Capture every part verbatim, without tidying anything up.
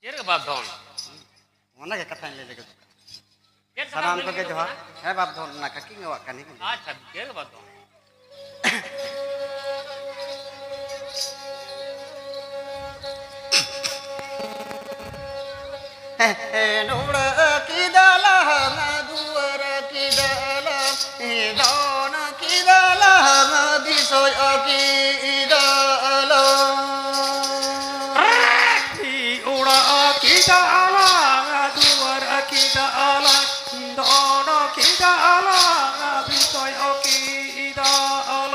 ᱪᱮᱫ ᱞᱮᱠᱟ ᱵᱟᱯ ᱫᱷᱚᱱ? ᱚᱱᱟᱜᱮ ᱠᱟᱛᱷᱟᱧ ᱞᱟᱹᱭ ᱞᱟᱹᱜᱤᱫ᱾ ᱪᱮᱫ ᱠᱟᱛᱷᱟ ᱥᱟᱱᱟᱢ ᱵᱮᱱ ᱠᱚᱜᱮ ᱞᱟᱹᱭ ᱡᱚᱦᱟᱨ᱾ ᱠᱟᱱᱟ? ᱦᱮᱸ ᱵᱟᱯ ᱫᱷᱚᱱ, ᱚᱱᱟ ᱠᱟᱹᱠᱤ ᱜᱮᱣᱟᱜ ᱠᱟᱹᱦᱱᱤ ᱠᱚ᱾ ᱟᱪᱪᱷᱟ, ᱪᱮᱫ ᱞᱮᱠᱟ ᱵᱟᱯ ᱫᱷᱚᱱ? ᱱᱚᱲᱟ ᱠᱤᱫᱟᱞᱟᱝ ᱫᱩᱣᱟᱨ ᱠᱤᱫᱟᱞᱟᱝ ᱫᱚᱱ ᱠᱤᱫᱟᱞᱟᱝ ᱵᱤᱥᱚᱭ ᱠᱤᱫᱟᱞᱟᱝ᱾ ᱚᱲᱟᱜ ᱠᱤᱫᱟᱞᱟᱝ ᱫᱩᱣᱟᱨ ᱠᱤᱫᱟᱞᱟᱝ ᱫᱚᱱ ᱠᱤᱫᱟᱞᱟᱝ ᱵᱤᱥᱚᱭ ᱠᱤᱫᱟᱞᱟᱝ᱾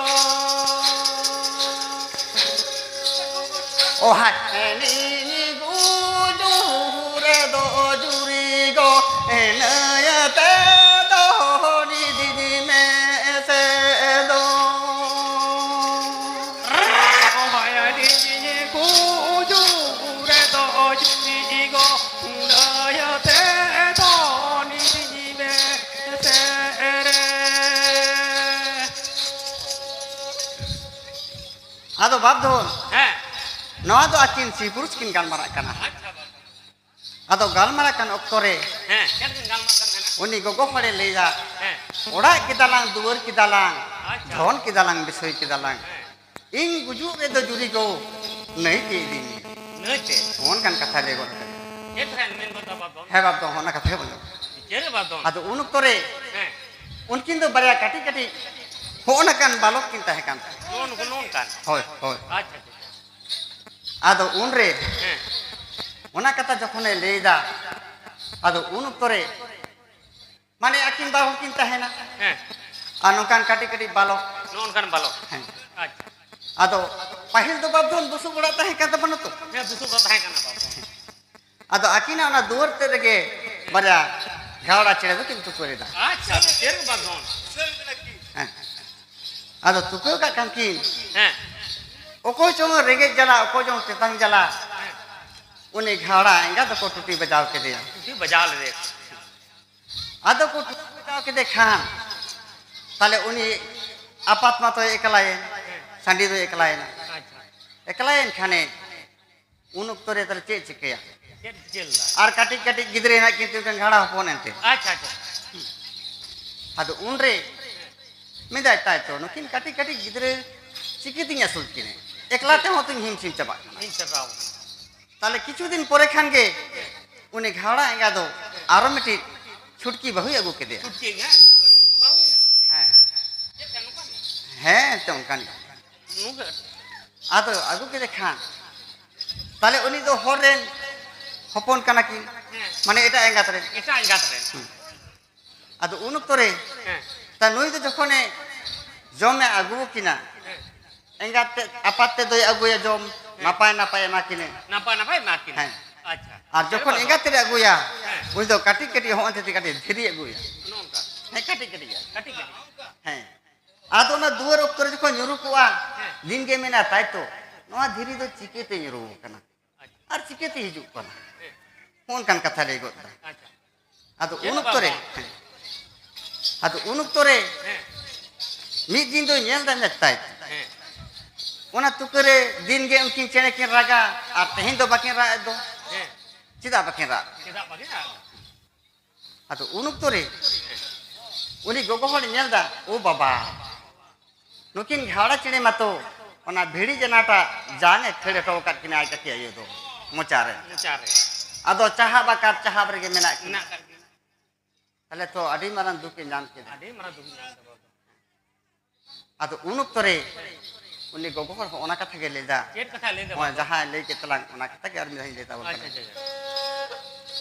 ᱚ ᱦᱟᱭ᱾ ᱱᱤᱧ ᱜᱩᱡᱩᱜ ᱨᱮᱫᱚ ᱡᱩᱨᱤ ᱜᱚ ᱱᱟᱹᱭᱛᱮ ᱫᱚ ᱱᱤᱫᱤᱧ ᱢᱮᱥᱮ ᱫᱚ᱾ ᱚ ᱦᱟᱭ, ᱱᱤᱧ ᱜᱩᱡᱩᱜ ᱨᱮᱫᱚ ᱡᱩᱨᱤ ᱜᱚ ᱱᱟᱹᱭᱛᱮ ᱫᱚ ᱱᱤᱫᱤᱧ ᱢᱮᱥᱮ ᱨᱮ᱾ ᱟᱫᱚ ᱵᱟᱯ ᱫᱷᱚᱱ, ᱦᱮᱸ᱾ ᱱᱚᱣᱟ ᱫᱚ ᱟᱹᱠᱤᱱ ᱥᱤ ᱯᱩᱨᱩᱥ ᱠᱤᱱ ᱜᱟᱞᱢᱟᱨᱟᱜ ᱠᱟᱱᱟ᱾ ᱟᱪᱪᱷᱟ, ᱵᱟᱯ᱾ ᱟᱫᱚ ᱜᱟᱞᱢᱟᱨᱟᱜ ᱠᱟᱱ ᱚᱠᱛᱚ ᱨᱮ ᱦᱮᱸ, ᱪᱮᱫ ᱠᱤᱱ ᱜᱟᱞᱢᱟᱨᱟᱜ ᱠᱟᱱ ᱠᱟᱱᱟ? ᱩᱱᱤ ᱜᱚᱜᱚ ᱦᱚᱲᱮ ᱞᱟᱹᱭᱫᱟ, ᱦᱮᱸ᱾ ᱚᱲᱟᱜ ᱠᱮᱫᱟᱞᱟᱝ, ᱫᱩᱣᱟᱹᱨ ᱠᱮᱫᱟᱞᱟᱝ, ᱟᱪᱪᱷᱟ᱾ ᱫᱷᱚᱱ ᱠᱮᱫᱟᱞᱟᱝ, ᱵᱤᱥᱚᱭ ᱠᱮᱫᱟᱞᱟᱝ᱾ ᱦᱮᱸ᱾ ᱤᱧ ᱜᱩᱡᱩᱜ ᱨᱮᱫᱚ ᱡᱩᱨᱤ ᱜᱚ ᱱᱟᱹᱭᱛᱮ ᱤᱫᱤᱧ ᱢᱮ᱾ ᱱᱟᱹᱭᱛᱮ? ᱚᱱᱠᱟᱱ ᱠᱟᱛᱷᱟ ᱞᱟᱹᱭ ᱜᱚᱫ ᱠᱟᱫᱟ᱾ ᱪᱮᱫ ᱠᱟᱛᱷᱟᱭ ᱢᱮᱱ ᱜᱚᱫᱟ ᱵᱟᱯ ᱫᱷᱚᱱ? ᱦᱮᱸ ᱵᱟᱯ ᱫᱷᱚᱱ, ᱚᱱᱟ ᱠᱟᱛᱷᱟ ᱜᱮ ᱵᱚᱞᱮ᱾ ᱪᱮᱫ ᱨᱮ ᱵᱟᱯ ᱫᱷᱚᱱ? ᱟᱫᱚ ᱩᱱ ᱚᱠᱛᱚ ᱨᱮ ᱦᱮᱸ᱾ ᱩᱱᱠᱤᱱ ᱫᱚ ᱵᱟᱨᱭᱟ ᱠᱟᱹᱴᱤᱡ ᱠᱟᱹᱴᱤᱡ ᱦᱚᱸᱜᱼᱚ ᱱᱚᱝᱠᱟᱱ ᱵᱟᱞᱚᱠ ᱠᱤᱱ ᱛᱟᱦᱮᱸ ᱠᱟᱱ ᱛᱟᱦᱮᱸᱫ᱾ ᱱᱚᱜᱼᱚ ᱱᱚᱜᱼᱚ ᱱᱚᱝᱠᱟᱱ? ᱦᱳᱭ, ᱦᱳᱭ᱾ ᱟᱪᱪᱷᱟ, ᱟᱪᱪᱷᱟ᱾ ᱟᱫᱚ ᱩᱱᱨᱮ ᱦᱮᱸ᱾ ᱚᱱᱟ ᱠᱟᱛᱷᱟ ᱡᱚᱠᱷᱚᱱᱮ ᱞᱟᱹᱭᱫᱟ, ᱟᱫᱚ ᱩᱱ ᱚᱠᱛᱚ ᱨᱮ ᱢᱟᱱᱮ ᱟᱹᱠᱤᱱ ᱵᱟᱹᱦᱩ ᱠᱤᱱ ᱛᱟᱦᱮᱱᱟ᱾ ᱦᱮᱸ᱾ ᱟᱨ ᱱᱚᱝᱠᱟᱱ ᱠᱟᱹᱴᱤᱡ ᱠᱟᱹᱴᱤᱡ ᱵᱟᱞᱚᱠ᱾ ᱱᱚᱜᱼᱚ ᱱᱚᱝᱠᱟᱱ ᱵᱟᱞᱚᱠ᱾ ᱦᱮᱸ᱾ ᱟᱪᱪᱷᱟ᱾ ᱟᱫᱚ ᱯᱟᱹᱦᱤᱞ ᱫᱚ ᱵᱟᱯ ᱫᱷᱚᱱ ᱵᱩᱥᱩᱵ ᱚᱲᱟᱜ ᱛᱟᱦᱮᱸ ᱠᱟᱱ ᱛᱟᱵᱚᱱᱟ ᱛᱚ᱾ ᱦᱮᱸ, ᱵᱩᱥᱩᱵ ᱚᱲᱟᱜ ᱛᱟᱦᱮᱸ ᱠᱟᱱᱟ ᱵᱟᱯ ᱫᱷᱚᱱ᱾ ᱟᱫᱚ ᱟᱹᱠᱤᱱᱟᱜ ᱚᱱᱟ ᱫᱩᱣᱟᱹᱨ ᱛᱮᱫ ᱨᱮᱜᱮ ᱵᱟᱨᱭᱟ ᱜᱷᱟᱣᱲᱟ ᱪᱮᱬᱮ ᱫᱚᱠᱤᱱ ᱛᱩᱠᱟᱹ ᱞᱮᱫᱟ᱾ ᱟᱪᱪᱷᱟ, ᱪᱮᱫ ᱵᱟᱯ ᱫᱷᱚᱱ? ᱦᱮᱸ᱾ ᱟᱫᱚ ᱛᱩᱠᱟᱹ ᱠᱟᱜ ᱠᱷᱟᱱ ᱠᱤᱱ, ᱦᱮᱸ᱾ ᱚᱠᱚᱭ ᱪᱚᱝ ᱨᱮᱸᱜᱮᱡ ᱡᱟᱞᱟ, ᱚᱠᱚᱭ ᱪᱚᱝ ᱛᱮᱛᱟᱝ ᱡᱟᱞᱟ, ᱦᱮᱸ᱾ ᱩᱱᱤ ᱜᱷᱟᱣᱲᱟ ᱮᱸᱜᱟ ᱫᱚᱠᱚ ᱴᱩᱴᱤ ᱵᱟᱡᱟᱣ ᱠᱮᱫᱮᱭᱟ᱾ ᱴᱩᱴᱤ ᱵᱟᱡᱟᱣ ᱞᱮᱫᱮᱭᱟ᱾ ᱟᱫᱚ ᱠᱚ ᱴᱩᱴᱤ ᱵᱟᱡᱟᱣ ᱠᱮᱫᱮ ᱠᱷᱟᱱ, ᱛᱟᱦᱞᱮ ᱩᱱᱤ ᱟᱯᱟᱛ ᱢᱟᱛᱚᱭ ᱮᱠᱞᱟᱭᱮᱱ, ᱦᱮᱸ᱾ ᱥᱟᱺᱰᱤ ᱫᱚᱭ ᱮᱠᱞᱟᱭᱮᱱᱟ᱾ ᱟᱪᱪᱷᱟ᱾ ᱮᱠᱞᱟᱭᱮᱱ ᱠᱷᱟᱱᱮ, ᱩᱱ ᱚᱠᱛᱚ ᱨᱮ ᱛᱟᱦᱞᱮ ᱪᱮᱫ ᱪᱤᱠᱟᱹᱭᱟ? ᱪᱮᱫ ᱪᱤᱠᱟᱹ ᱞᱮᱱᱟ? ᱟᱨ ᱠᱟᱹᱴᱤᱡ ᱠᱟᱹᱴᱤᱡ ᱜᱤᱫᱽᱨᱟᱹ ᱦᱮᱱᱟᱜ ᱠᱤᱱ ᱛᱤᱧ ᱜᱷᱟᱲᱟ ᱦᱚᱯᱚᱱ ᱮᱱᱛᱮ᱾ ᱟᱪᱪᱷᱟ, ᱟᱪᱪᱷᱟ᱾ ᱟᱫᱚ ᱩᱱᱨᱮ ᱢᱮᱱᱫᱟᱭ, "ᱛᱟᱭ ᱛᱚ, ᱱᱩᱠᱤᱱ ᱠᱟᱹᱴᱤᱡ ᱠᱟᱹᱴᱤᱡ ᱜᱤᱫᱽᱨᱟᱹ ᱪᱤᱠᱟᱹᱛᱤᱧ ᱟᱹᱥᱩᱞ ᱠᱤᱱᱟ? ᱮᱠᱞᱟ ᱛᱮᱦᱚᱸ ᱛᱚᱧ ᱦᱤᱢ ᱥᱤᱢ ᱪᱟᱵᱟᱜ ᱠᱟᱱᱟ᱾" ᱦᱤᱢ ᱪᱟᱵᱟᱣ ᱠᱟᱱᱟ᱾ ᱛᱟᱦᱞᱮ ᱠᱤᱪᱷᱩ ᱫᱤᱱ ᱯᱚᱨᱮ ᱠᱷᱟᱱ ᱜᱮ ᱩᱱᱤ ᱜᱷᱟᱲᱟ ᱮᱸᱜᱟ ᱫᱚ ᱟᱨᱚ ᱢᱤᱫᱴᱤᱡ ᱪᱷᱩᱴᱠᱤ ᱵᱟᱹᱦᱩᱭ ᱟᱹᱜᱩ ᱠᱮᱫᱮᱭᱟ᱾ ᱪᱷᱩᱴᱠᱤ ᱮᱸᱜᱟ? ᱵᱟᱹᱦᱩ ᱟᱹᱜᱩ ᱠᱮᱫᱮᱭᱟ? ᱦᱮᱸ᱾ ᱪᱮᱫ ᱞᱮᱠᱟ ᱱᱚᱝᱠᱟᱱᱤᱡ? ᱦᱮᱸ, ᱮᱱᱛᱮ ᱚᱱᱠᱟᱱᱤᱡ᱾ ᱱᱩᱱᱟᱹᱜ? ᱟᱫᱚ ᱟᱹᱜᱩ ᱠᱮᱫᱮ ᱠᱷᱟᱱ, ᱛᱟᱦᱞᱮ ᱩᱱᱤ ᱫᱚ ᱦᱚᱲ ᱨᱮᱱ ᱦᱚᱯᱚᱱ ᱠᱟᱱᱟ ᱠᱤᱱ, ᱦᱮᱸ᱾ ᱢᱟᱱᱮ ᱮᱴᱟᱜ ᱮᱸᱜᱟᱛ ᱨᱮᱱ᱾ ᱮᱴᱟᱜ ᱮᱸᱜᱟᱛ ᱨᱮᱱ᱾ ᱦᱩᱸ᱾ ᱟᱫᱚ ᱩᱱ ᱚᱠᱛᱚ ᱨᱮ, ᱦᱮᱸ᱾ ᱛᱟ ᱱᱩᱭ ᱫᱚ ᱡᱚᱠᱷᱚᱱᱮ ᱡᱚᱢᱮ ᱟᱹᱜᱩ ᱠᱤᱱᱟ, ᱦᱮᱸ᱾ ᱮᱸᱜᱟᱛ ᱛᱮ, ᱟᱯᱟᱛ ᱛᱮ ᱫᱚᱭ ᱟᱹᱜᱩᱭᱟ ᱡᱚᱢ, ᱦᱮᱸ᱾ ᱱᱟᱯᱟᱭ ᱱᱟᱯᱟᱭ ᱮᱢᱟ ᱠᱤᱱᱟᱹ᱾ ᱱᱟᱯᱟᱭ ᱱᱟᱯᱟᱭ ᱮᱢᱟ ᱠᱤᱱᱟᱹ᱾ ᱦᱮᱸ᱾ ᱟᱪᱪᱷᱟ᱾ ᱟᱨ ᱡᱚᱠᱷᱚᱱ ᱦᱮᱸ, ᱮᱸᱜᱟᱛ ᱛᱮᱫ ᱮ ᱟᱹᱜᱩᱭᱟ, ᱦᱮᱸ᱾ ᱩᱱᱤ ᱫᱚ ᱠᱟᱹᱴᱤᱡ ᱠᱟᱹᱴᱤᱡ ᱦᱚᱸᱜᱼᱚᱭ ᱛᱮ ᱠᱟᱹᱴᱤᱡ ᱫᱷᱤᱨᱤ ᱟᱹᱜᱩᱭᱟ᱾ ᱱᱚᱜᱼᱚ ᱱᱚᱝᱠᱟ᱾ ᱦᱮᱸ, ᱠᱟᱹᱴᱤᱡ ᱠᱟᱹᱴᱤᱡ᱾ ᱠᱟᱹᱴᱤᱡ ᱠᱟᱹᱴᱤᱡ᱾ ᱦᱮᱸ᱾ ᱟᱫᱚ ᱚᱱᱟ ᱫᱩᱣᱟᱹᱨ ᱚᱠᱛᱚ ᱨᱮ ᱡᱚᱠᱷᱚᱱ ᱧᱩᱨᱩ ᱠᱚᱜᱼᱟ, ᱦᱮᱸ᱾ ᱫᱤᱱ ᱜᱮ ᱢᱮᱱᱟ, "ᱛᱟᱭ ᱛᱚ, ᱱᱚᱣᱟ ᱫᱷᱤᱨᱤ ᱫᱚ ᱪᱤᱠᱟᱹᱛᱮ ᱧᱩᱨᱩ ᱟᱠᱟᱱᱟ? ᱟᱪᱪᱷᱟ᱾ ᱟᱨ ᱪᱤᱠᱟᱹᱛᱮ ᱦᱤᱡᱩᱜ ᱠᱟᱱᱟ?" ᱦᱮᱸ᱾ ᱱᱚᱜᱼᱚ ᱱᱚᱝᱠᱟᱱ ᱠᱟᱛᱷᱟ ᱞᱟᱹᱭ ᱜᱚᱫ ᱮᱫᱟ᱾ ᱟᱪᱪᱷᱟ᱾ ᱟᱫᱚ ᱩᱱ ᱚᱠᱛᱚ ᱨᱮ, ᱦᱮᱸ᱾ ᱟᱫᱚ ᱩᱱ ᱚᱠᱛᱚ ᱨᱮ ᱦᱮᱸ᱾ ᱢᱤᱫ ᱫᱤᱱ ᱫᱚᱭ ᱧᱮᱞ ᱮᱫᱟ ᱢᱮᱛᱟᱭ᱾ ᱦᱮᱸ᱾ ᱚᱱᱟ ᱛᱩᱠᱟᱹ ᱨᱮ ᱫᱤᱱ ᱜᱮ ᱩᱱᱠᱤᱱ ᱪᱮᱬᱮ ᱠᱤᱱ ᱨᱟᱜᱟ, ᱟᱨ ᱛᱮᱦᱮᱧ ᱫᱚ ᱵᱟᱹᱠᱤᱱ ᱨᱟᱜ ᱮᱫ ᱫᱚ᱾ ᱦᱮᱸ᱾ ᱪᱮᱫᱟᱜ ᱵᱟᱹᱠᱤᱱ ᱨᱟᱜ? ᱪᱮᱫᱟᱜ ᱵᱟᱹᱠᱤᱱ ᱨᱟᱜ? ᱟᱫᱚ ᱩᱱ ᱚᱠᱛᱚ ᱨᱮ ᱩᱱᱤ ᱜᱚᱜᱚ ᱦᱚᱲᱮ ᱧᱮᱞ ᱮᱫᱟ, ᱳ ᱵᱟᱵᱟ, ᱱᱩᱠᱤᱱ ᱜᱷᱟᱣᱲᱟ ᱪᱮᱬᱮ ᱢᱟᱛᱚ ᱚᱱᱟ ᱵᱷᱤᱲᱤ ᱡᱟᱱᱟᱴᱟᱜ ᱡᱟᱝ ᱮ ᱠᱷᱟᱹᱲ ᱦᱚᱴᱚ ᱟᱠᱟᱫ ᱠᱤᱱᱟ ᱟᱡ ᱠᱟᱹᱴᱤᱡ ᱟᱭᱳ ᱫᱚ ᱢᱚᱪᱟ ᱨᱮ᱾ ᱢᱚᱪᱟ ᱨᱮ᱾ ᱟᱫᱚ ᱪᱟᱦᱟᱵ ᱟᱠᱟᱫ ᱪᱟᱦᱟᱵ ᱨᱮᱜᱮ ᱢᱮᱱᱟᱜ ᱠᱤᱱᱟ᱾ ᱢᱮᱱᱟᱜ ᱟᱠᱟᱫ ᱠᱤᱱᱟ᱾ ᱛᱟᱦᱞᱮ ᱛᱚ ᱟᱹᱰᱤ ᱢᱟᱨᱟᱝ ᱫᱩᱠ ᱮ ᱧᱟᱢ ᱠᱮᱫᱟ᱾ ᱟᱹᱰᱤ ᱢᱟᱨᱟᱝ ᱫᱩᱠ ᱮ ᱧᱟᱢ ᱠᱮᱫᱟ᱾ ᱟᱫᱚ ᱩᱱ ᱚᱠᱛᱚ ᱨᱮ ᱩᱱᱤ ᱜᱚᱜᱚ ᱦᱚᱲ ᱦᱚᱸ ᱚᱱᱟ ᱠᱟᱛᱷᱟ ᱜᱮ ᱞᱟᱹᱭ ᱮᱫᱟ᱾ ᱪᱮᱫ ᱠᱟᱛᱷᱟᱭ ᱞᱟᱹᱭ ᱮᱫᱟ ᱱᱚᱜᱼᱚᱭ ᱵᱟᱵᱟ? ᱡᱟᱦᱟᱸᱭ ᱞᱟᱹᱭ ᱠᱮᱫ ᱛᱟᱞᱟᱝ, ᱚᱱᱟ ᱠᱟᱛᱷᱟ ᱜᱮ ᱟᱨ ᱢᱤᱫ ᱫᱷᱟᱣ ᱤᱧ ᱞᱟᱹᱭ ᱛᱟᱵᱚᱱ ᱠᱟᱱᱟ᱾ ᱟᱪᱪᱷᱟ, ᱟᱪᱪᱷᱟ, ᱟᱪᱪᱷᱟ᱾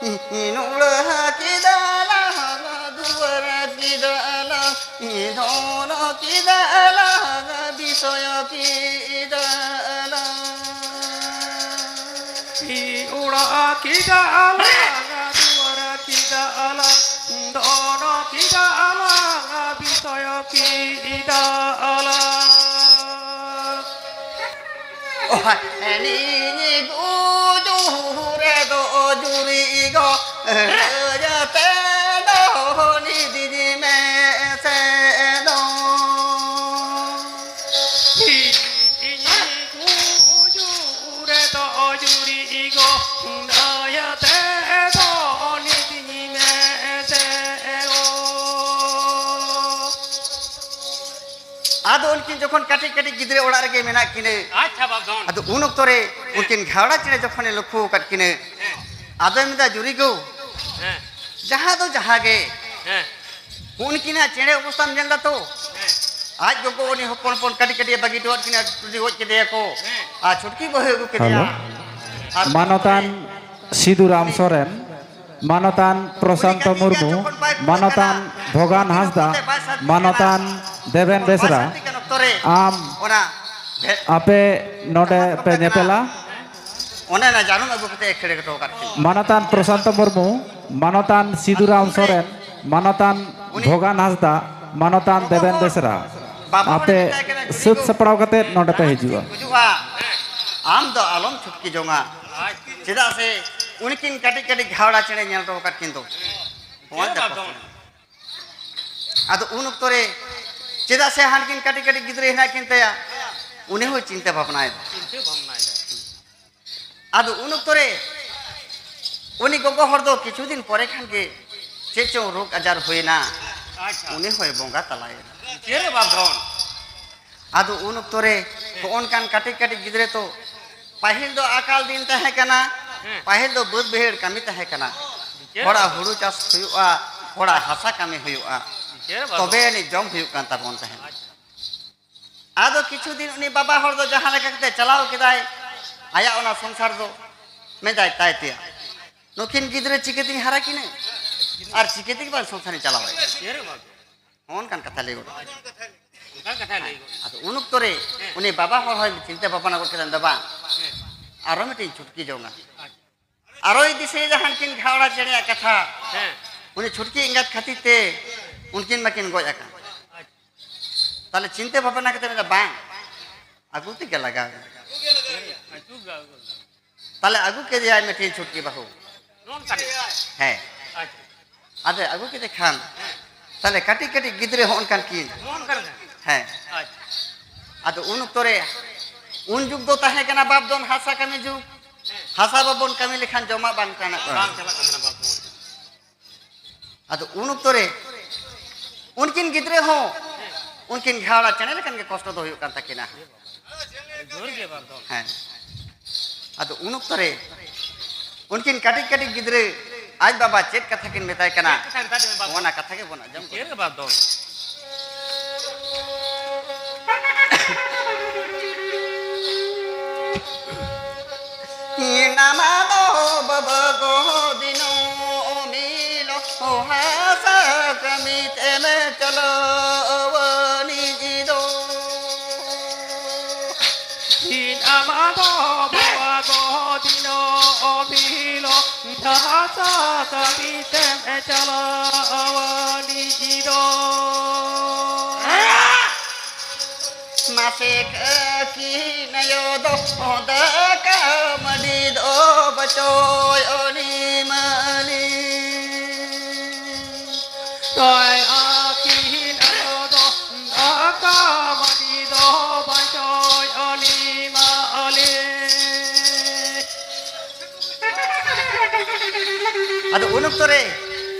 ᱤᱧ ᱚᱲᱟᱜ ᱠᱮᱫᱟ ᱞᱟᱝ, ᱫᱩᱣᱟᱹᱨ ᱠᱮᱫᱟ ᱞᱟᱝ, ᱤᱧ ᱫᱷᱚᱱ ᱠᱮᱫᱟ ᱞᱟᱝ, ᱵᱤᱥᱚᱭ ᱠᱮᱫᱟ ᱞᱟᱝ᱾ ᱤᱧ ᱚᱲᱟᱜ ᱠᱮᱫᱟ ᱞᱟᱝ, ᱫᱩᱣᱟᱹᱨ ᱠᱮᱫᱟ ᱞᱟᱝ, ᱫᱷᱚᱱ ᱠᱮᱫᱟ ᱞᱟᱝ, ᱵᱤᱥᱚᱭ ᱠᱮᱫᱟ ᱞᱟᱝ᱾ ᱱᱤᱧ ᱜᱩᱡᱩᱜ ᱨᱮᱫᱚ ᱡᱩᱨᱤ ᱜᱚ ᱨᱟᱹᱭᱟᱛᱮ ᱫᱚ ᱱᱤᱫᱤᱧ ᱢᱮᱥᱮ ᱫᱚ᱾ ᱤᱧ ᱡᱩᱨᱤ ᱜᱚᱸᱰᱟᱭᱟᱛᱮ ᱫᱚᱱ ᱤᱫᱤᱧ ᱢᱮᱥᱮ ᱳ᱾ ᱟᱫᱚ ᱩᱱᱠᱤᱱ ᱡᱚᱠᱷᱚᱱ ᱠᱟᱹᱴᱤᱡ ᱠᱟᱹᱴᱤᱡ ᱜᱤᱫᱽᱨᱟᱹ ᱚᱲᱟᱜ ᱨᱮᱜᱮ ᱢᱮᱱᱟᱜ ᱠᱤᱱᱟᱹ, ᱟᱪᱪᱷᱟ ᱵᱟᱵ ᱫᱷᱚᱱ᱾ ᱟᱫᱚ ᱩᱱ ᱚᱠᱛᱚ ᱨᱮ ᱩᱱᱠᱤᱱ ᱜᱷᱟᱣᱲᱟ ᱪᱮᱬᱮ ᱡᱚᱠᱷᱚᱱᱮ ᱞᱚᱠᱠᱷᱚ ᱟᱠᱟᱫ ᱠᱤᱱᱟᱹ, ᱦᱮᱸ᱾ ᱟᱫᱚᱭ ᱢᱮᱱᱫᱟ, "ᱡᱩᱨᱤ ᱜᱳ, ᱦᱮᱸ᱾ ᱡᱟᱦᱟᱸ ᱫᱚ ᱡᱟᱦᱟᱸ ᱜᱮ, ᱦᱮᱸ᱾ ᱩᱱᱠᱤᱱᱟᱜ ᱪᱮᱬᱮ ᱚᱵᱚᱥᱛᱟᱢ ᱧᱮᱞ ᱫᱟᱛᱚ?" ᱦᱮᱸ᱾ ᱟᱡ ᱜᱚᱜᱚ ᱩᱱᱤ ᱦᱚᱯᱚᱱ ᱦᱚᱯᱚᱱ ᱠᱟᱹᱴᱤᱡ ᱠᱟᱹᱴᱤᱡ ᱮ ᱵᱟᱹᱜᱤ ᱦᱚᱴᱚᱣᱟᱫ ᱠᱤᱱᱟ, ᱴᱩᱴᱤ ᱜᱚᱡ ᱠᱮᱫᱮᱭᱟ ᱠᱚ᱾ ᱦᱮᱸ᱾ ᱟᱨ ᱪᱷᱩᱴᱠᱤ ᱵᱟᱹᱦᱩᱭ ᱟᱹᱜᱩ ᱠᱮᱫᱮᱭᱟ᱾ ᱦᱮᱞᱳ᱾ ᱟᱨ ᱢᱟᱱᱚᱛᱟᱱ ᱥᱤᱫᱩᱨᱟᱢ ᱥᱚᱨᱮᱱ, ᱢᱟᱱᱚᱛᱟᱱ ᱯᱨᱚᱥᱟᱱᱛᱚ ᱢᱩᱨᱢᱩ, ᱢᱟᱱᱚᱛᱟᱱ ᱵᱷᱚᱜᱟᱱ ᱦᱟᱸᱥᱫᱟ, ᱢᱟᱱᱚᱛᱟᱱ ᱫᱮᱵᱮᱱ ᱵᱮᱥᱨᱟ, ᱟᱢ ᱟᱯᱮ ᱱᱚᱰᱮ ᱯᱮ ᱧᱮᱯᱮᱞᱟ᱾ ᱚᱱᱮ ᱚᱱᱟ ᱡᱟᱹᱱᱩᱢ ᱟᱹᱜᱩ ᱠᱟᱛᱮ ᱮ ᱠᱷᱟᱹᱲ ᱦᱚᱴᱚ ᱟᱠᱟᱫ ᱠᱤᱱᱟ᱾ ᱢᱟᱱᱚᱛᱟᱱ ᱯᱨᱚᱥᱟᱱᱛᱚ ᱢᱩᱨᱢᱩ, ᱢᱟᱱᱚᱛᱟᱱ ᱥᱤᱫᱩᱨᱟᱢ ᱥᱚᱨᱮᱱ, ᱢᱟᱱᱚᱛᱟᱱ ᱵᱷᱚᱜᱟᱱ ᱦᱟᱸᱥᱫᱟ, ᱢᱟᱱᱚᱛᱟᱱ ᱫᱮᱵᱮᱱ ᱵᱮᱥᱨᱟ, ᱟᱯᱮ ᱥᱟᱹᱛ ᱥᱟᱯᱲᱟᱣ ᱠᱟᱛᱮ ᱱᱚᱰᱮ ᱯᱮ ᱦᱤᱡᱩᱜᱼᱟ᱾ ᱟᱢ ᱫᱚ ᱟᱞᱚᱢ ᱪᱷᱩᱴᱠᱤ ᱡᱚᱝᱟ, ᱪᱮᱫᱟᱜ ᱥᱮ ᱩᱱᱠᱤᱱ ᱠᱟᱹᱴᱤᱡ ᱠᱟᱹᱴᱤᱡ ᱜᱷᱟᱣᱲᱟ ᱪᱮᱬᱮ ᱧᱮᱞ ᱦᱚᱴᱚ ᱟᱠᱟᱫ ᱠᱤᱱ ᱫᱚ᱾ ᱟᱫᱚ ᱩᱱ ᱚᱠᱛᱚ ᱨᱮ, ᱪᱮᱫᱟᱜ ᱥᱮ ᱦᱟᱱᱠᱤᱱ ᱠᱟᱹᱴᱤᱡ ᱠᱟᱹᱴᱤᱡ ᱜᱤᱫᱽᱨᱟᱹ ᱦᱮᱱᱟᱜ ᱠᱤᱱ ᱛᱟᱭᱟ, ᱩᱱᱤ ᱦᱚᱸᱭ ᱪᱤᱱᱛᱟᱹ ᱵᱷᱟᱵᱽᱱᱟᱭᱮᱫᱟ᱾ ᱪᱤᱱᱛᱟᱹ ᱵᱷᱟᱵᱽᱱᱟᱭᱮᱫᱟ᱾ ᱟᱫᱚ ᱩᱱ ᱚᱠᱛᱚ ᱨᱮ ᱩᱱᱤ ᱜᱚᱜᱚ ᱦᱚᱲ ᱫᱚ ᱠᱤᱪᱷᱩ ᱫᱤᱱ ᱯᱚᱨᱮ ᱠᱷᱟᱱ ᱜᱮ ᱪᱮᱫ ᱪᱚᱝ ᱨᱳᱜᱽ ᱟᱡᱟᱨ ᱦᱩᱭᱮᱱᱟ, ᱟᱪᱪᱷᱟ᱾ ᱩᱱᱤ ᱦᱚᱸᱭ ᱵᱚᱸᱜᱟ ᱛᱟᱞᱟᱭᱮᱱᱟ᱾ ᱪᱮᱫ ᱨᱮ ᱵᱟᱯ ᱫᱷᱚᱱ? ᱟᱫᱚ ᱩᱱ ᱚᱠᱛᱚ ᱨᱮ ᱦᱚᱸᱜᱼᱚᱱᱠᱟᱱ ᱠᱟᱹᱴᱤᱡ ᱠᱟᱹᱴᱤᱡ ᱜᱤᱫᱽᱨᱟᱹ ᱛᱚ, ᱯᱟᱹᱦᱤᱞ ᱫᱚ ᱟᱠᱟᱞ ᱫᱤᱱ ᱛᱟᱦᱮᱸ ᱠᱟᱱᱟ, ᱦᱮᱸ᱾ ᱯᱟᱹᱦᱤᱞ ᱫᱚ ᱵᱟᱹᱫᱽ ᱵᱟᱹᱭᱦᱟᱹᱲ ᱠᱟᱹᱢᱤ ᱛᱟᱦᱮᱸ ᱠᱟᱱᱟ, ᱵᱤᱪᱟᱹᱨ ᱦᱚᱲᱟᱜ ᱵᱟᱹᱵᱩ᱾ ᱦᱩᱲᱩ ᱪᱟᱥ ᱦᱩᱭᱩᱜᱼᱟ, ᱦᱚᱲᱟᱜ ᱦᱟᱥᱟ ᱠᱟᱹᱢᱤ ᱦᱩᱭᱩᱜᱼᱟ, ᱵᱤᱪᱟᱹᱨ ᱵᱟᱹᱵᱩ᱾ ᱛᱚᱵᱮ ᱟᱹᱱᱤᱡ ᱡᱚᱢ ᱦᱩᱭᱩᱜ ᱠᱟᱱ ᱛᱟᱵᱚᱱ ᱛᱟᱦᱮᱸᱫ᱾ ᱟᱪᱪᱷᱟ᱾ ᱟᱫᱚ ᱠᱤᱪᱷᱩ ᱫᱤᱱ ᱩᱱᱤ ᱵᱟᱵᱟ ᱦᱚᱲ ᱫᱚ ᱡᱟᱦᱟᱸ ᱞᱮᱠᱟ ᱠᱟᱛᱮ ᱪᱟᱞᱟᱣ ᱠᱮᱫᱟᱭ ᱟᱭᱟᱜ ᱚᱱᱟ ᱥᱚᱝᱥᱟᱨ ᱫᱚ, ᱢᱮᱱᱫᱟᱭ, "ᱛᱟᱭ ᱛᱮᱭᱟ, ᱱᱩᱠᱤᱱ ᱜᱤᱫᱽᱨᱟᱹ ᱪᱤᱠᱟᱹᱛᱤᱧ ᱦᱟᱨᱟ ᱠᱤᱱᱟᱹ? ᱟᱨ ᱪᱤᱠᱟᱹᱛᱮ ᱵᱟᱝ ᱥᱚᱝᱥᱟᱨᱤᱧ ᱪᱟᱞᱟᱣᱟ?" ᱱᱚᱜᱼᱚ ᱱᱚᱝᱠᱟᱱ ᱠᱟᱛᱷᱟ ᱞᱟᱹᱭ ᱜᱚᱫ ᱠᱮᱫᱟ᱾ ᱚᱱᱠᱟᱱ ᱠᱟᱛᱷᱟ ᱞᱟᱹᱭ ᱜᱚᱫ᱾ ᱟᱫᱚ ᱩᱱ ᱚᱠᱛᱚ ᱨᱮ ᱩᱱᱤ ᱵᱟᱵᱟ ᱦᱚᱲ ᱦᱚᱸᱭ ᱪᱤᱱᱛᱟᱹ ᱵᱷᱟᱵᱽᱱᱟ ᱜᱚᱫ ᱠᱮᱫᱟ, ᱢᱮᱱᱫᱟ, "ᱵᱟᱝ, ᱦᱮᱸ᱾ ᱟᱨᱚ ᱢᱤᱫᱴᱤᱡ ᱪᱷᱩᱴᱠᱤ ᱡᱚᱝᱟ᱾" ᱟᱪᱪᱷᱟ᱾ ᱟᱨᱚᱭ ᱫᱤᱥᱟᱹᱭᱮᱫᱟ ᱦᱟᱱᱠᱤᱱ ᱜᱷᱟᱣᱲᱟ ᱪᱮᱬᱮᱭᱟᱜ ᱠᱟᱛᱷᱟ᱾ ᱦᱮᱸ᱾ ᱩᱱᱤ ᱪᱷᱩᱴᱠᱤ ᱮᱸᱜᱟᱛ ᱠᱷᱟᱹᱛᱤᱨ ᱛᱮ ᱩᱱᱠᱤᱱ ᱢᱟᱠᱤᱱ ᱜᱚᱡ ᱟᱠᱟᱱ᱾ ᱟᱪᱪᱷᱟ᱾ ᱛᱟᱦᱞᱮ ᱪᱤᱱᱛᱟᱹ ᱵᱷᱟᱵᱽᱱᱟ ᱠᱟᱛᱮ ᱢᱮᱱᱫᱟ, "ᱵᱟᱝ, ᱟᱹᱜᱩ ᱛᱮᱜᱮ ᱞᱟᱜᱟᱣ ᱤᱧᱟ᱾" ᱟᱹᱜᱩ ᱜᱮ ᱟᱹᱜᱩ᱾ ᱛᱟᱦᱞᱮ ᱟᱹᱜᱩ ᱠᱮᱫᱮᱭᱟᱭ ᱢᱤᱫᱴᱤᱱ ᱪᱷᱩᱴᱠᱤ ᱵᱟᱹᱦᱩ᱾ ᱱᱚᱝᱠᱟ ᱜᱮ? ᱦᱮᱸ᱾ ᱟᱪᱪᱷᱟ᱾ ᱟᱫᱚ ᱟᱹᱜᱩ ᱠᱮᱫᱮ ᱠᱷᱟᱱ, ᱦᱮᱸ᱾ ᱛᱟᱦᱞᱮ ᱠᱟᱹᱴᱤᱡ ᱠᱟᱹᱴᱤᱡ ᱜᱤᱫᱽᱨᱟᱹ ᱦᱚᱸ ᱚᱱᱠᱟᱱ ᱠᱤᱱ᱾ ᱱᱚᱝᱠᱟ ᱜᱮ? ᱦᱮᱸ᱾ ᱟᱪᱪᱷᱟ᱾ ᱟᱫᱚ ᱩᱱ ᱚᱠᱛᱚ ᱨᱮ ᱩᱱ ᱡᱩᱜᱽ ᱫᱚ ᱛᱟᱦᱮᱸ ᱠᱟᱱᱟ ᱵᱟᱯ ᱫᱷᱚᱱ ᱦᱟᱥᱟ ᱠᱟᱹᱢᱤ ᱡᱩᱜᱽ᱾ ᱦᱟᱥᱟ ᱵᱟᱵᱚᱱ ᱠᱟᱹᱢᱤ ᱞᱮᱠᱷᱟᱱ ᱡᱚᱢᱟᱜ ᱵᱟᱝ ᱪᱟᱱᱟᱜ ᱠᱟᱱᱟ᱾ ᱵᱟᱝ ᱪᱟᱞᱟᱜ ᱠᱟᱱ ᱛᱟᱦᱮᱱᱟ ᱵᱟᱯ ᱫᱷᱚᱱ᱾ ᱟᱫᱚ ᱩᱱ ᱚᱠᱛᱚ ᱨᱮ ᱩᱱᱠᱤᱱ ᱜᱤᱫᱽᱨᱟᱹ ᱦᱚᱸ ᱩᱱᱠᱤᱱ ᱜᱷᱮᱣᱲᱟ ᱪᱮᱬᱮ ᱞᱮᱠᱟᱱ ᱜᱮ ᱠᱚᱥᱴᱚ ᱫᱚ ᱦᱩᱭᱩᱜ ᱠᱟᱱ ᱛᱟᱹᱠᱤᱱᱟ᱾ ᱡᱳᱨ ᱜᱮ ᱵᱟᱯ ᱫᱷᱚᱱ᱾ ᱦᱮᱸ᱾ ᱟᱫᱚ ᱩᱱ ᱚᱠᱛᱚ ᱨᱮ ᱩᱱᱠᱤᱱ ᱠᱟᱹᱴᱤᱡ ᱠᱟᱹᱴᱤᱡ ᱜᱤᱫᱽᱨᱟᱹ ᱟᱡ ᱵᱟᱵᱟ ᱪᱮᱫ ᱠᱟᱛᱷᱟ ᱠᱤᱱ ᱢᱮᱛᱟᱭ ᱠᱟᱱᱟ, ᱪᱮᱫ ᱠᱟᱛᱷᱟ ᱢᱮᱛᱟᱭ ᱠᱟᱱᱟ ᱵᱟᱯ ᱫᱷᱚᱱ? ᱚᱱᱟ ᱠᱟᱛᱷᱟ ᱜᱮᱵᱚᱱ ᱟᱸᱡᱚᱢ ᱪᱮᱫ ᱠᱮᱫᱟ᱾ ᱜᱮ ᱵᱟᱯ ᱫᱷᱚᱱ᱾ ᱱᱟᱢᱟ ᱫᱚ ᱵᱟᱵᱟ ᱜᱚ ᱫᱤᱱᱚ ᱢᱤᱞᱚ ᱦᱟᱥᱟ ᱠᱟᱹᱢᱤ ᱛᱮᱢ ᱪᱟᱞᱟᱣ ᱱᱤᱡ ᱫᱚ᱾ ᱤᱧ ᱟᱢᱟ ᱫᱚ ᱵᱟᱵᱟ ᱜᱚ ᱫᱤᱱᱚ ᱢᱤᱞᱚ ᱦᱟᱥᱟ ᱠᱟᱹᱢᱤ ᱛᱮᱢ ᱪᱟᱞᱟᱣ ᱱᱤᱡ ᱫᱚ᱾ ᱢᱟᱥᱮ ᱠᱟᱹᱠᱤᱱ ᱟᱭᱳ ᱫᱚ ᱫᱟᱠᱟ ᱢᱟᱹᱰᱤ ᱫᱚ ᱵᱟᱪᱚᱭ ᱚᱱᱤ ᱢᱟᱹᱞᱤ᱾ ᱛᱚᱭ ᱟᱹᱠᱤᱱ ᱟᱭᱳ ᱫᱚ ᱫᱟᱠᱟ ᱢᱟᱹᱰᱤ ᱫᱚ ᱵᱟᱪᱚᱭ ᱚᱱᱤ ᱢᱟᱹᱞᱤ᱾ ᱟᱫᱚ ᱩᱱ ᱚᱠᱛᱚ ᱨᱮ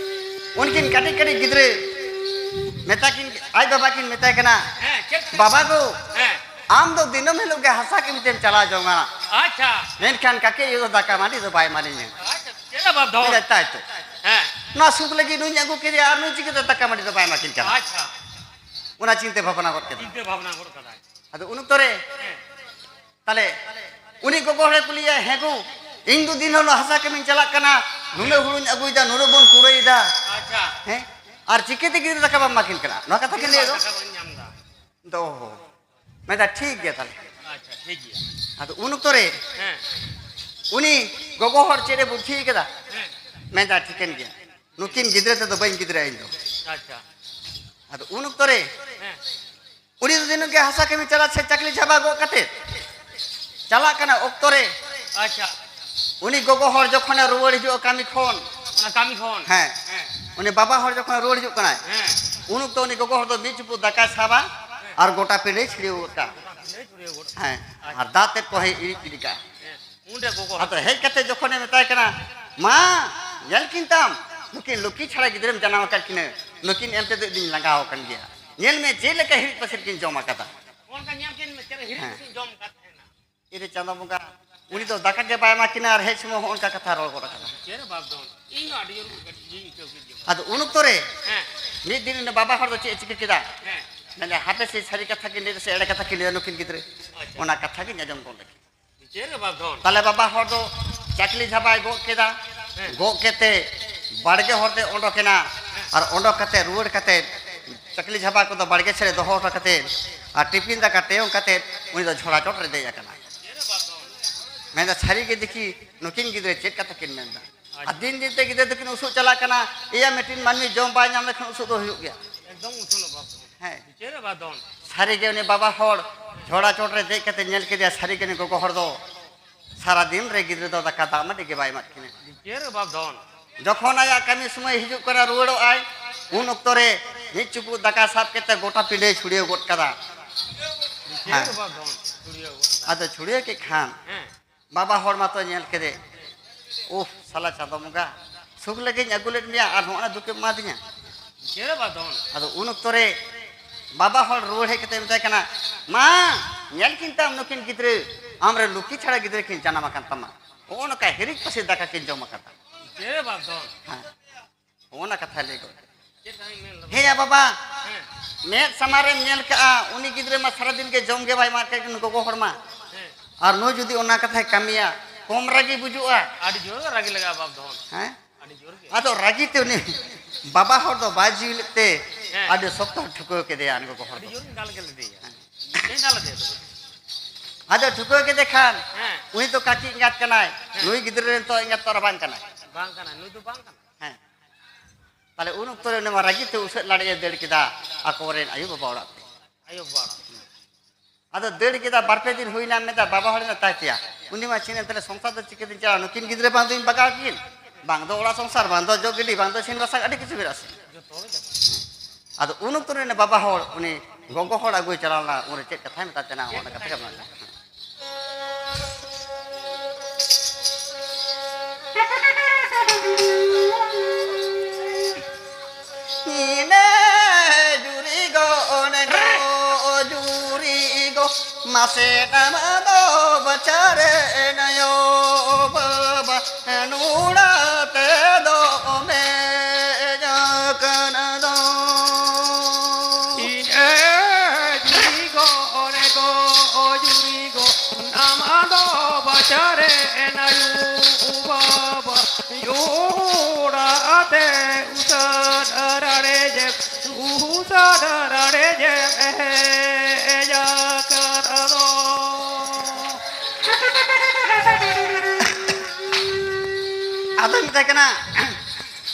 ᱩᱱᱠᱤᱱ ᱠᱟᱹᱴᱤᱡ ᱠᱟᱹᱴᱤᱡ ᱜᱤᱫᱽᱨᱟᱹ ᱢᱮᱛᱟ ᱠᱤᱱ, ᱟᱡ ᱵᱟᱵᱟ ᱠᱤᱱ ᱢᱮᱛᱟᱭ ᱠᱟᱱᱟ, ᱦᱮᱸ, ᱪᱮᱫ? "ᱵᱟᱵᱟ ᱜᱳ, ᱦᱮᱸ᱾ ᱟᱢ ᱫᱚ ᱫᱤᱱᱟᱹᱢ ᱦᱤᱞᱳᱜ ᱜᱮ ᱦᱟᱥᱟ ᱠᱟᱹᱢᱤ ᱛᱮᱢ ᱪᱟᱞᱟᱣ ᱡᱚᱝᱟ, ᱟᱪᱪᱷᱟ᱾ ᱢᱮᱱᱠᱷᱟᱱ ᱠᱟᱠᱮ ᱟᱭᱳ ᱫᱚ ᱫᱟᱠᱟ ᱢᱟᱹᱰᱤ ᱫᱚ ᱵᱟᱭ ᱮᱢᱟᱞᱤᱧᱟ᱾" ᱟᱪᱪᱷᱟ, ᱪᱮᱫᱟᱜ ᱵᱟᱯ ᱫᱷᱚᱱ? ᱢᱮᱱᱫᱟᱭ, "ᱛᱟᱭ ᱛᱚ᱾ ᱦᱮᱸ᱾ ᱱᱚᱣᱟ ᱥᱩᱠ ᱞᱟᱹᱜᱤᱫ ᱱᱩᱭ ᱟᱹᱜᱩ ᱠᱮᱫᱮᱭᱟ ᱟᱨ ᱱᱩᱭ ᱪᱤᱠᱟᱹᱛᱮ ᱫᱟᱠᱟ ᱢᱟᱹᱰᱤ ᱫᱚ ᱵᱟᱭ ᱮᱢᱟ ᱠᱤᱱ ᱠᱟᱱᱟ?" ᱟᱪᱪᱷᱟ᱾ ᱚᱱᱟ ᱪᱤᱱᱛᱟᱹ ᱵᱷᱟᱵᱽᱱᱟ ᱜᱚᱫ ᱠᱮᱫᱟ᱾ ᱪᱤᱱᱛᱟᱹ ᱵᱷᱟᱵᱽᱱᱟ ᱜᱚᱫ ᱠᱟᱫᱟᱭ᱾ ᱟᱫᱚ ᱩᱱ ᱚᱠᱛᱚ ᱨᱮ ᱦᱮᱸ᱾ ᱛᱟᱦᱞᱮ ᱩᱱᱤ ᱜᱚᱜᱚ ᱦᱚᱲᱮ ᱠᱩᱞᱤᱭᱟ, "ᱦᱮᱸ ᱜᱳ, ᱤᱧ ᱫᱚ ᱫᱤᱱ ᱦᱤᱞᱳᱜ ᱦᱟᱥᱟ ᱠᱟᱹᱢᱤᱧ ᱪᱟᱞᱟᱜ ᱠᱟᱱᱟ, ᱱᱩᱱᱟᱹᱜ ᱦᱩᱲᱩᱧ ᱟᱹᱜᱩᱭᱮᱫᱟ, ᱱᱩᱱᱟᱹᱜ ᱵᱚᱱ ᱠᱩᱲᱟᱹᱭᱮᱫᱟ, ᱟᱪᱪᱷᱟ᱾ ᱦᱮᱸ, ᱟᱨ ᱪᱤᱠᱟᱹᱛᱮ ᱜᱤᱫᱽᱨᱟᱹ ᱫᱟᱠᱟ ᱵᱟᱢ ᱮᱢᱟ ᱠᱤᱱ ᱠᱟᱱᱟ?" ᱱᱚᱣᱟ ᱠᱟᱛᱷᱟ ᱠᱤᱱ ᱞᱟᱹᱭ ᱫᱚ᱾ ᱫᱟᱠᱟ ᱵᱟᱹᱧ ᱧᱟᱢ ᱮᱫᱟ᱾ ᱫᱚ ᱢᱮᱱᱫᱟ, "ᱴᱷᱤᱠ ᱜᱮᱭᱟ ᱛᱟᱦᱞᱮ, ᱟᱪᱪᱷᱟ, ᱴᱷᱤᱠ ᱜᱮᱭᱟ᱾ ᱟᱫᱚ ᱩᱱ ᱚᱠᱛᱚ ᱨᱮ ᱦᱮᱸ᱾ ᱩᱱᱤ ᱜᱚᱜᱚ ᱦᱚᱲ ᱪᱮᱫ ᱮ ᱵᱩᱫᱽᱫᱷᱤ ᱠᱟᱫᱟ?" ᱦᱮᱸ᱾ ᱢᱮᱱᱫᱟ, "ᱴᱷᱤᱠᱟᱹᱱ ᱜᱮᱭᱟ, ᱱᱩᱠᱤᱱ ᱜᱤᱫᱽᱨᱟᱹ ᱛᱮᱫᱚ ᱵᱟᱹᱧ ᱜᱤᱫᱽᱨᱟᱹ ᱤᱧ ᱫᱚ᱾" ᱟᱪᱪᱷᱟ᱾ ᱟᱫᱚ ᱩᱱ ᱚᱠᱛᱚ ᱨᱮ ᱦᱮᱸ᱾ ᱩᱱᱤ ᱫᱚ ᱫᱤᱱᱟᱹᱢ ᱜᱮ ᱦᱟᱥᱟ ᱠᱟᱹᱢᱤ ᱪᱟᱞᱟᱜ ᱥᱮ ᱪᱟᱹᱠᱨᱤ ᱪᱟᱵᱟ ᱜᱚᱫ ᱠᱟᱛᱮ ᱪᱟᱞᱟᱜ ᱠᱟᱱᱟ᱾ ᱚᱠᱛᱚ ᱨᱮ ᱟᱪᱪᱷᱟ᱾ ᱩᱱᱤ ᱜᱚᱜᱚ ᱦᱚᱲ ᱡᱚᱠᱷᱚᱱᱮ ᱨᱩᱣᱟᱹᱲ ᱦᱤᱡᱩᱜᱼᱟ ᱠᱟᱹᱢᱤ ᱠᱷᱚᱱ, ᱚᱱᱟ ᱠᱟᱹᱢᱤ ᱠᱷᱚᱱ᱾ ᱦᱮᱸ᱾ ᱦᱮᱸ᱾ ᱩᱱᱤ ᱵᱟᱵᱟ ᱦᱚᱲ ᱡᱚᱠᱷᱚᱱᱮ ᱨᱩᱣᱟᱹᱲ ᱦᱤᱡᱩᱜ ᱠᱟᱱᱟᱭ, ᱦᱮᱸ᱾ ᱩᱱ ᱚᱠᱛᱚ ᱩᱱᱤ ᱜᱚᱜᱚ ᱦᱚᱲ ᱫᱚ ᱢᱤᱫ ᱪᱩᱯᱩᱫ ᱫᱟᱠᱟᱭ ᱥᱟᱵᱟ ᱟᱨ ᱜᱚᱴᱟ ᱯᱤᱸᱰᱟᱹᱭ ᱪᱷᱤᱲᱭᱟᱹᱣ ᱜᱚᱫ ᱠᱟᱜᱼᱟ᱾ ᱦᱮᱸ, ᱟᱨ ᱫᱟᱜ ᱛᱮᱫ ᱠᱚ ᱦᱮᱡ ᱤᱲᱤᱡ ᱜᱤᱰᱤ ᱠᱟᱜᱼᱟ᱾ ᱩᱱᱨᱮ ᱜᱚᱜᱚ ᱦᱚᱲ ᱟᱫᱚ ᱦᱮᱡ ᱠᱟᱛᱮ ᱡᱚᱠᱷᱚᱱᱮ ᱢᱮᱛᱟᱭ ᱠᱟᱱᱟ, "ᱢᱟ, ᱧᱮᱞ ᱠᱤᱱ ᱛᱟᱢ, ᱱᱩᱠᱤᱱ ᱞᱩᱠᱠᱷᱤ ᱪᱷᱟᱲᱟ ᱜᱤᱫᱽᱨᱟᱹᱢ ᱡᱟᱱᱟᱢ ᱟᱠᱟᱫ ᱠᱤᱱᱟᱹ, ᱱᱩᱠᱤᱱ ᱮᱢ ᱛᱮᱫᱚ ᱤᱧ ᱞᱟᱸᱜᱟ ᱟᱠᱟᱱ ᱜᱮᱭᱟ᱾ ᱧᱮᱞ ᱢᱮ ᱪᱮᱫ ᱞᱮᱠᱟ ᱦᱤᱨᱤᱡ ᱯᱟᱹᱥᱤᱨ ᱠᱤᱱ ᱡᱚᱢ ᱟᱠᱟᱫᱟ᱾" ᱚᱱᱠᱟ ᱧᱮᱞ ᱠᱤᱱ ᱢᱮ, ᱪᱮᱫ ᱦᱤᱨᱤᱡ ᱦᱮᱸ᱾ ᱯᱟᱹᱥᱤᱨ ᱡᱚᱢ ᱟᱠᱟᱫ ᱛᱟᱦᱮᱱᱟ᱾ ᱤᱨᱮ ᱪᱟᱸᱫᱚ ᱵᱚᱸᱜᱟ, ᱩᱱᱤ ᱫᱚ ᱫᱟᱠᱟ ᱜᱮ ᱵᱟᱭ ᱮᱢᱟ ᱠᱤᱱᱟ ᱟᱨ ᱦᱮᱡ ᱥᱚᱢᱚᱭ ᱦᱚᱸ ᱚᱱᱠᱟ ᱠᱟᱛᱷᱟ ᱨᱚᱲ ᱜᱚᱫ ᱟᱠᱟᱫᱟ᱾ ᱪᱮᱫ ᱨᱮ ᱵᱟᱯ ᱫᱚ? ᱤᱧ ᱦᱚᱸ ᱟᱹᱰᱤ ᱡᱳᱨ ᱠᱟᱹᱴᱤᱡ ᱤᱧ ᱟᱹᱭᱠᱟᱹᱣ ᱠᱮᱫ ᱜᱮᱭᱟ᱾ ᱟᱫᱚ ᱩᱱ ᱚᱠᱛᱚ ᱨᱮ ᱦᱮᱸ᱾ ᱢᱤᱫ ᱫᱤᱱ ᱩᱱᱤ ᱵᱟᱵᱟ ᱦᱚᱲ ᱫᱚ ᱪᱮᱫ ᱮ ᱪᱤᱠᱟᱹ ᱠᱮᱫᱟ? ᱦᱮᱸ᱾ ᱢᱮᱱᱫᱟ, ᱦᱟᱯᱮ ᱥᱮ ᱥᱟᱹᱨᱤ ᱠᱟᱛᱷᱟ ᱠᱤᱱ ᱞᱟᱹᱭ ᱫᱟ ᱥᱮ ᱮᱲᱮ ᱠᱟᱛᱷᱟ ᱠᱤᱱ ᱞᱟᱹᱭ ᱫᱟ ᱱᱩᱠᱤᱱ ᱜᱤᱫᱽᱨᱟᱹ? ᱟᱪᱪᱷᱟ᱾ ᱚᱱᱟ ᱠᱟᱛᱷᱟ ᱜᱤᱧ ᱟᱸᱡᱚᱢ ᱜᱚᱫ ᱞᱮᱜᱮ᱾ ᱪᱮᱫ ᱨᱮ ᱵᱟᱯ ᱫᱚ? ᱛᱟᱦᱞᱮ ᱵᱟᱵᱟ ᱦᱚᱲ ᱫᱚ ᱪᱟᱠᱞᱤ ᱡᱷᱟᱵᱟᱭ ᱜᱚᱜ ᱠᱮᱫᱟ᱾ ᱦᱮᱸ᱾ ᱜᱚᱜ ᱠᱟᱛᱮ ᱵᱟᱲᱜᱮ ᱦᱚᱨ ᱛᱮ ᱚᱰᱚᱠᱮᱱᱟ᱾ ᱦᱮᱸ᱾ ᱟᱨ ᱚᱰᱚᱠ ᱠᱟᱛᱮ ᱨᱩᱣᱟᱹᱲ ᱠᱟᱛᱮ ᱪᱟᱠᱞᱤ ᱡᱷᱟᱵᱟ ᱠᱚᱫᱚ ᱵᱟᱲᱜᱮ ᱥᱮᱫ ᱨᱮ ᱫᱚᱦᱚ ᱦᱚᱴᱚ ᱠᱟᱛᱮ ᱟᱨ ᱴᱤᱯᱤᱱ ᱫᱟᱠᱟ ᱴᱮᱭᱚᱝ ᱠᱟᱛᱮ ᱩᱱᱤ ᱫᱚ ᱡᱷᱚᱲᱟ ᱪᱚᱴ ᱨᱮ ᱫᱮᱡ ᱟᱠᱟᱱᱟᱭ᱾ ᱢᱮᱱᱫᱟ, ᱥᱟᱹᱨᱤ ᱜᱮ ᱫᱮᱠᱷᱤ ᱱᱩᱠᱤᱱ ᱜᱤᱫᱽᱨᱟᱹ ᱪᱮᱫ ᱠᱟᱛᱷᱟ ᱠᱤᱱ ᱢᱮᱱᱫᱟ᱾ ᱟᱨ ᱫᱤᱱ ᱫᱤᱱ ᱛᱮ ᱜᱤᱫᱽᱨᱟᱹ ᱫᱚᱠᱤᱱ ᱩᱥᱩᱜ ᱪᱟᱞᱟᱜ ᱠᱟᱱᱟ᱾ ᱮᱭᱟ, ᱢᱤᱫᱴᱤᱱ ᱢᱟᱹᱱᱢᱤ ᱡᱚᱢ ᱵᱟᱭ ᱧᱟᱢ ᱞᱮᱠᱷᱟᱱ ᱩᱥᱩᱜ ᱫᱚ ᱦᱩᱭᱩᱜ ᱜᱮᱭᱟ᱾ ᱮᱠᱫᱚᱢ ᱩᱥᱩᱞᱚᱜ ᱵᱟᱯ᱾ ᱦᱮᱸ᱾ ᱪᱮᱫ ᱨᱮ ᱵᱟᱯ ᱫᱚᱱ? ᱥᱟᱹᱨᱤ ᱜᱮ ᱩᱱᱤ ᱵᱟᱵᱟ ᱦᱚᱲ ᱡᱷᱚᱲᱟ ᱪᱚᱴ ᱨᱮ ᱫᱮᱡ ᱠᱟᱛᱮ ᱧᱮᱞ ᱠᱮᱫᱮᱭᱟ, ᱥᱟᱹᱨᱤ ᱜᱮ ᱩᱱᱤ ᱜᱚᱜᱚ ᱦᱚᱲ ᱫᱚ ᱥᱟᱨᱟ ᱫᱤᱱ ᱨᱮ ᱜᱤᱫᱽᱨᱟᱹ ᱫᱚ ᱫᱟᱠᱟ ᱫᱟᱜ ᱢᱟᱹᱰᱤ ᱜᱮ ᱵᱟᱭ ᱮᱢᱟᱫ ᱠᱤᱱᱟ᱾ ᱪᱮᱫ ᱨᱮ ᱵᱟᱯ ᱫᱚᱱ? ᱡᱚᱠᱷᱚᱱ ᱟᱭᱟᱜ ᱠᱟᱹᱢᱤ ᱥᱚᱢᱚᱭ ᱦᱤᱡᱩᱜ ᱠᱟᱱᱟ, ᱨᱩᱣᱟᱹᱲᱚᱜ ᱟᱭ, ᱩᱱ ᱚᱠᱛᱚ ᱨᱮ ᱢᱤᱫ ᱪᱩᱯᱩᱫ ᱫᱟᱠᱟ ᱥᱟᱵ ᱠᱟᱛᱮ ᱜᱚᱴᱟ ᱯᱤᱸᱰᱟᱹᱭ ᱪᱷᱩᱲᱭᱟᱹᱣ ᱜᱚᱫ ᱠᱟᱫᱟ᱾ ᱪᱮᱫ ᱨᱮ ᱵᱟᱯ ᱫᱚᱱ? ᱪᱷᱩᱲᱭᱟᱹᱣ ᱜᱚᱫ ᱠᱟᱫᱟ᱾ ᱟᱫᱚ ᱪᱷᱩᱲᱭᱟᱹᱣ ᱠᱮᱫ ᱠᱷᱟᱱ ᱦᱮᱸ᱾ ᱵᱟᱵᱟ ᱦᱚᱲ ᱢᱟᱛᱚ ᱧᱮᱞ ᱠᱮᱫᱮ, "ᱩᱦ, ᱥᱟᱞᱟ ᱪᱟᱸᱫᱚ ᱵᱚᱸᱜᱟ, ᱥᱩᱠ ᱞᱟᱹᱜᱤᱫ ᱤᱧ ᱟᱹᱜᱩ ᱞᱮᱫ ᱢᱮᱭᱟ ᱟᱨ ᱱᱚᱜᱼᱚᱭ ᱫᱩᱠᱮᱢ ᱮᱢᱟᱫᱤᱧᱟ?" ᱪᱮᱫ ᱨᱮ ᱵᱟᱯ ᱫᱚᱱ? ᱟᱫᱚ ᱩᱱ ᱚᱠᱛᱚ ᱨᱮ ᱵᱟᱵᱟ ᱦᱚᱲ ᱨᱩᱣᱟᱹᱲ ᱦᱮᱡ ᱠᱟᱛᱮ ᱢᱮᱛᱟᱭ ᱠᱟᱱᱟ, "ᱢᱟ, ᱧᱮᱞ ᱠᱤᱱ ᱛᱟᱢ ᱱᱩᱠᱤᱱ ᱜᱤᱫᱽᱨᱟᱹ, ᱟᱢᱨᱮᱱ ᱞᱩᱠᱠᱷᱤ ᱪᱷᱟᱲᱟ ᱜᱤᱫᱽᱨᱟᱹ ᱠᱤᱱ ᱡᱟᱱᱟᱢ ᱟᱠᱟᱱ ᱛᱟᱢᱟ᱾ ᱱᱚᱜᱼᱚ ᱱᱚᱝᱠᱟ ᱦᱤᱨᱤᱡ ᱯᱟᱹᱥᱤᱨ ᱫᱟᱠᱟ ᱠᱤᱱ ᱡᱚᱢ ᱟᱠᱟᱫᱟ᱾" ᱪᱮᱫ ᱨᱮ ᱵᱟᱯ ᱫᱚᱱ? ᱦᱮᱸ᱾ ᱚᱱᱟ ᱠᱟᱛᱷᱟᱭ ᱞᱟᱹᱭ ᱜᱚᱫ᱾ ᱪᱮᱫ ᱠᱟᱛᱷᱟᱧ ᱢᱮᱱ ᱞᱮᱫᱟ? ᱦᱮᱸᱭᱟ ᱵᱟᱵᱟ, ᱦᱮᱸ᱾ ᱢᱮᱫ ᱥᱟᱢᱟᱝ ᱨᱮᱢ ᱧᱮᱞ ᱠᱟᱜᱼᱟ, ᱩᱱᱤ ᱜᱤᱫᱽᱨᱟᱹ ᱢᱟ ᱥᱟᱨᱟᱫᱤᱱ ᱜᱮ ᱡᱚᱢ ᱜᱮ ᱵᱟᱭ ᱮᱢᱟᱜ ᱠᱟᱱ ᱜᱚᱜᱚ ᱦᱚᱲ ᱢᱟ᱾ ᱦᱮᱸ᱾ ᱟᱨ ᱱᱩᱭ ᱡᱩᱫᱤ ᱚᱱᱟ ᱠᱟᱛᱷᱟᱭ ᱠᱟᱹᱢᱤᱭᱟ, ᱠᱚᱢ ᱨᱟᱹᱜᱤ ᱵᱩᱡᱩᱜᱼᱟ᱾ ᱟᱹᱰᱤ ᱡᱳᱨ ᱜᱮ ᱨᱟᱹᱜᱤ ᱞᱟᱜᱟᱜᱼᱟ ᱵᱟᱯ ᱫᱚ᱾ ᱦᱮᱸ? ᱟᱹᱰᱤ ᱡᱳᱨ ᱜᱮ᱾ ᱟᱫᱚ ᱨᱟᱹᱜᱤ ᱛᱮ ᱩᱱᱤ ᱵᱟᱵᱟ ᱦᱚᱲ ᱫᱚ ᱵᱟᱭ ᱡᱤᱣᱤ ᱞᱮᱫ ᱛᱮ ᱦᱮᱸ᱾ ᱟᱹᱰᱤ ᱥᱚᱠᱛᱚ ᱴᱷᱩᱠᱟᱹᱣ ᱠᱮᱫᱮᱭᱟ ᱩᱱᱤ ᱜᱚᱜᱚ ᱦᱚᱲ ᱟᱹᱰᱤ ᱫᱚ᱾ ᱡᱳᱨ ᱤᱧ ᱫᱟᱞ ᱠᱮᱫ ᱞᱮᱫᱮᱭᱟ᱾ ᱦᱮᱸ᱾ ᱤᱧ ᱫᱟᱞ ᱞᱮᱫᱮᱭᱟ ᱛᱚᱵᱮ᱾ ᱟᱫᱚ ᱴᱷᱩᱠᱟᱹᱣ ᱠᱮᱫᱮ ᱠᱷᱟᱱ ᱦᱮᱸ᱾ ᱩᱱᱤ ᱫᱚ ᱠᱟᱹᱴᱤᱡ ᱮᱸᱜᱟᱛ ᱠᱟᱱᱟᱭ, ᱦᱮᱸ᱾ ᱱᱩᱭ ᱜᱤᱫᱽᱨᱟᱹ ᱨᱮᱱ ᱛᱚ ᱮᱸᱜᱟᱛ ᱛᱚ ᱟᱨ ᱵᱟᱝ ᱠᱟᱱᱟᱭ᱾ ᱵᱟᱝ ᱠᱟᱱᱟᱭ, ᱱᱩᱭ ᱫᱚ ᱵᱟᱝ ᱠᱟᱱᱟᱭ᱾ ᱦᱮᱸ᱾ ᱛᱟᱦᱞᱮ ᱩᱱ ᱚᱠᱛᱚ ᱨᱮ ᱩᱱᱤ ᱢᱟ ᱨᱟᱹᱜᱤ ᱛᱮ ᱩᱥᱟᱹᱫ ᱞᱟᱲᱮᱡ ᱮ ᱫᱟᱹᱲ ᱠᱮᱫᱟ ᱟᱠᱚᱨᱮᱱ ᱟᱭᱳ ᱵᱟᱵᱟ ᱚᱲᱟᱜ ᱛᱮ᱾ ᱟᱭᱳ ᱵᱟᱵᱟ ᱚᱲᱟᱜ᱾ ᱟᱫᱚ ᱫᱟᱹᱲ ᱠᱮᱫᱟ, ᱵᱟᱨ ᱯᱮ ᱫᱤᱱ ᱦᱩᱭᱱᱟ, ᱢᱮᱱᱫᱟ ᱵᱟᱵᱟ ᱦᱚᱲ ᱢᱮᱛᱟᱭ ᱛᱮᱭᱟ, ᱩᱱᱤ ᱢᱟ ᱪᱮᱫ ᱮᱱᱛᱮ ᱥᱚᱝᱥᱟᱨ ᱫᱚ ᱪᱤᱠᱟᱹᱛᱮᱧ ᱪᱟᱞᱟᱣᱟ? ᱱᱩᱠᱤᱱ ᱜᱤᱫᱽᱨᱟᱹ ᱵᱟᱝ ᱫᱚᱧ ᱵᱟᱜᱟᱣ ᱠᱤᱱ, ᱵᱟᱝ ᱫᱚ ᱚᱲᱟᱜ ᱥᱚᱝᱥᱟᱨ, ᱵᱟᱝ ᱫᱚ ᱡᱚᱜ ᱜᱤᱰᱤ, ᱵᱟᱝ ᱫᱚ ᱤᱥᱤᱱ ᱵᱟᱥᱟᱝ, ᱟᱹᱰᱤ ᱠᱤᱪᱷᱩ ᱢᱮᱱᱟᱜᱼᱟ ᱥᱮ᱾ ᱡᱚᱛᱚ ᱜᱮ ᱪᱟᱵᱟ᱾ ᱟᱫᱚ ᱩᱱ ᱚᱠᱛᱚ ᱨᱮ ᱩᱱᱤ ᱵᱟᱵᱟ ᱦᱚᱲ ᱩᱱᱤ ᱜᱚᱜᱚ ᱦᱚᱲ ᱟᱹᱜᱩᱭ ᱪᱟᱞᱟᱣ ᱞᱮᱱᱟ, ᱩᱱᱨᱮ ᱪᱮᱫ ᱠᱟᱛᱷᱟᱭ ᱢᱮᱛᱟ ᱫᱮᱱᱟ, ᱚᱱᱟ ᱠᱟᱛᱷᱟ ᱜᱮ ᱢᱮᱱᱟᱜᱼᱟ᱾ ᱤᱱᱟᱹ ᱡᱩᱨᱤ ᱜᱚ, ᱚᱱᱮ ᱜᱚ, ᱡᱩᱨᱤ ᱜᱚ, ᱢᱟᱥᱮ ᱱᱟᱢ ᱫᱚ ᱵᱟᱪᱷᱟᱨᱮ ᱱᱟᱭᱳ ᱵᱟᱵᱟ, ᱱᱩᱲᱟ ᱛᱮ ᱫᱚ ᱢᱮᱡᱟ ᱠᱟᱱᱟ ᱫᱚ᱾ ᱤᱱᱟᱹ ᱡᱩᱨᱤ ᱜᱚ, ᱚᱱᱮ ᱜᱚ, ᱡᱩᱨᱤ ᱜᱚ, ᱱᱟᱢ ᱫᱚ ᱵᱟᱪᱷᱟᱨᱮ ᱱᱟᱭᱳ ᱵᱟᱵᱟ, ᱱᱩᱲᱟ ᱛᱮ ᱩᱥᱟᱹᱨ ᱨᱟᱲᱮ ᱡᱮ ᱩᱥᱟᱹᱨᱟ ᱨᱟᱲᱮ ᱡᱮ ᱦᱮᱡ ᱟᱠᱟᱫ ᱫᱚ᱾ ᱟᱫᱚᱭ ᱢᱮᱛᱟᱭ ᱠᱟᱱᱟ,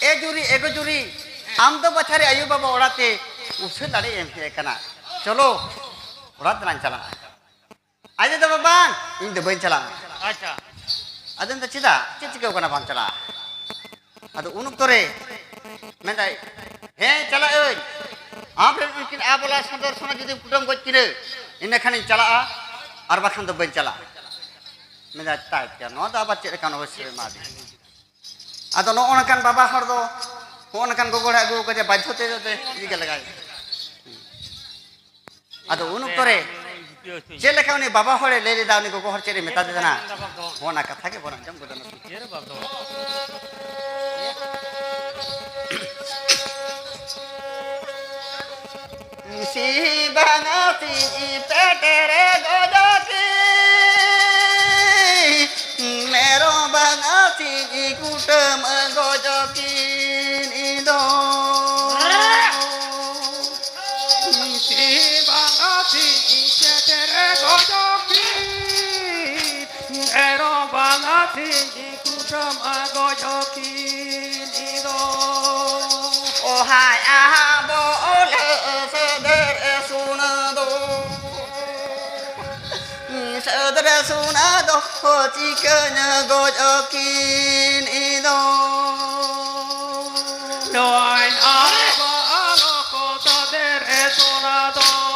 "ᱮ ᱡᱩᱨᱤ, ᱮ ᱜᱚ ᱡᱩᱨᱤ, ᱟᱢ ᱫᱚ ᱵᱟᱪᱷᱟᱨᱮ ᱟᱭᱳ ᱵᱟᱵᱟ ᱚᱲᱟᱜ ᱛᱮ ᱩᱥᱟᱹᱨᱟ ᱨᱟᱲᱮ ᱮᱢ ᱦᱮᱡ ᱟᱠᱟᱱᱟ᱾ ᱪᱚᱞᱚ, ᱚᱲᱟᱜ ᱛᱮᱞᱟᱝ ᱪᱟᱞᱟᱜᱼᱟ᱾" ᱟᱡ ᱫᱚ, "ᱵᱟᱝ, ᱤᱧ ᱫᱚ ᱵᱟᱹᱧ ᱪᱟᱞᱟᱜᱼᱟ᱾" ᱟᱪᱪᱷᱟ᱾ ᱟᱫᱚ ᱢᱮᱱᱫᱟ, "ᱪᱮᱫᱟᱜ? ᱪᱮᱫ ᱪᱤᱠᱟᱹᱣ ᱠᱟᱱᱟ ᱵᱟᱢ ᱪᱟᱞᱟᱜᱼᱟ?" ᱟᱫᱚ ᱩᱱ ᱚᱠᱛᱚ ᱨᱮ ᱢᱮᱱᱫᱟᱭ, "ᱦᱮᱸ, ᱪᱟᱞᱟᱜ ᱟᱹᱧ᱾ ᱟᱢ ᱨᱮᱱ ᱩᱱᱠᱤᱱ ᱟᱵᱚᱞᱟ ᱥᱚᱫᱚᱨ ᱥᱚᱱᱟ ᱡᱩᱫᱤᱢ ᱠᱩᱴᱟᱹᱢ ᱜᱚᱡ ᱠᱤᱱᱟᱹ, ᱤᱱᱟᱹ ᱠᱷᱟᱱᱤᱧ ᱪᱟᱞᱟᱜᱼᱟ, ᱟᱨ ᱵᱟᱠᱷᱟᱱ ᱫᱚ ᱵᱟᱹᱧ ᱪᱟᱞᱟᱜᱼᱟ᱾" ᱢᱮᱱᱫᱟᱭ, "ᱛᱟᱭ ᱠᱮᱭᱟ, ᱱᱚᱣᱟ ᱫᱚ ᱟᱵᱟᱨ ᱪᱮᱫ ᱞᱮᱠᱟᱱ ᱚᱵᱚᱥᱥᱳᱭ ᱮᱢᱟ ᱫᱤᱧᱟ?" ᱟᱫᱚ ᱱᱚᱜᱼᱚ ᱱᱚᱝᱠᱟᱱ ᱵᱟᱵᱟ ᱦᱚᱲ ᱫᱚ, ᱱᱚᱜᱼᱚ ᱱᱚᱝᱠᱟᱱ ᱜᱚᱜᱚ ᱦᱚᱲᱮ ᱟᱹᱜᱩ ᱟᱠᱟᱫᱮᱭᱟ, ᱵᱟᱫᱽᱫᱷᱚ ᱛᱮ ᱡᱟᱛᱮ ᱤᱫᱤ ᱜᱮ ᱞᱟᱜᱟᱭ᱾ ᱟᱫᱚ ᱩᱱ ᱚᱠᱛᱚ ᱨᱮ ᱪᱮᱫ ᱞᱮᱠᱟ ᱩᱱᱤ ᱵᱟᱵᱟ ᱦᱚᱲᱮ ᱞᱟᱹᱭ ᱞᱮᱫᱟ, ᱩᱱᱤ ᱜᱚᱜᱚ ᱦᱚᱲ ᱪᱮᱫ ᱮ ᱢᱮᱛᱟ ᱫᱮ ᱛᱟᱦᱮᱱᱟ, ᱚᱱᱟ ᱠᱟᱛᱷᱟ ᱜᱮ ᱵᱚᱱ ᱟᱸᱡᱚᱢ ᱜᱚᱫᱟ ᱱᱟᱥᱮ᱾ ᱥᱤ ᱵᱟᱝᱟ ᱥᱤ ᱯᱮᱴᱮᱨᱮ ᱜᱚᱡᱚ ᱠᱤ, ᱢᱮᱨᱚᱢ ᱵᱟᱝᱟ ᱥᱤ ᱠᱩᱴᱟᱹᱢ ᱜᱚᱡᱚ ᱠᱤᱱ ᱫᱚ᱾ ᱥᱤ ᱵᱟᱝᱟ ᱥᱤ ᱯᱮᱴᱮᱨᱮ ᱜᱚᱡᱚ ᱠᱤ, ᱢᱮᱨᱚᱢ ᱵᱟᱝᱟ ᱥᱤ ᱠᱩᱴᱟᱹᱢ ᱜᱚᱡᱚ ᱠᱤᱱ ᱫᱚ᱾ ᱚᱦᱟᱭ ᱟᱦᱟ ᱵᱚᱞᱮ ᱥᱮᱫᱮᱨ ᱥᱩᱱᱟ ᱫᱚ᱾ ᱥᱮᱫᱮᱨ ᱥᱩᱱᱟ ᱫᱚ ᱪᱤᱠᱟᱹᱧ ᱜᱚᱡ ᱠᱤᱱ ᱫᱚ᱾ ᱱᱚᱭ ᱟᱵᱟ ᱟᱞᱚ ᱠᱚ ᱥᱮᱫᱮᱨ ᱥᱩᱱᱟ ᱫᱚ᱾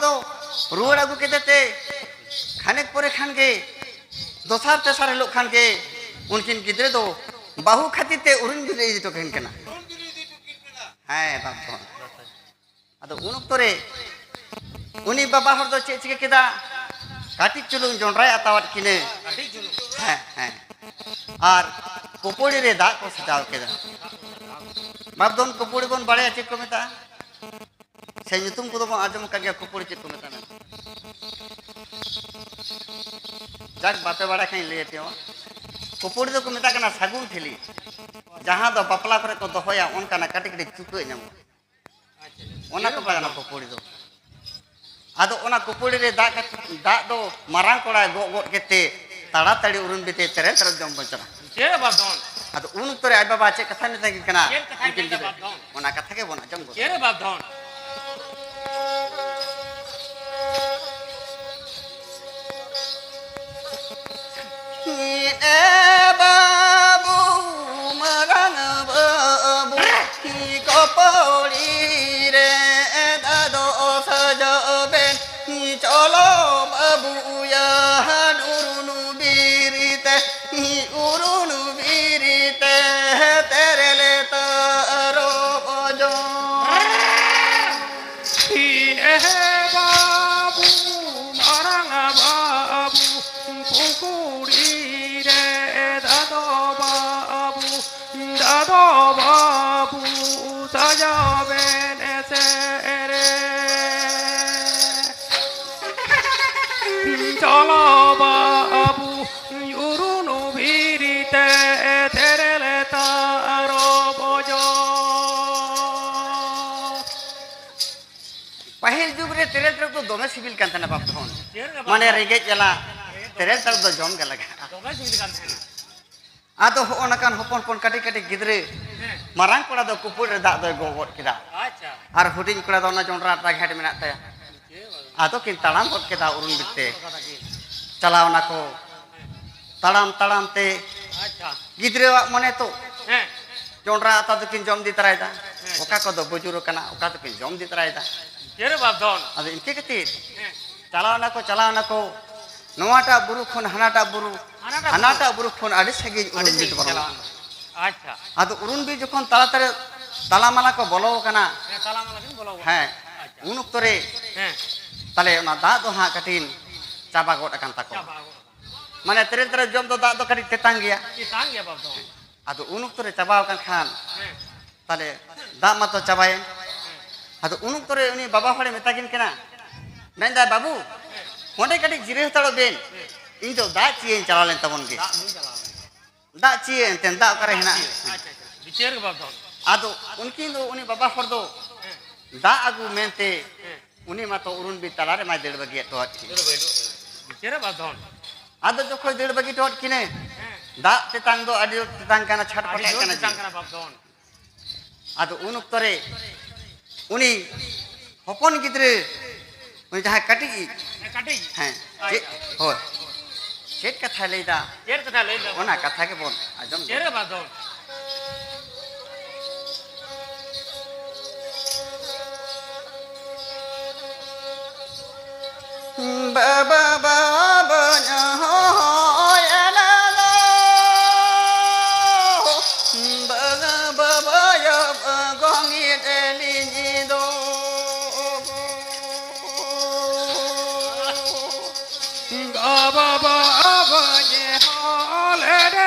ᱫᱚ ᱨᱩᱣᱟᱹᱲ ᱟᱹᱜᱩ ᱠᱮᱫᱮ ᱛᱮ ᱠᱷᱟᱱᱮᱠ ᱯᱚᱨᱮ ᱠᱷᱟᱱ ᱜᱮ, ᱫᱚᱥᱟᱨ ᱛᱮᱥᱟᱨ ᱦᱤᱞᱳᱜ ᱠᱷᱟᱱ ᱜᱮ ᱩᱱᱠᱤᱱ ᱜᱤᱫᱽᱨᱟᱹ ᱫᱚ ᱵᱟᱹᱦᱩ ᱠᱷᱟᱹᱛᱤᱨ ᱛᱮ ᱩᱨᱩᱢ ᱜᱤᱰᱤ ᱦᱚᱴᱚ ᱠᱟᱹᱠᱤᱱ ᱠᱟᱱᱟ᱾ ᱦᱮᱸ, ᱵᱟᱯ ᱫᱚ᱾ ᱟᱫᱚ ᱩᱱ ᱚᱠᱛᱚ ᱨᱮ ᱩᱱᱤ ᱵᱟᱵᱟ ᱦᱚᱲ ᱫᱚ ᱪᱮᱫ ᱪᱤᱠᱟᱹ ᱠᱮᱫᱟ? ᱠᱟᱹᱴᱤᱡ ᱪᱩᱞᱩᱝ ᱡᱚᱸᱰᱨᱟᱭ ᱟᱛᱟᱣᱟᱫ ᱠᱤᱱᱟᱹ, ᱦᱮᱸ, ᱦᱮᱸ, ᱟᱨ ᱠᱚᱯᱚᱲᱤ ᱨᱮ ᱫᱟᱜ ᱠᱚ ᱥᱟᱡᱟᱣ ᱠᱮᱫᱟ᱾ ᱵᱟᱯ ᱫᱚ, ᱠᱚᱯᱚᱲᱤ ᱵᱚᱱ ᱵᱟᱲᱟᱭᱟ ᱪᱮᱫ ᱠᱚ ᱢᱮᱛᱟᱜᱼᱟ? ᱥᱮ ᱧᱩᱛᱩᱢ ᱠᱚᱫᱚ ᱵᱚᱱ ᱟᱸᱡᱚᱢ ᱟᱠᱟᱫ ᱜᱮᱭᱟ, ᱠᱚᱯᱚᱲᱤ ᱪᱮᱫ ᱠᱚ ᱢᱮᱛᱟᱜᱼᱟ ᱢᱮᱱᱛᱮ? ᱡᱟᱠ, ᱵᱟᱯᱮ ᱵᱟᱲᱟᱭ ᱠᱷᱟᱱ ᱤᱧ ᱞᱟᱹᱭ ᱟᱯᱮᱭᱟ᱾ ᱠᱚᱯᱚᱲᱤ ᱫᱚᱠᱚ ᱢᱮᱛᱟᱜ ᱠᱟᱱᱟ ᱥᱟᱹᱜᱩᱱ ᱴᱷᱤᱞᱤ, ᱡᱟᱦᱟᱸ ᱫᱚ ᱵᱟᱯᱞᱟ ᱠᱚᱨᱮ ᱠᱚ ᱫᱚᱦᱚᱭᱟ, ᱚᱱᱠᱟᱱᱟᱜ ᱠᱟᱹᱴᱤᱡ ᱠᱟᱹᱴᱤᱡ ᱪᱩᱠᱟᱹᱜ ᱧᱟᱢᱚᱜᱼᱟ, ᱚᱱᱟ ᱠᱚ ᱢᱮᱛᱟᱜ ᱠᱟᱱᱟ ᱠᱚᱯᱚᱲᱤ ᱫᱚ᱾ ᱟᱫᱚ ᱚᱱᱟ ᱠᱚᱯᱚᱲᱤ ᱨᱮ ᱫᱟᱜ ᱠᱟᱛᱮ, ᱫᱟᱜ ᱫᱚ ᱢᱟᱨᱟᱝ ᱠᱚᱲᱟᱭ ᱜᱚᱜ ᱜᱚᱫ ᱠᱮᱫ ᱛᱮ ᱛᱟᱲᱟᱛᱟᱲᱤ ᱩᱨᱩᱢ ᱵᱤᱛᱮ ᱛᱮᱨᱮ ᱛᱮᱨᱮ ᱡᱚᱢ ᱵᱚᱱ ᱪᱟᱞᱟᱜᱼᱟ᱾ ᱪᱮᱫ ᱵᱟᱯ ᱫᱷᱚᱱ? ᱟᱫᱚ ᱩᱱ ᱚᱠᱛᱚ ᱨᱮ ᱟᱡ ᱵᱟᱵᱟ ᱪᱮᱫ ᱠᱟᱛᱷᱟᱭ ᱢᱮᱛᱟ ᱠᱤᱱ ᱠᱟᱱᱟ? ᱪᱮᱫ ᱠᱟᱛᱷᱟᱭ ᱩᱱᱠᱤᱱ ᱢᱮᱱᱫᱟ ᱜᱤᱫᱽᱨᱟᱹ? ᱵᱟᱯ ᱫᱷᱚᱱ? ᱚᱱᱟ ᱠᱟᱛᱷᱟ ᱜᱮ ᱵᱚᱱ ᱟᱸᱡᱚᱢ ᱜᱚᱫᱟ᱾ ᱪᱮᱫ ᱵᱟᱯ ᱫᱷᱚᱱ? ᱮ ᱵᱟᱹᱵᱩ, ᱢᱟᱨᱟᱝ ᱵᱟᱹᱵᱩ, ᱠᱚᱯᱚᱲᱤ ᱨᱮ ᱫᱟᱫᱚ ᱥᱟᱡᱟᱣ ᱵᱮᱱ᱾ ᱪᱚᱞᱚ ᱵᱟᱹᱵᱩᱭᱟ ᱩᱨᱩᱱ ᱵᱤᱨᱤᱛᱮ, ᱩᱨᱩᱱ ᱵᱤᱨᱤᱛᱮ ᱛᱮᱨᱮᱞᱮ ᱛᱟᱨᱚᱵ ᱡᱚᱢ᱾ ᱮ ᱵᱟᱹᱵᱩ, ᱢᱟᱨᱟᱝ ᱵᱟᱹᱵᱩ, ᱯᱩᱠᱩᱲᱤ ᱨᱮ ᱛᱮᱨᱮᱞ ᱛᱟᱹᱨᱩᱵ ᱫᱚ ᱫᱚᱢᱮ ᱥᱤᱵᱤᱞ ᱠᱟᱱ ᱛᱟᱦᱮᱱᱟ ᱵᱟᱯ ᱛᱚᱠᱷᱚᱱ᱾ ᱪᱮᱫ ᱞᱮᱠᱟ ᱵᱟᱯ? ᱢᱟᱱᱮ ᱨᱮᱸᱜᱮᱡ ᱡᱟᱞᱟ ᱛᱮᱨᱮᱞ ᱛᱟᱹᱨᱩᱵ ᱫᱚ ᱡᱚᱢ ᱜᱮ ᱞᱟᱜᱟᱜᱼᱟ᱾ ᱫᱚᱢᱮ ᱥᱤᱵᱤᱞ ᱠᱟᱱ ᱛᱟᱦᱮᱱᱟ᱾ ᱟᱫᱚ ᱦᱚᱸᱜᱼᱚ ᱱᱚᱝᱠᱟᱱ ᱦᱚᱯᱚᱱ ᱦᱚᱯᱚᱱ ᱠᱟᱹᱴᱤᱡ ᱠᱟᱹᱴᱤᱡ ᱜᱤᱫᱽᱨᱟᱹ ᱦᱮᱸ᱾ ᱢᱟᱨᱟᱝ ᱠᱚᱲᱟ ᱫᱚ ᱠᱩᱯᱩᱲ ᱨᱮ ᱫᱟᱜ ᱫᱚᱭ ᱜᱚᱜ ᱜᱚᱫ ᱠᱮᱫᱟ᱾ ᱟᱪᱪᱷᱟ᱾ ᱟᱨ ᱦᱩᱰᱤᱧ ᱠᱚᱲᱟ ᱫᱚ ᱚᱱᱟ ᱡᱚᱱᱰᱨᱟ ᱟᱴᱟ ᱜᱷᱮᱴ ᱢᱮᱱᱟᱜ ᱛᱟᱭᱟ᱾ ᱪᱮᱫ ᱵᱟᱝ? ᱟᱫᱚ ᱠᱤᱱ ᱛᱟᱲᱟᱢ ᱜᱚᱫ ᱠᱮᱫᱟ ᱩᱨᱩᱢ ᱵᱤᱨ ᱛᱮ᱾ ᱪᱟᱞᱟᱣ ᱱᱟᱠᱚ, ᱛᱟᱲᱟᱢ ᱛᱟᱲᱟᱢ ᱛᱮ ᱟᱪᱪᱷᱟ᱾ ᱜᱤᱫᱽᱨᱟᱹᱣᱟᱜ ᱢᱚᱱᱮ ᱛᱚ ᱦᱮᱸ᱾ ᱡᱚᱱᱰᱨᱟ ᱟᱛᱟ ᱫᱚᱠᱤᱱ ᱡᱚᱢ ᱤᱫᱤ ᱛᱚᱨᱟᱭᱮᱫᱟ, ᱦᱮᱸ᱾ ᱚᱠᱟ ᱠᱚᱫᱚ ᱵᱩᱡᱩᱨ ᱟᱠᱟᱱᱟ, ᱚᱠᱟ ᱫᱚᱠᱤᱱ ᱡᱚᱢ ᱤᱫᱤ ᱛᱚᱨᱟᱭᱮᱫᱟ᱾ ᱪᱮᱫ ᱨᱮ ᱵᱟᱯ ᱫᱷᱚᱱ? ᱟᱫᱚ ᱤᱱᱠᱟᱹ ᱠᱟᱛᱮ ᱦᱮᱸ᱾ ᱪᱟᱞᱟᱣ ᱱᱟᱠᱚ, ᱪᱟᱞᱟᱣ ᱱᱟᱠᱚ, ᱱᱚᱣᱟᱴᱟᱜ ᱵᱩᱨᱩ ᱠᱷᱚᱱ ᱦᱟᱱᱟᱴᱟᱜ ᱵᱩᱨᱩ, ᱦᱟᱱᱟᱴᱟᱜ ᱵᱩᱨᱩ᱾ ᱦᱟᱱᱟᱴᱟᱜ ᱵᱩᱨᱩ ᱠᱷᱚᱱ ᱟᱹᱰᱤ ᱥᱟᱺᱜᱤᱧ ᱟᱹᱰᱤ ᱩᱨᱩᱢ ᱵᱤᱨ ᱥᱟᱺᱜᱤᱧ ᱵᱚᱞᱚ ᱪᱟᱞᱟᱣ ᱮᱱᱟ᱾ ᱮᱱᱟ᱾ ᱟᱪᱪᱷᱟ᱾ ᱟᱫᱚ ᱩᱨᱩᱢ ᱵᱤᱨ ᱡᱚᱠᱷᱚᱱ ᱛᱟᱞᱟ ᱛᱟᱞᱟ, ᱛᱟᱞᱟᱢᱟᱞᱟ ᱠᱚ ᱵᱚᱞᱚ ᱟᱠᱟᱱᱟ, ᱦᱮᱸ, ᱛᱟᱞᱟᱢᱟᱞᱟ ᱠᱤᱱ ᱵᱚᱞᱚ ᱟᱠᱟᱱᱟ᱾ ᱦᱮᱸ, ᱟᱪᱪᱷᱟ᱾ ᱩᱱ ᱚᱠᱛᱚ ᱨᱮ ᱦᱮᱸ᱾ ᱛᱟᱦᱞᱮ ᱚᱱᱟ ᱫᱟᱜ ᱫᱚ ᱦᱟᱸᱜ ᱠᱟᱹᱴᱤᱡ ᱪᱟᱵᱟ ᱜᱚᱫ ᱟᱠᱟᱱ ᱛᱟᱠᱚᱣᱟ᱾ ᱪᱟᱵᱟ ᱜᱚᱫ ᱟᱠᱟᱱᱟ᱾ ᱢᱟᱱᱮ ᱛᱮᱨᱮᱞ ᱛᱟᱨᱚᱵ ᱡᱚᱢ ᱫᱚ ᱫᱟᱜ ᱫᱚ ᱠᱟᱹᱴᱤᱡ ᱛᱮᱛᱟᱝ ᱜᱮᱭᱟ᱾ ᱛᱮᱛᱟᱝ ᱜᱮᱭᱟ ᱵᱟᱯ ᱫᱷᱚᱱ᱾ ᱟᱫᱚ ᱩᱱ ᱚᱠᱛᱚ ᱨᱮ ᱪᱟᱵᱟ ᱟᱠᱟᱱ ᱠᱷᱟᱱ ᱦᱮᱸ᱾ ᱛᱟᱦᱞᱮ ᱫᱟᱜ ᱢᱟᱛᱚ ᱪᱟᱵᱟᱭᱮᱱ᱾ ᱟᱫᱚ ᱩᱱ ᱚᱠᱛᱚ ᱨᱮ ᱩᱱᱤ ᱵᱟᱵᱟ ᱦᱚᱲᱮ ᱢᱮᱛᱟ ᱠᱤᱱ ᱠᱟᱱᱟ, ᱢᱮᱱᱫᱟᱭ, "ᱵᱟᱹᱵᱩ, ᱚᱸᱰᱮ ᱠᱟᱹᱴᱤᱡ ᱡᱤᱨᱟᱹᱣ ᱦᱟᱛᱟᱲᱚᱜ ᱵᱤᱱ, ᱤᱧ ᱫᱚ ᱫᱟᱜ ᱪᱤᱭᱟᱹᱧ ᱪᱟᱞᱟᱣ ᱞᱮᱱ ᱛᱟᱵᱚᱱ ᱜᱮ᱾" ᱫᱟᱜ ᱧᱩ ᱪᱟᱞᱟᱣ ᱞᱮᱱᱟ᱾ ᱫᱟᱜ ᱪᱤᱭᱟᱹ ᱮᱱᱛᱮ ᱫᱟᱜ ᱚᱠᱟᱨᱮ ᱦᱮᱱᱟᱜᱼᱟ? ᱟᱪᱪᱷᱟ, ᱟᱪᱪᱷᱟ᱾ ᱵᱤᱪᱟᱹᱨ ᱜᱮ ᱵᱟᱯ ᱫᱷᱚᱱ᱾ ᱟᱫᱚ ᱩᱱᱠᱤᱱ ᱫᱚ, ᱩᱱᱤ ᱵᱟᱵᱟ ᱦᱚᱲ ᱫᱚ ᱦᱮᱸ᱾ ᱫᱟᱜ ᱟᱹᱜᱩ ᱢᱮᱱᱛᱮ ᱦᱮᱸ᱾ ᱩᱱᱤ ᱢᱟᱛᱚ ᱩᱨᱩᱢ ᱵᱤᱨ ᱛᱟᱞᱟ ᱨᱮᱢᱟᱭ ᱫᱟᱹᱲ ᱵᱟᱹᱜᱤᱭᱟᱫ ᱦᱚᱴᱚᱣᱟᱫ ᱠᱤᱱ᱾ ᱫᱟᱹᱲ ᱵᱟᱹᱜᱤ ᱦᱚᱴᱚ ᱠᱟᱫᱟ᱾ ᱵᱤᱪᱟᱹᱨ ᱜᱮ ᱵᱟᱯ ᱫᱷᱚᱱ᱾ ᱟᱫᱚ ᱡᱚᱠᱷᱚᱱ ᱫᱟᱹᱲ ᱵᱟᱹᱜᱤ ᱦᱚᱴᱚᱣᱟᱫ ᱠᱤᱱᱟᱹ, ᱦᱮᱸ᱾ ᱫᱟᱜ ᱛᱮᱛᱟᱝ ᱫᱚ ᱟᱹᱰᱤ ᱡᱳᱨ ᱛᱮᱛᱟᱝ ᱠᱟᱱᱟ, ᱟᱹᱰᱤ ᱪᱷᱟᱴᱯᱟᱴᱟᱜ ᱡᱳᱨ ᱠᱟᱱᱟ ᱛᱮᱛᱟᱝ ᱡᱤᱣᱤ᱾ ᱠᱟᱱᱟ ᱵᱟᱯ ᱫᱷᱚᱱ᱾ ᱟᱫᱚ ᱩᱱ ᱚᱠᱛᱚ ᱨᱮ ᱩᱱᱤ ᱦᱚᱯᱚᱱ ᱜᱤᱫᱽᱨᱟᱹ ᱩᱱᱤ ᱡᱟᱦᱟᱸᱭ ᱠᱟᱹᱴᱤᱡ ᱤᱡ, ᱦᱮᱸ, ᱠᱟᱹᱴᱤᱡ᱾ ᱦᱮᱸ, ᱟᱪᱪᱷᱟ᱾ ᱪᱮᱫ, ᱦᱳᱭ, ᱪᱮᱫ ᱠᱟᱛᱷᱟᱭ ᱞᱟᱹᱭᱫᱟ? ᱪᱮᱫ ᱠᱟᱛᱷᱟᱭ ᱞᱟᱹᱭᱫᱟ? ᱚᱱᱟ ᱠᱟᱛᱷᱟ ᱜᱮᱵᱚᱱ ᱟᱸᱡᱚᱢ ᱪᱮᱫ ᱜᱮ ᱵᱟᱫᱷᱚᱱ? ᱵᱟᱵᱟ, ᱵᱟᱵᱟᱧ ᱦᱚᱦᱚᱭᱮᱱᱟ ᱫᱚ, ᱵᱟᱵᱟ, ᱵᱟᱵᱟᱭᱟ ᱜᱚᱝᱜᱤ ᱮᱞᱤᱧ ᱫᱚ᱾ ᱜᱟ ᱵᱟᱵᱟ ᱟᱵᱟᱭᱮ ᱦᱚᱞᱮ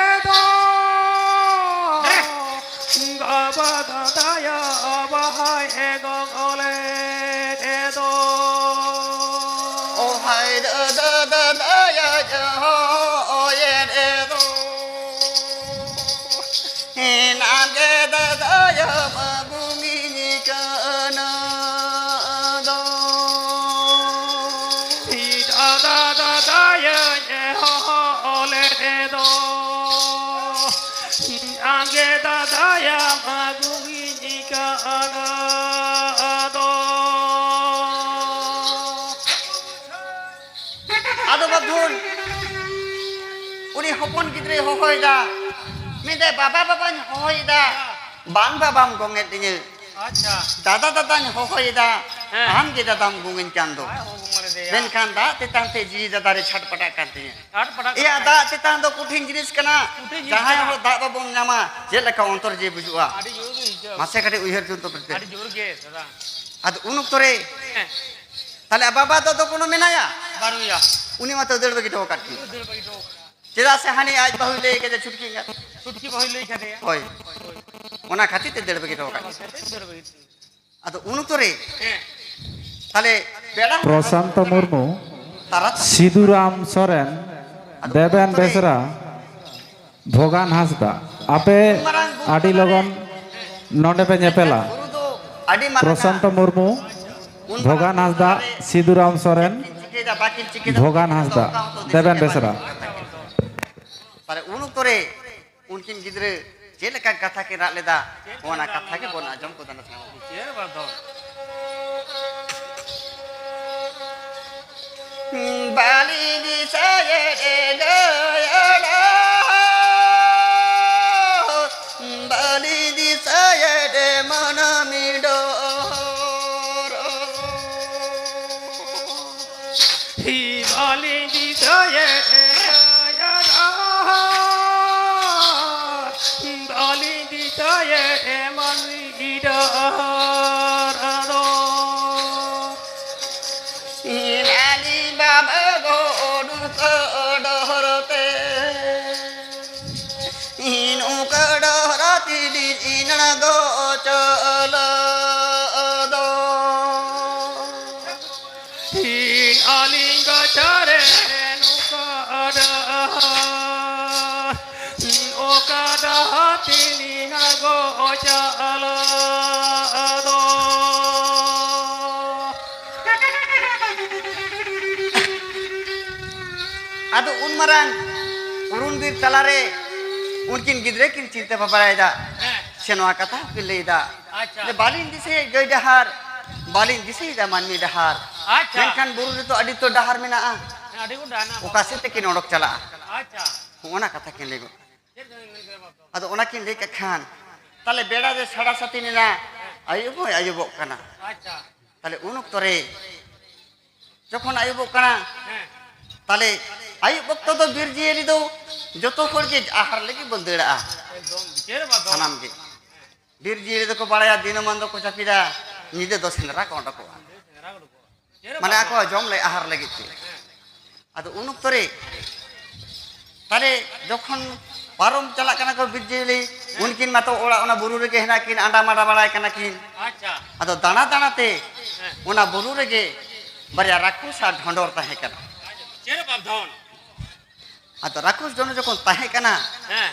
ᱫᱚ᱾ ᱜᱟ ᱵᱟ ᱫᱟᱫᱟᱭᱟ ᱟᱵᱟᱦᱟᱭ ᱮ ᱜᱚᱜᱚᱞᱮ ᱫᱚ᱾ ᱚ ᱦᱟᱭ ᱫᱟᱫᱟ ᱦᱚᱯᱚᱱ ᱜᱤᱫᱽᱨᱟᱹᱭ ᱦᱚᱦᱚᱭᱮᱫᱟ, ᱢᱮᱱᱫᱟᱭ, "ᱵᱟᱵᱟ, ᱵᱟᱵᱟᱧ ᱦᱚᱦᱚᱭᱮᱫᱟ, ᱵᱟᱝ ᱵᱟᱵᱟᱢ ᱜᱚᱝᱮᱫ ᱫᱤᱧᱟᱹ, ᱟᱪᱪᱷᱟ᱾ ᱫᱟᱫᱟ, ᱫᱟᱫᱟᱧ ᱦᱚᱦᱚᱭᱮᱫᱟ, ᱦᱮᱸ᱾ ᱟᱢ ᱜᱮ ᱫᱟᱫᱟᱢ ᱜᱚᱝᱮᱧ ᱠᱟᱱ ᱫᱚ?" ᱵᱟᱭ ᱦᱚᱦᱚ ᱜᱚᱝ ᱞᱮᱫᱮᱭᱟ᱾ ᱢᱮᱱᱠᱷᱟᱱ ᱫᱟᱜ ᱛᱮᱛᱟᱝ ᱛᱮ ᱡᱤᱣᱤ ᱫᱟᱫᱟ ᱨᱮ ᱪᱷᱟᱴᱯᱟᱴᱟᱜ ᱠᱟᱱ ᱛᱤᱧᱟᱹ᱾ ᱪᱷᱟᱴᱯᱟᱴᱟᱜ ᱮᱭᱟ, ᱠᱟᱱ ᱫᱟᱜ ᱛᱮᱛᱟᱝ ᱫᱚ ᱠᱚᱴᱷᱤᱱ ᱡᱤᱱᱤᱥ ᱠᱟᱱᱟ᱾ ᱠᱚᱴᱷᱤᱱ ᱡᱤᱱᱤᱥ ᱡᱟᱦᱟᱸᱭ ᱠᱟᱱᱟ᱾ ᱦᱚᱲ ᱫᱟᱜ ᱵᱟᱵᱚᱱ ᱧᱟᱢᱟ, ᱪᱮᱫ ᱞᱮᱠᱟ ᱚᱱᱛᱚᱨ ᱡᱤᱣᱤ ᱵᱩᱡᱩᱜᱼᱟ? ᱟᱹᱰᱤ ᱡᱳᱨ ᱜᱮ ᱟᱹᱭᱠᱟᱹᱣ᱾ ᱢᱟᱥᱮ ᱠᱟᱹᱴᱤᱡ ᱩᱭᱦᱟᱹᱨ ᱪᱤᱱᱛᱟᱹ ᱯᱮᱥᱮ᱾ ᱟᱹᱰᱤ ᱡᱳᱨ ᱜᱮ, ᱫᱟᱫᱟ᱾ ᱟᱫᱚ ᱩᱱ ᱚᱠᱛᱚ ᱨᱮ, ᱦᱮᱸ᱾ ᱛᱟᱦᱞᱮ ᱵᱟᱵᱟ ᱫᱚ ᱟᱫᱚ ᱠᱳᱱᱳ ᱢᱮᱱᱟᱭᱟ? ᱵᱟᱹᱱᱩᱭᱟ᱾ ᱩᱱᱤ ᱢᱟᱛᱚ ᱫᱟᱹᱲ ᱵᱟᱹᱜᱤ ᱦᱚᱴᱚ ᱟᱠᱟᱫ ᱠᱤᱱ᱾ ᱩᱱᱤ ᱫᱟᱹᱲ ᱵᱟᱹᱜᱤ ᱦᱚᱴᱚ ᱟᱠᱟᱫ᱾ ᱪᱮᱫᱟᱜ ᱥᱮ ᱦᱟᱹᱱᱤ ᱟᱡ ᱵᱟᱹᱦᱩᱭ ᱞᱟᱹᱭ ᱠᱟᱫᱮ ᱪᱷᱩᱴᱠᱤ ᱮᱸᱜᱟᱛ᱾ ᱪᱷᱩᱴᱠᱤ ᱵᱟᱹᱦᱩᱭ ᱞᱟᱹᱭ ᱠᱟᱫᱮᱭᱟ᱾ ᱦᱳᱭ᱾ ᱚᱱᱟ ᱠᱷᱟᱹᱛᱤᱨ ᱛᱮ ᱫᱟᱹᱲ ᱵᱟᱹᱜᱤ ᱦᱚᱴᱚ ᱟᱠᱟᱫ᱾ ᱚᱱᱟ ᱠᱷᱟᱹᱛᱤᱨ ᱛᱮ ᱫᱟᱹᱲ ᱵᱟᱹᱜᱤ ᱦᱚᱴᱚ᱾ ᱟᱫᱚ ᱩᱱ ᱚᱠᱛᱚ ᱨᱮ, ᱦᱮᱸ᱾ ᱛᱟᱦᱞᱮ ᱵᱮᱲᱟ ᱯᱨᱚᱥᱟᱱᱛᱚ ᱢᱩᱨᱢᱩ, ᱛᱟᱨᱟᱛ ᱥᱤᱫᱩᱨᱟᱢ ᱥᱚᱨᱮᱱ, ᱟᱫᱚ ᱫᱮᱵᱮᱱ ᱩᱱ ᱚᱠᱛᱚ ᱨᱮ ᱵᱮᱥᱨᱟ, ᱵᱷᱚᱜᱟᱱ ᱦᱟᱸᱥᱫᱟ, ᱟᱯᱮ ᱢᱟᱨᱟᱝ ᱵᱩᱨᱩ ᱟᱹᱰᱤ ᱛᱟᱞᱟᱨᱮ ᱞᱚᱜᱚᱱ ᱱᱚᱰᱮ ᱯᱮ ᱧᱮᱯᱮᱞᱟ᱾ ᱵᱩᱨᱩ ᱫᱚ ᱟᱹᱰᱤ ᱢᱟᱨᱟᱝᱟ᱾ ᱯᱨᱚᱥᱟᱱᱛᱚ ᱢᱩᱨᱢᱩ, ᱩᱱ ᱢᱟᱨᱟᱝ ᱵᱷᱚᱜᱟᱱ ᱵᱩᱨᱩ ᱦᱟᱸᱥᱫᱟ, ᱛᱟᱞᱟᱨᱮ ᱥᱤᱫᱩᱨᱟᱢ ᱥᱚᱨᱮᱱ, ᱪᱮᱫ ᱠᱤᱱ ᱪᱤᱠᱟᱹᱭᱮᱫᱟ, ᱵᱟᱹᱠᱤᱱ ᱪᱤᱠᱟᱹᱭᱮᱫᱟ, ᱵᱷᱚᱜᱟᱱ ᱩᱱ ᱫᱚ ᱦᱟᱸᱥᱫᱟ, ᱚᱱᱠᱟ ᱦᱚᱸᱛᱚ ᱫᱤᱥᱟᱹ ᱫᱮᱵᱮᱱ ᱜᱮ ᱵᱮᱥᱨᱟ᱾ ᱵᱟᱹᱱᱩᱜ ᱠᱟᱫᱟ᱾ ᱛᱟᱦᱞᱮ ᱩᱱ ᱚᱠᱛᱚ ᱨᱮ ᱩᱱᱠᱤᱱ ᱜᱤᱫᱽᱨᱟᱹ ᱪᱮᱫ ᱞᱮᱠᱟ ᱠᱟᱛᱷᱟ ᱠᱤᱱ ᱨᱟᱜ ᱞᱮᱫᱟ, ᱪᱮᱫ ᱚᱱᱟ ᱞᱮᱠᱟ ᱠᱟᱛᱷᱟ ᱜᱮᱵᱚᱱ ᱟᱸᱡᱚᱢ ᱠᱚᱫᱟ ᱱᱟᱥᱮ᱾ ᱪᱮᱫ ᱵᱟᱫᱚᱞ? ᱵᱟᱹᱞᱤ ᱫᱤᱥᱟᱹᱭᱮᱫ ᱜᱟᱹᱭᱟᱲᱟ, ᱵᱟᱹᱞᱤ ᱫᱤᱥᱟᱹᱭᱮᱫ ᱢᱟᱹᱱᱢᱤ ᱰᱚᱦᱚᱨ᱾ ᱵᱟᱹᱞᱤ ᱫᱤᱥᱟᱹᱭᱮᱫ ᱜᱟᱹᱭᱟᱲᱟ, ᱵᱟᱹᱞᱤ ᱫᱤᱥᱟᱹᱭᱮᱫ ᱢᱟᱹᱱᱢᱤ ᱰᱚᱦᱚᱨ ᱫᱚ᱾ ᱤᱧ ᱟᱹᱞᱤᱧ ᱵᱟᱵᱟ ᱜᱚ ᱩᱰᱩᱠ ᱰᱚᱦᱚᱨ ᱛᱮ, ᱤᱧ ᱚᱠᱟ ᱰᱚᱦᱚᱨ ᱛᱮᱞᱤᱧ ᱟᱬᱜᱚ ᱪᱟᱞᱟᱜ ᱫᱚ᱾ ᱤᱧ ᱟᱹᱞᱤᱧ ᱜᱟᱪᱷᱟ ᱨᱮ ᱱᱚᱝᱠᱟ ᱰᱟᱦᱟᱨ, ᱚᱠᱟ ᱰᱟᱦᱟᱨ ᱛᱮᱞᱤᱧ ᱟᱬᱜᱚ ᱪᱟᱞᱟᱜ ᱫᱚ᱾ ᱟᱫᱚ ᱩᱱ ᱢᱟᱨᱟᱝ ᱩᱨᱩᱢ ᱵᱤᱨ ᱛᱟᱞᱟᱨᱮ ᱩᱱᱠᱤᱱ ᱜᱤᱫᱽᱨᱟᱹ ᱠᱤᱱ ᱪᱤᱱᱛᱟᱹ ᱵᱷᱟᱵᱽᱱᱟᱭᱮᱫᱟ᱾ ᱦᱮᱸ᱾ ᱥᱮ ᱱᱚᱣᱟ ᱠᱟᱛᱷᱟ ᱦᱚᱸᱠᱤᱱ ᱞᱟᱹᱭᱫᱟ᱾ ᱟᱪᱪᱷᱟ᱾ ᱡᱮ, "ᱵᱟᱹᱞᱤᱧ ᱫᱤᱥᱟᱹᱭᱮᱫ ᱜᱟᱹᱭ ᱰᱟᱦᱟᱨ, ᱵᱟᱹᱞᱤᱧ ᱫᱤᱥᱟᱹᱭᱮᱫᱟ ᱢᱟᱹᱱᱢᱤ ᱰᱟᱦᱟᱨ᱾ ᱟᱪᱪᱷᱟ᱾ ᱢᱮᱱᱠᱷᱟᱱ ᱵᱩᱨᱩ ᱨᱮᱫᱚ ᱟᱹᱰᱤ ᱩᱛᱟᱹᱨ ᱰᱟᱦᱟᱨ ᱢᱮᱱᱟᱜᱼᱟ᱾ ᱦᱮᱸ, ᱟᱹᱰᱤ ᱜᱚᱴᱟᱝ ᱦᱮᱱᱟᱜᱼᱟ᱾ ᱚᱠᱟ ᱥᱮᱫ ᱛᱮᱠᱤᱱ ᱚᱰᱚᱠ ᱪᱟᱞᱟᱜᱼᱟ?" ᱟᱪᱪᱷᱟ᱾ ᱚᱱᱟ ᱠᱟᱛᱷᱟ ᱠᱤᱱ ᱞᱟᱹᱭ ᱜᱚᱫ᱾ ᱟᱫᱚ ᱚᱱᱟ ᱠᱤᱱ ᱞᱟᱹᱭ ᱠᱮᱫ ᱠᱷᱟᱱ, ᱛᱟᱦᱞᱮ ᱵᱮᱲᱟ ᱫᱚ ᱥᱟᱲᱟ ᱥᱟᱛᱤᱱ ᱮᱱᱟ, ᱟᱹᱭᱩᱵ ᱦᱚᱸᱭ ᱟᱹᱭᱩᱵᱚᱜ ᱠᱟᱱᱟ᱾ ᱛᱟᱦᱞᱮ ᱩᱱ ᱚᱠᱛᱚ ᱨᱮ ᱡᱚᱠᱷᱚᱱ ᱟᱹᱭᱩᱵᱚᱜ ᱠᱟᱱᱟ, ᱛᱟᱦᱞᱮ ᱟᱹᱭᱩᱵ ᱚᱠᱛᱚ ᱫᱚ ᱵᱤᱨ ᱡᱤᱭᱟᱹᱞᱤ ᱫᱚ ᱡᱚᱛᱚ ᱦᱚᱲ ᱜᱮ ᱟᱦᱟᱨ ᱞᱟᱹᱜᱤᱫ ᱵᱚᱱ ᱫᱟᱹᱲᱟᱜᱼᱟ᱾ ᱥᱟᱱᱟᱢ ᱜᱮ ᱵᱤᱨ ᱡᱤᱭᱟᱹᱞᱤ ᱫᱚᱠᱚ ᱵᱟᱲᱟᱭᱟ, ᱫᱤᱱᱟᱹᱢᱟᱱ ᱫᱚᱠᱚ ᱡᱟᱹᱯᱤᱫᱟ, ᱧᱤᱫᱟᱹ ᱫᱚ ᱥᱮᱸᱫᱽᱨᱟ ᱠᱚ ᱚᱰᱚᱠᱚᱜᱼᱟ᱾ ᱢᱟᱱᱮ ᱟᱠᱚᱣᱟᱜ ᱡᱚᱢ ᱞᱮ ᱟᱦᱟᱨ ᱞᱟᱹᱜᱤᱫ ᱛᱮ᱾ ᱟᱫᱚ ᱩᱱ ᱚᱠᱛᱚ ᱨᱮ ᱛᱟᱦᱞᱮ ᱡᱚᱠᱷᱚᱱ ᱯᱟᱨᱚᱢ ᱪᱟᱞᱟᱜ ᱠᱟᱱᱟ ᱠᱚ ᱵᱤᱨ ᱡᱤᱭᱟᱹᱞᱤ, ᱩᱱᱠᱤᱱ ᱢᱟᱛᱚ ᱚᱲᱟᱜ ᱚᱱᱟ ᱵᱩᱨᱩ ᱨᱮᱜᱮ ᱦᱮᱱᱟᱜ ᱠᱤᱱ, ᱟᱸᱰᱟ ᱢᱟᱰᱟ ᱵᱟᱲᱟᱭ ᱠᱟᱱᱟ ᱠᱤᱱ᱾ ᱟᱪᱪᱷᱟ᱾ ᱟᱫᱚ ᱫᱟᱬᱟ ᱫᱟᱬᱟ ᱛᱮ ᱦᱮᱸ᱾ ᱚᱱᱟ ᱵᱩᱨᱩ ᱨᱮᱜᱮ ᱵᱟᱨᱭᱟ ᱨᱟᱠᱷᱩᱥ ᱟᱨ ᱰᱷᱚᱸᱰᱚᱨ ᱛᱟᱦᱮᱸ ᱠᱟᱱᱟ᱾ ᱪᱮᱫ ᱵᱟᱯᱫᱷᱚᱱ? ᱟᱫᱚ ᱨᱟᱠᱷᱩᱥ ᱰᱷᱚᱸᱰᱚᱨ ᱡᱚᱠᱷᱚᱱ ᱛᱟᱦᱮᱸ ᱠᱟᱱᱟ, ᱦᱮᱸ᱾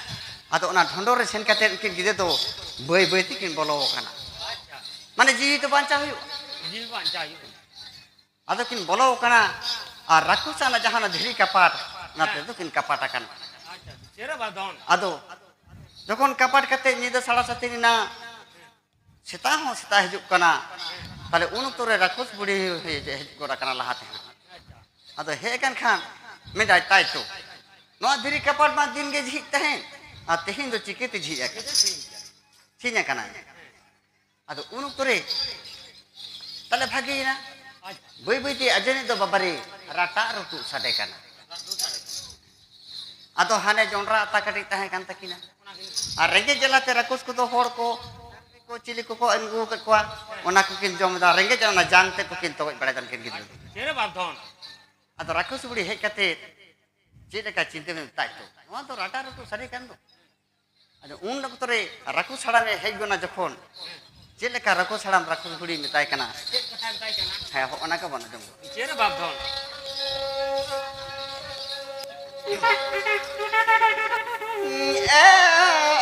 ᱟᱫᱚ ᱚᱱᱟ ᱰᱷᱚᱸᱰᱚᱨ ᱨᱮ ᱥᱮᱱ ᱠᱟᱛᱮ ᱩᱱᱠᱤᱱ ᱜᱤᱫᱽᱨᱟᱹ ᱫᱚ ᱵᱟᱹᱭ ᱵᱟᱹᱭ ᱛᱮᱠᱤᱱ ᱵᱚᱞᱚ ᱟᱠᱟᱱᱟ᱾ ᱟᱪᱪᱷᱟ᱾ ᱢᱟᱱᱮ ᱡᱤᱣᱤ ᱫᱚ ᱵᱟᱧᱪᱟᱣ ᱦᱩᱭᱩᱜᱼᱟ᱾ ᱡᱤᱣᱤ ᱵᱟᱧᱪᱟᱣ ᱦᱩᱭᱩᱜᱼᱟ᱾ ᱟᱫᱚ ᱠᱤᱱ ᱵᱚᱞᱚ ᱟᱠᱟᱱᱟ ᱟᱨ ᱨᱟᱠᱷᱩᱥ ᱟᱜ ᱚᱱᱟ ᱡᱟᱦᱟᱸ ᱚᱱᱟ ᱫᱷᱤᱨᱤ ᱠᱟᱯᱟᱴ, ᱚᱱᱟ ᱦᱮᱸ᱾ ᱛᱮᱫᱚ ᱠᱤᱱ ᱠᱟᱯᱟᱴ ᱟᱠᱟᱱᱟ᱾ ᱟᱪᱪᱷᱟ, ᱪᱮᱫ ᱵᱟᱯᱫᱷᱚᱱ? ᱟᱫᱚ ᱡᱚᱠᱷᱚᱱ ᱠᱟᱯᱟᱴ ᱠᱟᱛᱮ ᱧᱤᱫᱟᱹ ᱥᱟᱲᱟ ᱥᱟᱛᱤᱱ ᱮᱱᱟ, ᱥᱮᱛᱟᱜ ᱦᱚᱸ ᱥᱮᱛᱟᱜ ᱦᱤᱡᱩᱜ ᱠᱟᱱᱟ᱾ ᱛᱟᱦᱞᱮ ᱩᱱ ᱚᱠᱛᱚ ᱨᱮ ᱨᱟᱠᱷᱩᱥ ᱵᱩᱲᱦᱤ ᱦᱮᱡ ᱦᱮᱡ ᱜᱚᱫ ᱟᱠᱟᱱᱟ ᱞᱟᱦᱟ ᱛᱮᱦᱚᱸ᱾ ᱟᱫᱚ ᱦᱮᱡ ᱟᱠᱟᱱ ᱠᱷᱟᱱ ᱢᱮᱱᱫᱟᱭ, "ᱛᱟᱭ ᱛᱚ, ᱱᱚᱣᱟ ᱫᱷᱤᱨᱤ ᱠᱟᱯᱟᱴ ᱢᱟ ᱫᱤᱱ ᱜᱮ ᱡᱷᱤᱡ ᱛᱟᱦᱮᱸᱱ, ᱟᱨ ᱛᱮᱦᱮᱧ ᱫᱚ ᱪᱤᱠᱟᱹᱛᱮ ᱡᱷᱤᱡ ᱟᱠᱟᱱᱟ? ᱪᱷᱤᱧ ᱟᱠᱟᱱᱟ?" ᱟᱫᱚ ᱩᱱ ᱚᱠᱛᱚ ᱨᱮ ᱛᱟᱦᱞᱮ ᱵᱷᱟᱜᱮᱭᱮᱱᱟ᱾ ᱵᱟᱹᱭ ᱵᱟᱹᱭ ᱛᱮ ᱟᱸᱡᱚᱢᱮᱫ ᱫᱚ ᱵᱟᱵᱟᱨᱮ ᱨᱟᱴᱟᱜ ᱨᱩᱴᱩᱜ ᱥᱟᱰᱮ ᱠᱟᱱᱟ᱾ ᱟᱫᱚ ᱦᱟᱱᱮ ᱡᱚᱱᱰᱨᱟ ᱟᱛᱟ ᱠᱟᱹᱴᱤᱡ ᱛᱟᱦᱮᱸ ᱠᱟᱱ ᱛᱟᱹᱠᱤᱱᱟ᱾ ᱟᱨ ᱨᱮᱸᱜᱮᱡ ᱡᱟᱞᱟᱛᱮ ᱨᱟᱠᱩᱥ ᱠᱚᱫᱚ ᱦᱚᱲ ᱠᱚ, ᱠᱚ ᱪᱤᱞᱤ ᱠᱚᱠᱚ ᱟᱹᱜᱩ ᱟᱠᱟᱫ ᱠᱚᱣᱟ, ᱚᱱᱟ ᱠᱚᱠᱤᱱ ᱡᱚᱢ ᱮᱫᱟ᱾ ᱨᱮᱸᱜᱮᱡ ᱚᱱᱟ ᱡᱟᱝ ᱛᱮᱫ ᱠᱚᱠᱤᱱ ᱛᱚᱜᱚᱡ ᱵᱟᱲᱟᱭᱮᱫᱟ ᱩᱱᱠᱤᱱ ᱜᱤᱫᱽᱨᱟᱹ ᱫᱚ᱾ ᱪᱮᱫ ᱵᱟᱯᱫᱷᱚᱱ? ᱟᱫᱚ ᱨᱟᱠᱩᱥ ᱵᱩᱲᱦᱤ ᱦᱮᱡ ᱠᱟᱛᱮ ᱪᱮᱫ ᱞᱮᱠᱟ ᱪᱤᱱᱛᱟᱹ ᱢᱮ, ᱛᱟᱭ ᱛᱚ, ᱱᱚᱣᱟ ᱫᱚ ᱨᱟᱴᱟ ᱨᱩᱴᱩ ᱥᱟᱹᱨᱤ ᱠᱟᱱ ᱫᱚ᱾ ᱟᱫᱚ ᱩᱱ ᱚᱠᱛᱚ ᱨᱮ ᱨᱟᱠᱩᱥ ᱦᱟᱲᱟᱢᱮ ᱦᱮᱡ ᱜᱚᱫ ᱮᱱᱟ ᱡᱚᱠᱷᱚᱱ, ᱪᱮᱫ ᱞᱮᱠᱟ ᱨᱟᱠᱩᱥ ᱦᱟᱲᱟᱢ ᱨᱟᱠᱩᱥ ᱵᱩᱲᱦᱤ ᱢᱮᱛᱟᱭ ᱠᱟᱱᱟ? ᱪᱮᱫ ᱠᱟᱛᱷᱟᱭ ᱢᱮᱛᱟᱭ ᱠᱟᱱᱟ? ᱦᱮᱸ, ᱦᱚᱸᱜᱼᱚ ᱱᱟ ᱠᱚ ᱵᱚᱱ ᱟᱸᱡᱚᱢ ᱜᱚᱫ᱾ ᱪᱮᱫ ᱵᱟᱯᱫᱷᱚᱱ? ᱮ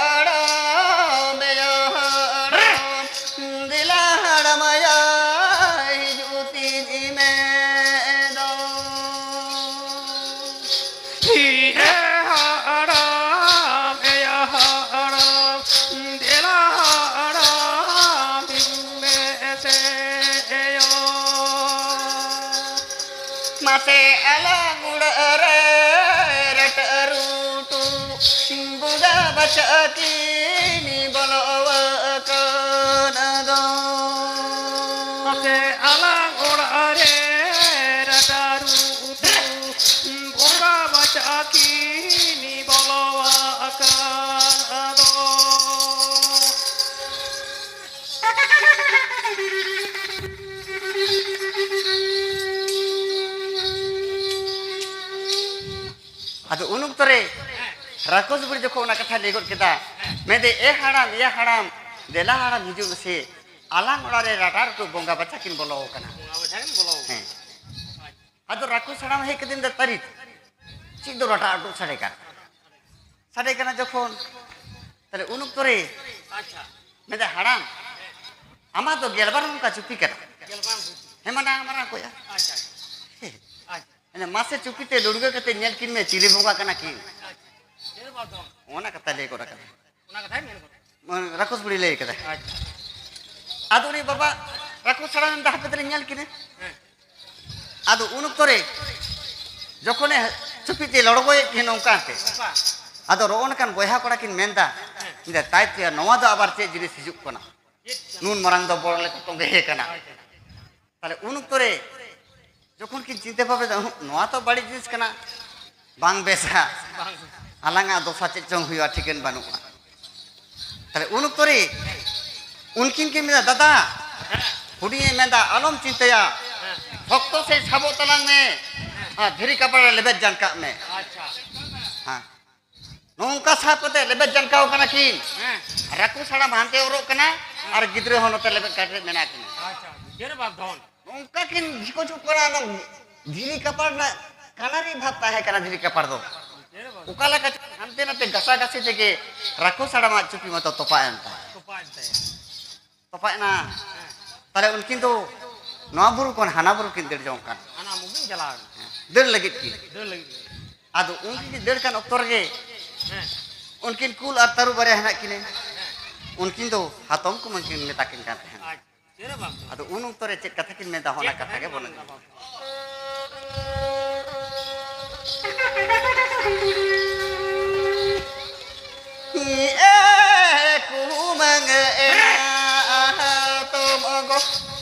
ᱦᱟᱲᱟᱢ, ᱮ ᱦᱟᱲᱟᱢ, ᱫᱮᱞᱟ ᱦᱟᱲᱟᱢ ᱟᱭᱟ, ᱦᱤᱡᱩᱜ ᱛᱤᱧ ᱢᱮ ᱫᱚ᱾ ᱦᱮ ᱦᱟᱲᱟᱢ, ᱮᱭᱟ ᱦᱟᱲᱟᱢ, ᱫᱮᱞᱟ ᱦᱟᱲᱟᱢ, ᱤᱧ ᱢᱮᱥᱮᱭᱟ᱾ ᱢᱟᱥᱮ ᱟᱞᱟᱝ ᱚᱲᱟᱜ ᱨᱮ ᱨᱟᱴᱟᱜ ᱨᱩᱴ ᱪᱟᱹᱠᱤᱱ ᱵᱚᱞᱚ ᱟᱠᱟᱱ ᱫᱚ᱾ ᱟᱯᱮ ᱟᱞᱟᱝ ᱚᱲᱟᱜ ᱨᱮ ᱨᱟᱴᱟ ᱨᱩ ᱩᱛᱩ ᱵᱚᱸᱜᱟ ᱵᱟᱪᱟ ᱠᱤᱱ ᱵᱚᱞᱚ ᱟᱠᱟᱱ ᱫᱚ᱾ ᱟᱫᱚ ᱩᱱ ᱚᱠᱛᱚ ᱨᱮ ᱨᱟᱠᱚᱥ ᱵᱩᱲᱦᱤ ᱡᱚᱠᱷᱚᱱ ᱚᱱᱟ ᱠᱟᱛᱷᱟᱭ ᱞᱟᱹᱭ ᱜᱚᱫ ᱠᱮᱫᱟ, ᱢᱮᱱᱫᱟᱭ, "ᱮ ᱦᱟᱲᱟᱢ, ᱮ ᱦᱟᱲᱟᱢ, ᱫᱮᱞᱟ ᱦᱟᱲᱟᱢ, ᱦᱤᱡᱩᱜ ᱢᱮᱥᱮ, ᱟᱞᱟᱝ ᱚᱲᱟᱜ ᱨᱮ ᱨᱟᱴᱟ ᱨᱩᱴᱩ ᱵᱚᱸᱜᱟ ᱵᱟᱪᱷᱟ ᱠᱤᱱ ᱵᱚᱞᱚ ᱟᱠᱟᱱᱟ᱾" ᱵᱚᱸᱜᱟ ᱵᱟᱪᱷᱟ ᱠᱤᱱ ᱵᱚᱞᱚ ᱟᱠᱟᱱᱟ᱾ ᱦᱮᱸ᱾ ᱟᱫᱚ ᱨᱟᱠᱚᱥ ᱦᱟᱲᱟᱢ ᱦᱮᱡ ᱠᱟᱛᱮ ᱢᱮᱱᱫᱟ, "ᱛᱟᱹᱨᱤ, ᱪᱮᱫ ᱫᱚ ᱨᱟᱴᱟ ᱨᱩᱴᱩ ᱥᱟᱰᱮ ᱠᱟᱱ?" ᱥᱟᱰᱮ ᱠᱟᱱᱟ ᱡᱚᱠᱷᱚᱱ, ᱛᱟᱦᱞᱮ ᱩᱱ ᱚᱠᱛᱚ ᱨᱮ ᱟᱪᱪᱷᱟ᱾ ᱢᱮᱱᱫᱟ, "ᱦᱟᱲᱟᱢ, ᱟᱢᱟᱜ ᱫᱚ ᱜᱮᱞᱵᱟᱨ ᱦᱚᱸ ᱚᱱᱠᱟ ᱪᱩᱯᱤ ᱠᱟᱱᱟ?" ᱜᱮᱞᱵᱟᱨ ᱦᱚᱸ᱾ ᱦᱮᱸ, ᱢᱟᱨᱟᱝ ᱢᱟᱨᱟᱝ ᱠᱚᱭᱟ᱾ ᱟᱪᱪᱷᱟ, ᱟᱪᱪᱷᱟ᱾ ᱦᱮᱸ᱾ ᱟᱪᱪᱷᱟ᱾ ᱢᱟᱥᱮ ᱪᱩᱯᱤ ᱛᱮ ᱞᱩᱲᱜᱟᱹ ᱠᱟᱛᱮ ᱧᱮᱞ ᱠᱤᱱ ᱢᱮ, ᱪᱤᱞᱤ ᱵᱚᱸᱜᱟ ᱠᱟᱱᱟ ᱠᱤᱱ? ᱟᱪᱪᱷᱟ᱾ ᱚᱱᱟ ᱠᱟᱛᱷᱟ ᱞᱟᱹᱭ ᱜᱚᱫ ᱟᱠᱟᱫᱟ᱾ ᱚᱱᱟ ᱠᱟᱛᱷᱟᱭ ᱢᱮᱱ ᱜᱚᱫ ᱟᱠᱟᱫᱟ᱾ ᱨᱟᱠᱚᱥ ᱵᱩᱲᱦᱤ ᱞᱟᱹᱭ ᱠᱟᱫᱟ᱾ ᱟᱪᱪᱷᱟ᱾ ᱟᱫᱚ ᱩᱱᱤ ᱵᱟᱵᱟ ᱨᱟᱠᱚᱥ ᱦᱟᱲᱟᱢ ᱢᱮᱱᱫᱟ, "ᱦᱟᱯᱮ ᱛᱟᱦᱞᱮ ᱧᱮᱞ ᱠᱤᱱᱟᱹ᱾" ᱦᱮᱸ᱾ ᱟᱫᱚ ᱩᱱ ᱚᱠᱛᱚ ᱨᱮ ᱡᱚᱠᱷᱚᱱᱮ ᱪᱩᱯᱤ ᱛᱮ ᱞᱚᱲᱜᱚᱭᱮᱫ ᱠᱤᱱ ᱚᱱᱠᱟ ᱛᱮ, ᱚᱱᱠᱟ᱾ ᱟᱫᱚ ᱱᱚᱜᱼᱚ ᱱᱚᱝᱠᱟᱱ ᱵᱚᱭᱦᱟ ᱠᱚᱲᱟ ᱠᱤᱱ ᱢᱮᱱᱫᱟ, ᱦᱮᱸ᱾ ᱢᱮᱱᱫᱟ, "ᱛᱟᱭ ᱛᱮᱭᱟ, ᱱᱚᱣᱟ ᱫᱚ ᱟᱵᱟᱨ ᱪᱮᱫ ᱡᱤᱱᱤᱥ ᱦᱤᱡᱩᱜ ᱠᱟᱱᱟ? ᱪᱮᱫ ᱠᱟᱱᱟ? ᱱᱩᱱ ᱢᱟᱨᱟᱝ ᱫᱚ ᱵᱚᱲ ᱞᱮᱠᱟ ᱛᱚᱸᱜᱮ ᱠᱟᱱᱟ?" ᱟᱪᱪᱷᱟ᱾ ᱛᱟᱦᱞᱮ ᱩᱱ ᱚᱠᱛᱚ ᱨᱮ ᱡᱚᱠᱷᱚᱱ ᱠᱤᱱ ᱪᱤᱱᱛᱟᱹ ᱵᱷᱟᱵᱽᱱᱟ ᱮᱫᱟ, "ᱩᱦᱩᱸ, ᱱᱚᱣᱟ ᱛᱚ ᱵᱟᱹᱲᱤᱡ ᱡᱤᱱᱤᱥ ᱠᱟᱱᱟ, ᱵᱟᱝ ᱵᱮᱥᱟ, ᱵᱟᱝ ᱵᱮᱥᱟ᱾ ᱟᱞᱟᱝᱟᱜ ᱫᱚᱥᱟ ᱪᱮᱫ ᱪᱚᱝ ᱦᱩᱭᱩᱜᱼᱟ, ᱴᱷᱤᱠᱟᱹᱱ ᱵᱟᱹᱱᱩᱜᱼᱟ᱾" ᱛᱟᱦᱞᱮ ᱩᱱ ᱚᱠᱛᱚ ᱨᱮ ᱩᱱᱠᱤᱱ ᱠᱤᱱ ᱢᱮᱱᱟ, "ᱫᱟᱫᱟ," ᱦᱮᱸ᱾ ᱦᱩᱰᱤᱧᱮ ᱢᱮᱱᱫᱟ, "ᱟᱞᱚᱢ ᱪᱤᱱᱛᱟᱹᱭᱟ, ᱦᱮᱸ᱾ ᱥᱚᱠᱛᱚ ᱥᱮ ᱥᱟᱵᱚᱜ ᱛᱟᱞᱟᱝ ᱢᱮ, ᱦᱮᱸ᱾ ᱟᱨ ᱫᱷᱤᱨᱤ ᱠᱟᱯᱟᱲ ᱨᱮ ᱞᱮᱵᱮᱫ ᱡᱟᱱ ᱠᱟᱜ ᱢᱮ᱾" ᱟᱪᱪᱷᱟ᱾ ᱦᱮᱸ᱾ ᱱᱚᱝᱠᱟ ᱥᱟᱵ ᱠᱟᱛᱮ ᱞᱮᱵᱮᱫ ᱡᱟᱱᱠᱟᱣ ᱠᱟᱱᱟ ᱠᱤᱱ᱾ ᱦᱮᱸ᱾ ᱨᱟᱹᱠᱩ ᱥᱟᱲᱟᱢ ᱦᱟᱱᱛᱮ ᱚᱨᱚᱜ ᱠᱟᱱᱟ, ᱦᱮᱸ᱾ ᱟᱨ ᱜᱤᱫᱽᱨᱟᱹ ᱦᱚᱸ ᱱᱚᱛᱮ ᱞᱮᱵᱮᱫ ᱠᱟᱛᱮ ᱢᱮᱱᱟᱜ ᱠᱤᱱᱟ᱾ ᱟᱪᱪᱷᱟ, ᱡᱮᱨᱮ ᱵᱟᱯ ᱫᱷᱚᱱ᱾ ᱱᱚᱝᱠᱟ ᱠᱤᱱ ᱡᱷᱤᱠᱚ ᱡᱷᱩᱠ ᱠᱟᱱᱟ, ᱚᱱᱟ ᱫᱷᱤᱨᱤ ᱠᱟᱯᱟᱲ ᱨᱮᱱᱟᱜ ᱠᱟᱱᱟᱨᱤ ᱵᱷᱟᱵᱽ ᱛᱟᱦᱮᱸ ᱠᱟᱱᱟ, ᱫᱷᱤᱨᱤ ᱠᱟᱯᱟᱲ ᱫᱚ᱾ ᱡᱮᱨᱮ ᱵᱟᱯ᱾ ᱚᱠᱟ ᱞᱮᱠᱟ ᱪᱚ ᱦᱟᱱᱛᱮ ᱱᱟᱛᱮ ᱜᱷᱟᱥᱟ ᱜᱷᱟᱥᱤ ᱛᱮᱜᱮ ᱨᱟᱹᱠᱩ ᱥᱟᱲᱟᱢᱟᱜ ᱪᱩᱯᱤ ᱢᱟᱛᱚ ᱛᱚᱯᱟᱜ ᱮᱱ ᱛᱟᱭᱟ᱾ ᱛᱚᱯᱟᱜ ᱮᱱ ᱛᱟᱭᱟ᱾ ᱛᱚᱯᱟᱜ ᱮᱱᱟ᱾ ᱦᱮᱸ᱾ ᱛᱟᱦᱞᱮ ᱩᱱᱠᱤᱱ ᱫᱚ ᱱᱚᱣᱟ ᱵᱩᱨᱩ ᱠᱷᱚᱱ ᱦᱟᱱᱟ ᱵᱩᱨᱩ ᱠᱤᱱ ᱫᱟᱹᱲ ᱡᱚᱝ ᱠᱟᱱ᱾ ᱦᱟᱱᱟ ᱵᱩᱨᱩ ᱠᱤᱱ ᱪᱟᱞᱟᱣ ᱮᱱᱟ᱾ ᱦᱮᱸ, ᱫᱟᱹᱲ ᱞᱟᱹᱜᱤᱫ ᱠᱤᱱ᱾ ᱫᱟᱹᱲ ᱞᱟᱹᱜᱤᱫ ᱠᱤᱱ᱾ ᱟᱫᱚ ᱩᱱᱠᱤᱱ ᱠᱤᱱ ᱫᱟᱹᱲ ᱠᱟᱱ ᱚᱠᱛᱚ ᱨᱮᱜᱮ ᱦᱮᱸ᱾ ᱩᱱᱠᱤᱱ ᱠᱩᱞ ᱟᱨ ᱛᱟᱹᱨᱩᱵ ᱵᱟᱨᱭᱟ ᱦᱮᱱᱟᱜ ᱠᱤᱱᱟᱹ᱾ ᱦᱮᱸ᱾ ᱩᱱᱠᱤᱱ ᱫᱚ ᱦᱟᱛᱚᱢ ᱠᱩᱢᱟᱹᱝ ᱠᱤᱱ ᱢᱮᱛᱟ ᱠᱤᱱ ᱠᱟᱱ ᱛᱟᱦᱮᱸᱱᱟ᱾ ᱟᱪᱪᱷᱟ᱾ ᱪᱮᱫ ᱦᱚᱸ ᱵᱟᱝ᱾ ᱟᱫᱚ ᱩᱱ ᱚᱠᱛᱚ ᱨᱮ ᱪᱮᱫ ᱠᱟᱛᱷᱟ ᱠᱤᱱ ᱢᱮᱱᱫᱟ, ᱚᱱᱟ ᱪᱮᱫ ᱠᱟᱛᱷᱟ ᱜᱮ ᱠᱟᱛᱷᱟ ᱵᱚᱱ ᱠᱤᱱ ᱟᱸᱡᱚᱢᱟ᱾ ᱢᱮᱱᱫᱟ, ᱵᱟᱵᱟ?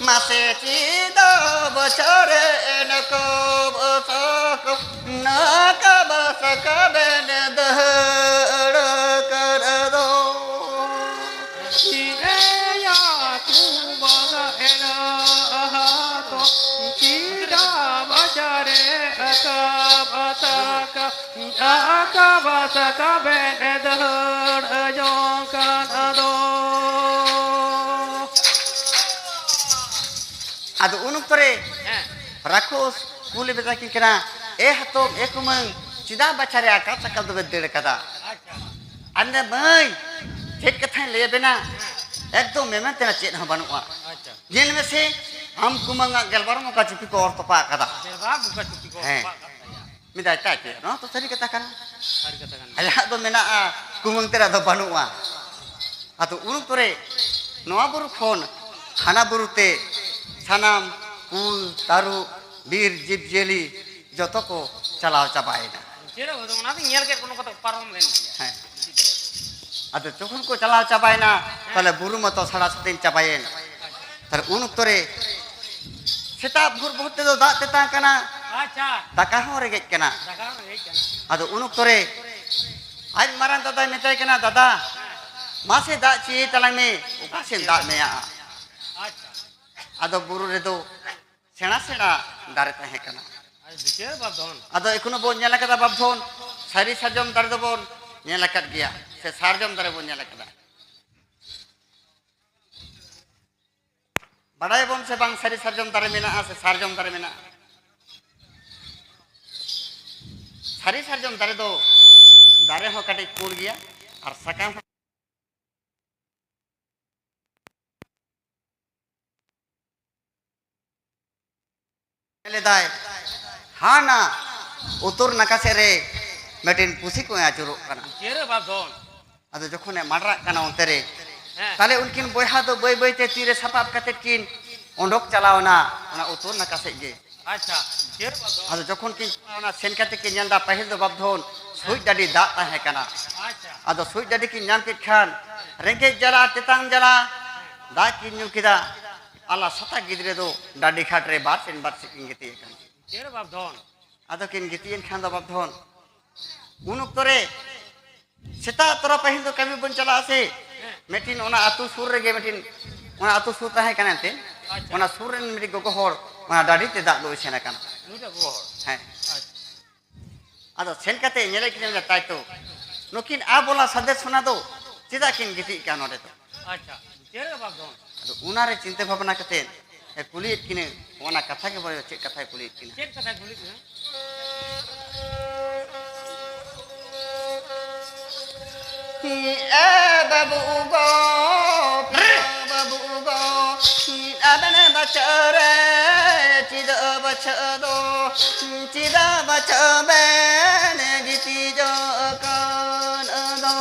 ᱢᱟᱥᱮ ᱪᱮᱫᱟᱜ ᱵᱟᱪᱷᱟᱨᱮ ᱱᱟᱠᱟᱵ ᱥᱟᱠᱟᱵ, ᱱᱟᱠᱟᱵ ᱥᱟᱠᱟᱵᱮᱱ ᱫᱟᱹᱲ ᱠᱟᱱ ᱫᱚ᱾ ᱮᱭᱟ ᱠᱩᱢᱟᱹᱝ ᱮᱨᱟ ᱫᱚ ᱪᱮᱫᱟᱜ ᱵᱟᱪᱷᱟᱨᱮ ᱱᱟᱠᱟᱵ ᱥᱟᱠᱟᱵ, ᱟᱠᱟᱵᱟ ᱥᱟᱠᱟᱵᱮ ᱫᱟᱹᱲ ᱡᱚᱝ ᱠᱟᱱ ᱟᱫᱚ᱾ ᱟᱫᱚ ᱩᱱ ᱚᱠᱛᱚ ᱨᱮ ᱦᱮᱸ᱾ ᱨᱟᱠᱷᱳᱥ ᱠᱩᱞᱤ ᱢᱮᱛᱟ ᱠᱤᱱ ᱠᱟᱱᱟ, "ᱮ ᱦᱟᱛᱚᱢ, ᱮ ᱠᱩᱢᱟᱹᱝ, ᱪᱮᱫᱟᱜ ᱵᱟᱪᱷᱟ ᱨᱮ ᱟᱠᱟᱵ ᱥᱟᱠᱟᱵ ᱫᱚᱵᱮ ᱫᱟᱹᱲ ᱠᱟᱫᱟ?" ᱟᱪᱪᱷᱟ᱾ ᱟᱨ ᱢᱮᱱᱫᱟ, "ᱢᱟᱹᱭ, ᱪᱮᱫ ᱠᱟᱛᱷᱟᱧ ᱞᱟᱹᱭ ᱟᱵᱮᱱᱟ? ᱮᱠᱫᱚᱢ ᱢᱮᱢᱮᱱ ᱛᱮᱱᱟᱜ ᱪᱮᱫ ᱦᱚᱸ ᱵᱟᱹᱱᱩᱜᱼᱟ᱾ ᱟᱪᱪᱷᱟ᱾ ᱧᱮᱞ ᱢᱮᱥᱮ, ᱟᱢ ᱠᱩᱢᱟᱹᱝ ᱟᱜ ᱜᱮᱞᱵᱟᱨ ᱢᱚᱠᱟ ᱪᱩᱯᱤ ᱠᱚ ᱚᱨ ᱛᱚᱯᱟ ᱟᱠᱟᱫᱟ᱾" ᱜᱮᱞᱵᱟᱨ ᱢᱚᱠᱟ ᱪᱩᱯᱤ ᱠᱚ ᱚᱨ ᱦᱮᱸ᱾ ᱛᱚᱯᱟ ᱟᱠᱟᱫ ᱛᱟᱭᱟ᱾ ᱢᱮᱱᱫᱟᱭ, ᱛᱟᱭ ᱛᱮ, ᱱᱚᱣᱟ ᱛᱚ ᱥᱟᱹᱨᱤ ᱠᱟᱛᱷᱟ ᱠᱟᱱᱟ᱾ ᱥᱟᱹᱨᱤ ᱠᱟᱛᱷᱟ ᱠᱟᱱᱟ᱾ ᱟᱭᱟᱜ ᱫᱚ ᱢᱮᱱᱟᱜᱼᱟ, ᱠᱩᱢᱟᱹᱝ ᱛᱮᱨᱟᱜ ᱫᱚ ᱵᱟᱹᱱᱩᱜᱼᱟ᱾ ᱟᱫᱚ ᱩᱱ ᱚᱠᱛᱚ ᱨᱮ ᱱᱚᱣᱟ ᱵᱩᱨᱩ ᱠᱷᱚᱱ ᱦᱟᱱᱟ ᱵᱩᱨᱩ ᱛᱮ ᱥᱟᱱᱟᱢ ᱠᱩᱞ, ᱛᱟᱹᱨᱩᱵ, ᱵᱤᱨ ᱡᱤᱵᱽᱼᱡᱤᱭᱟᱹᱞᱤ ᱡᱚᱛᱚ ᱠᱚ ᱪᱟᱞᱟᱣ ᱪᱟᱵᱟᱭᱮᱱᱟ᱾ ᱪᱮᱫ ᱦᱚᱸ ᱵᱟᱝ, ᱚᱱᱟ ᱫᱚ ᱧᱮᱞ ᱠᱮᱫ ᱠᱚ, ᱱᱚᱝᱠᱟ ᱛᱮ ᱯᱟᱨᱚᱢ ᱞᱮᱱ ᱜᱮᱭᱟ᱾ ᱦᱮᱸ᱾ ᱟᱫᱚ ᱡᱚᱠᱷᱚᱱ ᱠᱚ ᱪᱟᱞᱟᱣ ᱪᱟᱵᱟᱭᱮᱱᱟ, ᱛᱟᱦᱞᱮ ᱵᱩᱨᱩ ᱢᱟᱛᱚ ᱥᱟᱲᱟ ᱥᱟᱹᱛᱮᱧ ᱪᱟᱵᱟᱭᱮᱱ᱾ ᱛᱟᱦᱞᱮ ᱩᱱ ᱚᱠᱛᱚ ᱨᱮ ᱥᱮᱛᱟᱜ ᱵᱷᱳᱨ ᱵᱷᱳᱨ ᱛᱮᱫᱚ ᱫᱟᱜ ᱛᱮᱛᱟᱝ ᱠᱟᱱᱟ, ᱟᱪᱪᱷᱟ᱾ ᱫᱟᱠᱟ ᱦᱚᱸ ᱨᱮᱸᱜᱮᱡ ᱠᱟᱱᱟ᱾ ᱫᱟᱠᱟ ᱦᱚᱸ ᱨᱮᱸᱜᱮᱡ ᱠᱟᱱᱟ᱾ ᱟᱫᱚ ᱩᱱ ᱚᱠᱛᱚ ᱨᱮ ᱟᱡ ᱢᱟᱨᱟᱝ ᱫᱟᱫᱟᱭ ᱢᱮᱛᱟᱭ ᱠᱟᱱᱟ, "ᱫᱟᱫᱟ, ᱢᱟᱥᱮ ᱫᱟᱜ ᱪᱤᱭᱟᱹ ᱛᱟᱞᱟᱝ ᱢᱮ, ᱚᱠᱟ ᱥᱮᱱ ᱫᱟᱜ ᱢᱮᱭᱟᱜᱼᱟ?" ᱟᱪᱪᱷᱟ᱾ ᱟᱫᱚ ᱵᱩᱨᱩ ᱨᱮᱫᱚ ᱥᱮᱬᱟ ᱥᱮᱬᱟ ᱫᱟᱨᱮ ᱛᱟᱦᱮᱸ ᱠᱟᱱᱟ᱾ ᱟᱨ ᱵᱤᱪᱟᱹᱨ ᱵᱟᱵᱫᱷᱚᱱ᱾ ᱟᱫᱚ ᱮᱠᱷᱚᱱᱳ ᱵᱚᱱ ᱧᱮᱞ ᱟᱠᱟᱫᱟ ᱵᱟᱵᱫᱷᱚᱱ, ᱥᱟᱹᱨᱤ ᱥᱟᱨᱡᱚᱢ ᱫᱟᱨᱮ ᱫᱚᱵᱚᱱ ᱧᱮᱞ ᱟᱠᱟᱫ ᱜᱮᱭᱟ, ᱥᱮ ᱥᱟᱨᱡᱚᱢ ᱫᱟᱨᱮ ᱵᱚᱱ ᱧᱮᱞ ᱟᱠᱟᱫᱟ᱾ ᱵᱟᱰᱟᱭᱟᱵᱚᱱ ᱥᱮ ᱵᱟᱝ, ᱥᱟᱹᱨᱤ ᱥᱟᱨᱡᱚᱢ ᱫᱟᱨᱮ ᱢᱮᱱᱟᱜᱼᱟ ᱥᱮ ᱥᱟᱨᱡᱚᱢ ᱫᱟᱨᱮ ᱢᱮᱱᱟᱜᱼᱟ? ᱥᱟᱹᱨᱤ ᱥᱟᱨᱡᱚᱢ ᱫᱟᱨᱮ ᱫᱚ, ᱫᱟᱨᱮ ᱦᱚᱸ ᱠᱟᱹᱴᱤᱡ ᱯᱩᱸᱰ ᱜᱮᱭᱟ ᱟᱨ ᱥᱟᱠᱟᱢ ᱦᱚᱸ ᱞᱮᱫᱟᱭ, ᱦᱟᱱᱟ ᱩᱛᱛᱚᱨ ᱱᱟᱠᱷᱟ ᱥᱮᱫ ᱨᱮ ᱢᱤᱫᱴᱮᱱ ᱯᱩᱥᱤ ᱠᱚᱭ ᱟᱹᱪᱩᱨᱚᱜ ᱠᱟᱱᱟ᱾ ᱪᱮᱫ ᱨᱮ ᱵᱟᱵᱫᱷᱚᱱ? ᱟᱫᱚ ᱡᱚᱠᱷᱚᱱᱮ ᱢᱟᱰᱨᱟᱜ ᱠᱟᱱᱟ ᱚᱱᱛᱮ ᱨᱮ, ᱦᱮᱸ᱾ ᱛᱟᱦᱞᱮ ᱩᱱᱠᱤᱱ ᱵᱚᱭᱦᱟ ᱫᱚ ᱵᱟᱹᱭ ᱵᱟᱹᱭ ᱛᱮ ᱛᱤᱨᱮ ᱥᱟᱯᱟᱵ ᱠᱟᱛᱮᱫ ᱠᱤᱱ ᱚᱰᱚᱠ ᱪᱟᱞᱟᱣ ᱮᱱᱟ ᱚᱱᱟ ᱩᱛᱛᱚᱨ ᱱᱟᱠᱷᱟ ᱥᱮᱫ ᱜᱮ᱾ ᱟᱪᱪᱷᱟ, ᱪᱮᱫ ᱵᱟᱵᱫᱷᱚᱱ? ᱟᱫᱚ ᱡᱚᱠᱷᱚᱱ ᱠᱤᱱ ᱪᱟᱞᱟᱣ ᱮᱱᱟ, ᱥᱮᱱ ᱠᱟᱛᱮ ᱠᱤᱱ ᱧᱮᱞ ᱮᱫᱟ, ᱯᱟᱹᱦᱤᱞ ᱫᱚ ᱵᱟᱵᱫᱷᱚᱱ ᱥᱩᱡ ᱰᱟᱹᱰᱤ ᱫᱟᱜ ᱛᱟᱦᱮᱸ ᱠᱟᱱᱟ᱾ ᱟᱪᱪᱷᱟ᱾ ᱟᱫᱚ ᱥᱩᱡ ᱰᱟᱹᱰᱤ ᱠᱤᱱ ᱧᱟᱢ ᱠᱮᱫ ᱠᱷᱟᱱ, ᱨᱮᱸᱜᱮᱡ ᱡᱟᱞᱟ ᱛᱮᱛᱟᱝ ᱡᱟᱞᱟ ᱫᱟᱜ ᱠᱤᱱ ᱧᱩ ᱠᱮᱫᱟ᱾ ᱟᱞᱟ ᱥᱟᱛᱟ ᱜᱤᱫᱽᱨᱟᱹ ᱫᱚ ᱰᱟᱹᱰᱤ ᱜᱷᱟᱴ ᱨᱮ ᱵᱟᱨ ᱥᱮᱱ ᱵᱟᱨ ᱥᱮᱫ ᱠᱤᱱ ᱜᱤᱛᱤᱡ ᱟᱠᱟᱱᱟ᱾ ᱪᱮᱫ ᱨᱮ ᱵᱟᱯ ᱫᱷᱚᱱ? ᱟᱫᱚ ᱠᱤᱱ ᱜᱤᱛᱤᱡ ᱮᱱ ᱠᱷᱟᱱ ᱫᱚ ᱵᱟᱯ ᱫᱷᱚᱱ, ᱩᱱ ᱚᱠᱛᱚ ᱨᱮ ᱥᱮᱛᱟᱜ ᱛᱚᱨᱟ ᱯᱟᱹᱦᱤᱞ ᱫᱚ ᱠᱟᱹᱢᱤ ᱵᱚᱱ ᱪᱟᱞᱟᱜᱼᱟ ᱥᱮ, ᱦᱮᱸ᱾ ᱢᱤᱫᱴᱤᱱ ᱚᱱᱟ ᱟᱹᱛᱩ ᱥᱩᱨ ᱨᱮᱜᱮ ᱢᱤᱫᱴᱤᱱ, ᱚᱱᱟ ᱟᱹᱛᱩ ᱥᱩᱨ ᱛᱟᱦᱮᱸ ᱠᱟᱱᱟ ᱮᱱᱛᱮ, ᱟᱪᱪᱷᱟ᱾ ᱚᱱᱟ ᱥᱩᱨ ᱨᱮᱱ ᱢᱤᱫᱴᱤᱡ ᱜᱚᱜᱚ ᱦᱚᱲ ᱚᱱᱟ ᱰᱟᱹᱰᱤ ᱛᱮ ᱫᱟᱜ ᱞᱩ ᱥᱮᱱ ᱟᱠᱟᱱᱟ᱾ ᱱᱩᱭᱴᱟᱜ ᱜᱚᱜᱚ ᱦᱚᱲ? ᱦᱮᱸ᱾ ᱟᱪᱪᱷᱟ᱾ ᱟᱫᱚ ᱥᱮᱱ ᱠᱟᱛᱮ ᱧᱮᱞᱮ ᱠᱤᱱᱟ, ᱢᱮᱱᱫᱟ, "ᱛᱟᱭ ᱛᱚ, ᱱᱩᱠᱤᱱ ᱟᱵᱚᱞᱟ ᱥᱟᱫᱮ ᱥᱚᱱᱟ ᱫᱚ ᱪᱮᱫᱟᱜ ᱠᱤᱱ ᱜᱤᱛᱤᱡ ᱠᱟᱱ ᱱᱚᱰᱮ ᱫᱚ?" ᱟᱪᱪᱷᱟ, ᱪᱮᱫ ᱨᱮ ᱵᱟᱯ ᱫᱷᱚᱱ? ᱟᱫᱚ ᱚᱱᱟᱨᱮ ᱪᱤᱱᱛᱟᱹ ᱵᱷᱟᱵᱽᱱᱟ ᱠᱟᱛᱮ ᱮ ᱠᱩᱞᱤᱭᱮᱫ ᱠᱤᱱᱟᱹ, ᱚᱱᱟ ᱠᱟᱛᱷᱟ ᱜᱮ ᱵᱚᱞᱮ ᱪᱮᱫ ᱠᱟᱛᱷᱟᱭ ᱠᱩᱞᱤᱭᱮᱫ ᱠᱤᱱᱟ? ᱪᱮᱫ ᱠᱟᱛᱷᱟᱭ ᱠᱩᱞᱤᱭᱮᱫ ᱠᱤᱱᱟ? ᱮ ᱵᱟᱹᱵᱩ ᱜᱚ, ᱵᱟᱹᱵᱩ ᱜᱚ, ᱟᱵᱮᱱ ᱵᱟᱪᱷᱟᱣ ᱨᱮ ᱪᱮᱫᱟᱜ ᱵᱟᱪᱷᱟᱣ ᱫᱚ, ᱪᱮᱫᱟᱜ ᱵᱟᱪᱷᱟᱣ ᱵᱮᱱ ᱜᱤᱛᱤᱡᱚᱜ ᱠᱟᱱ ᱫᱚ?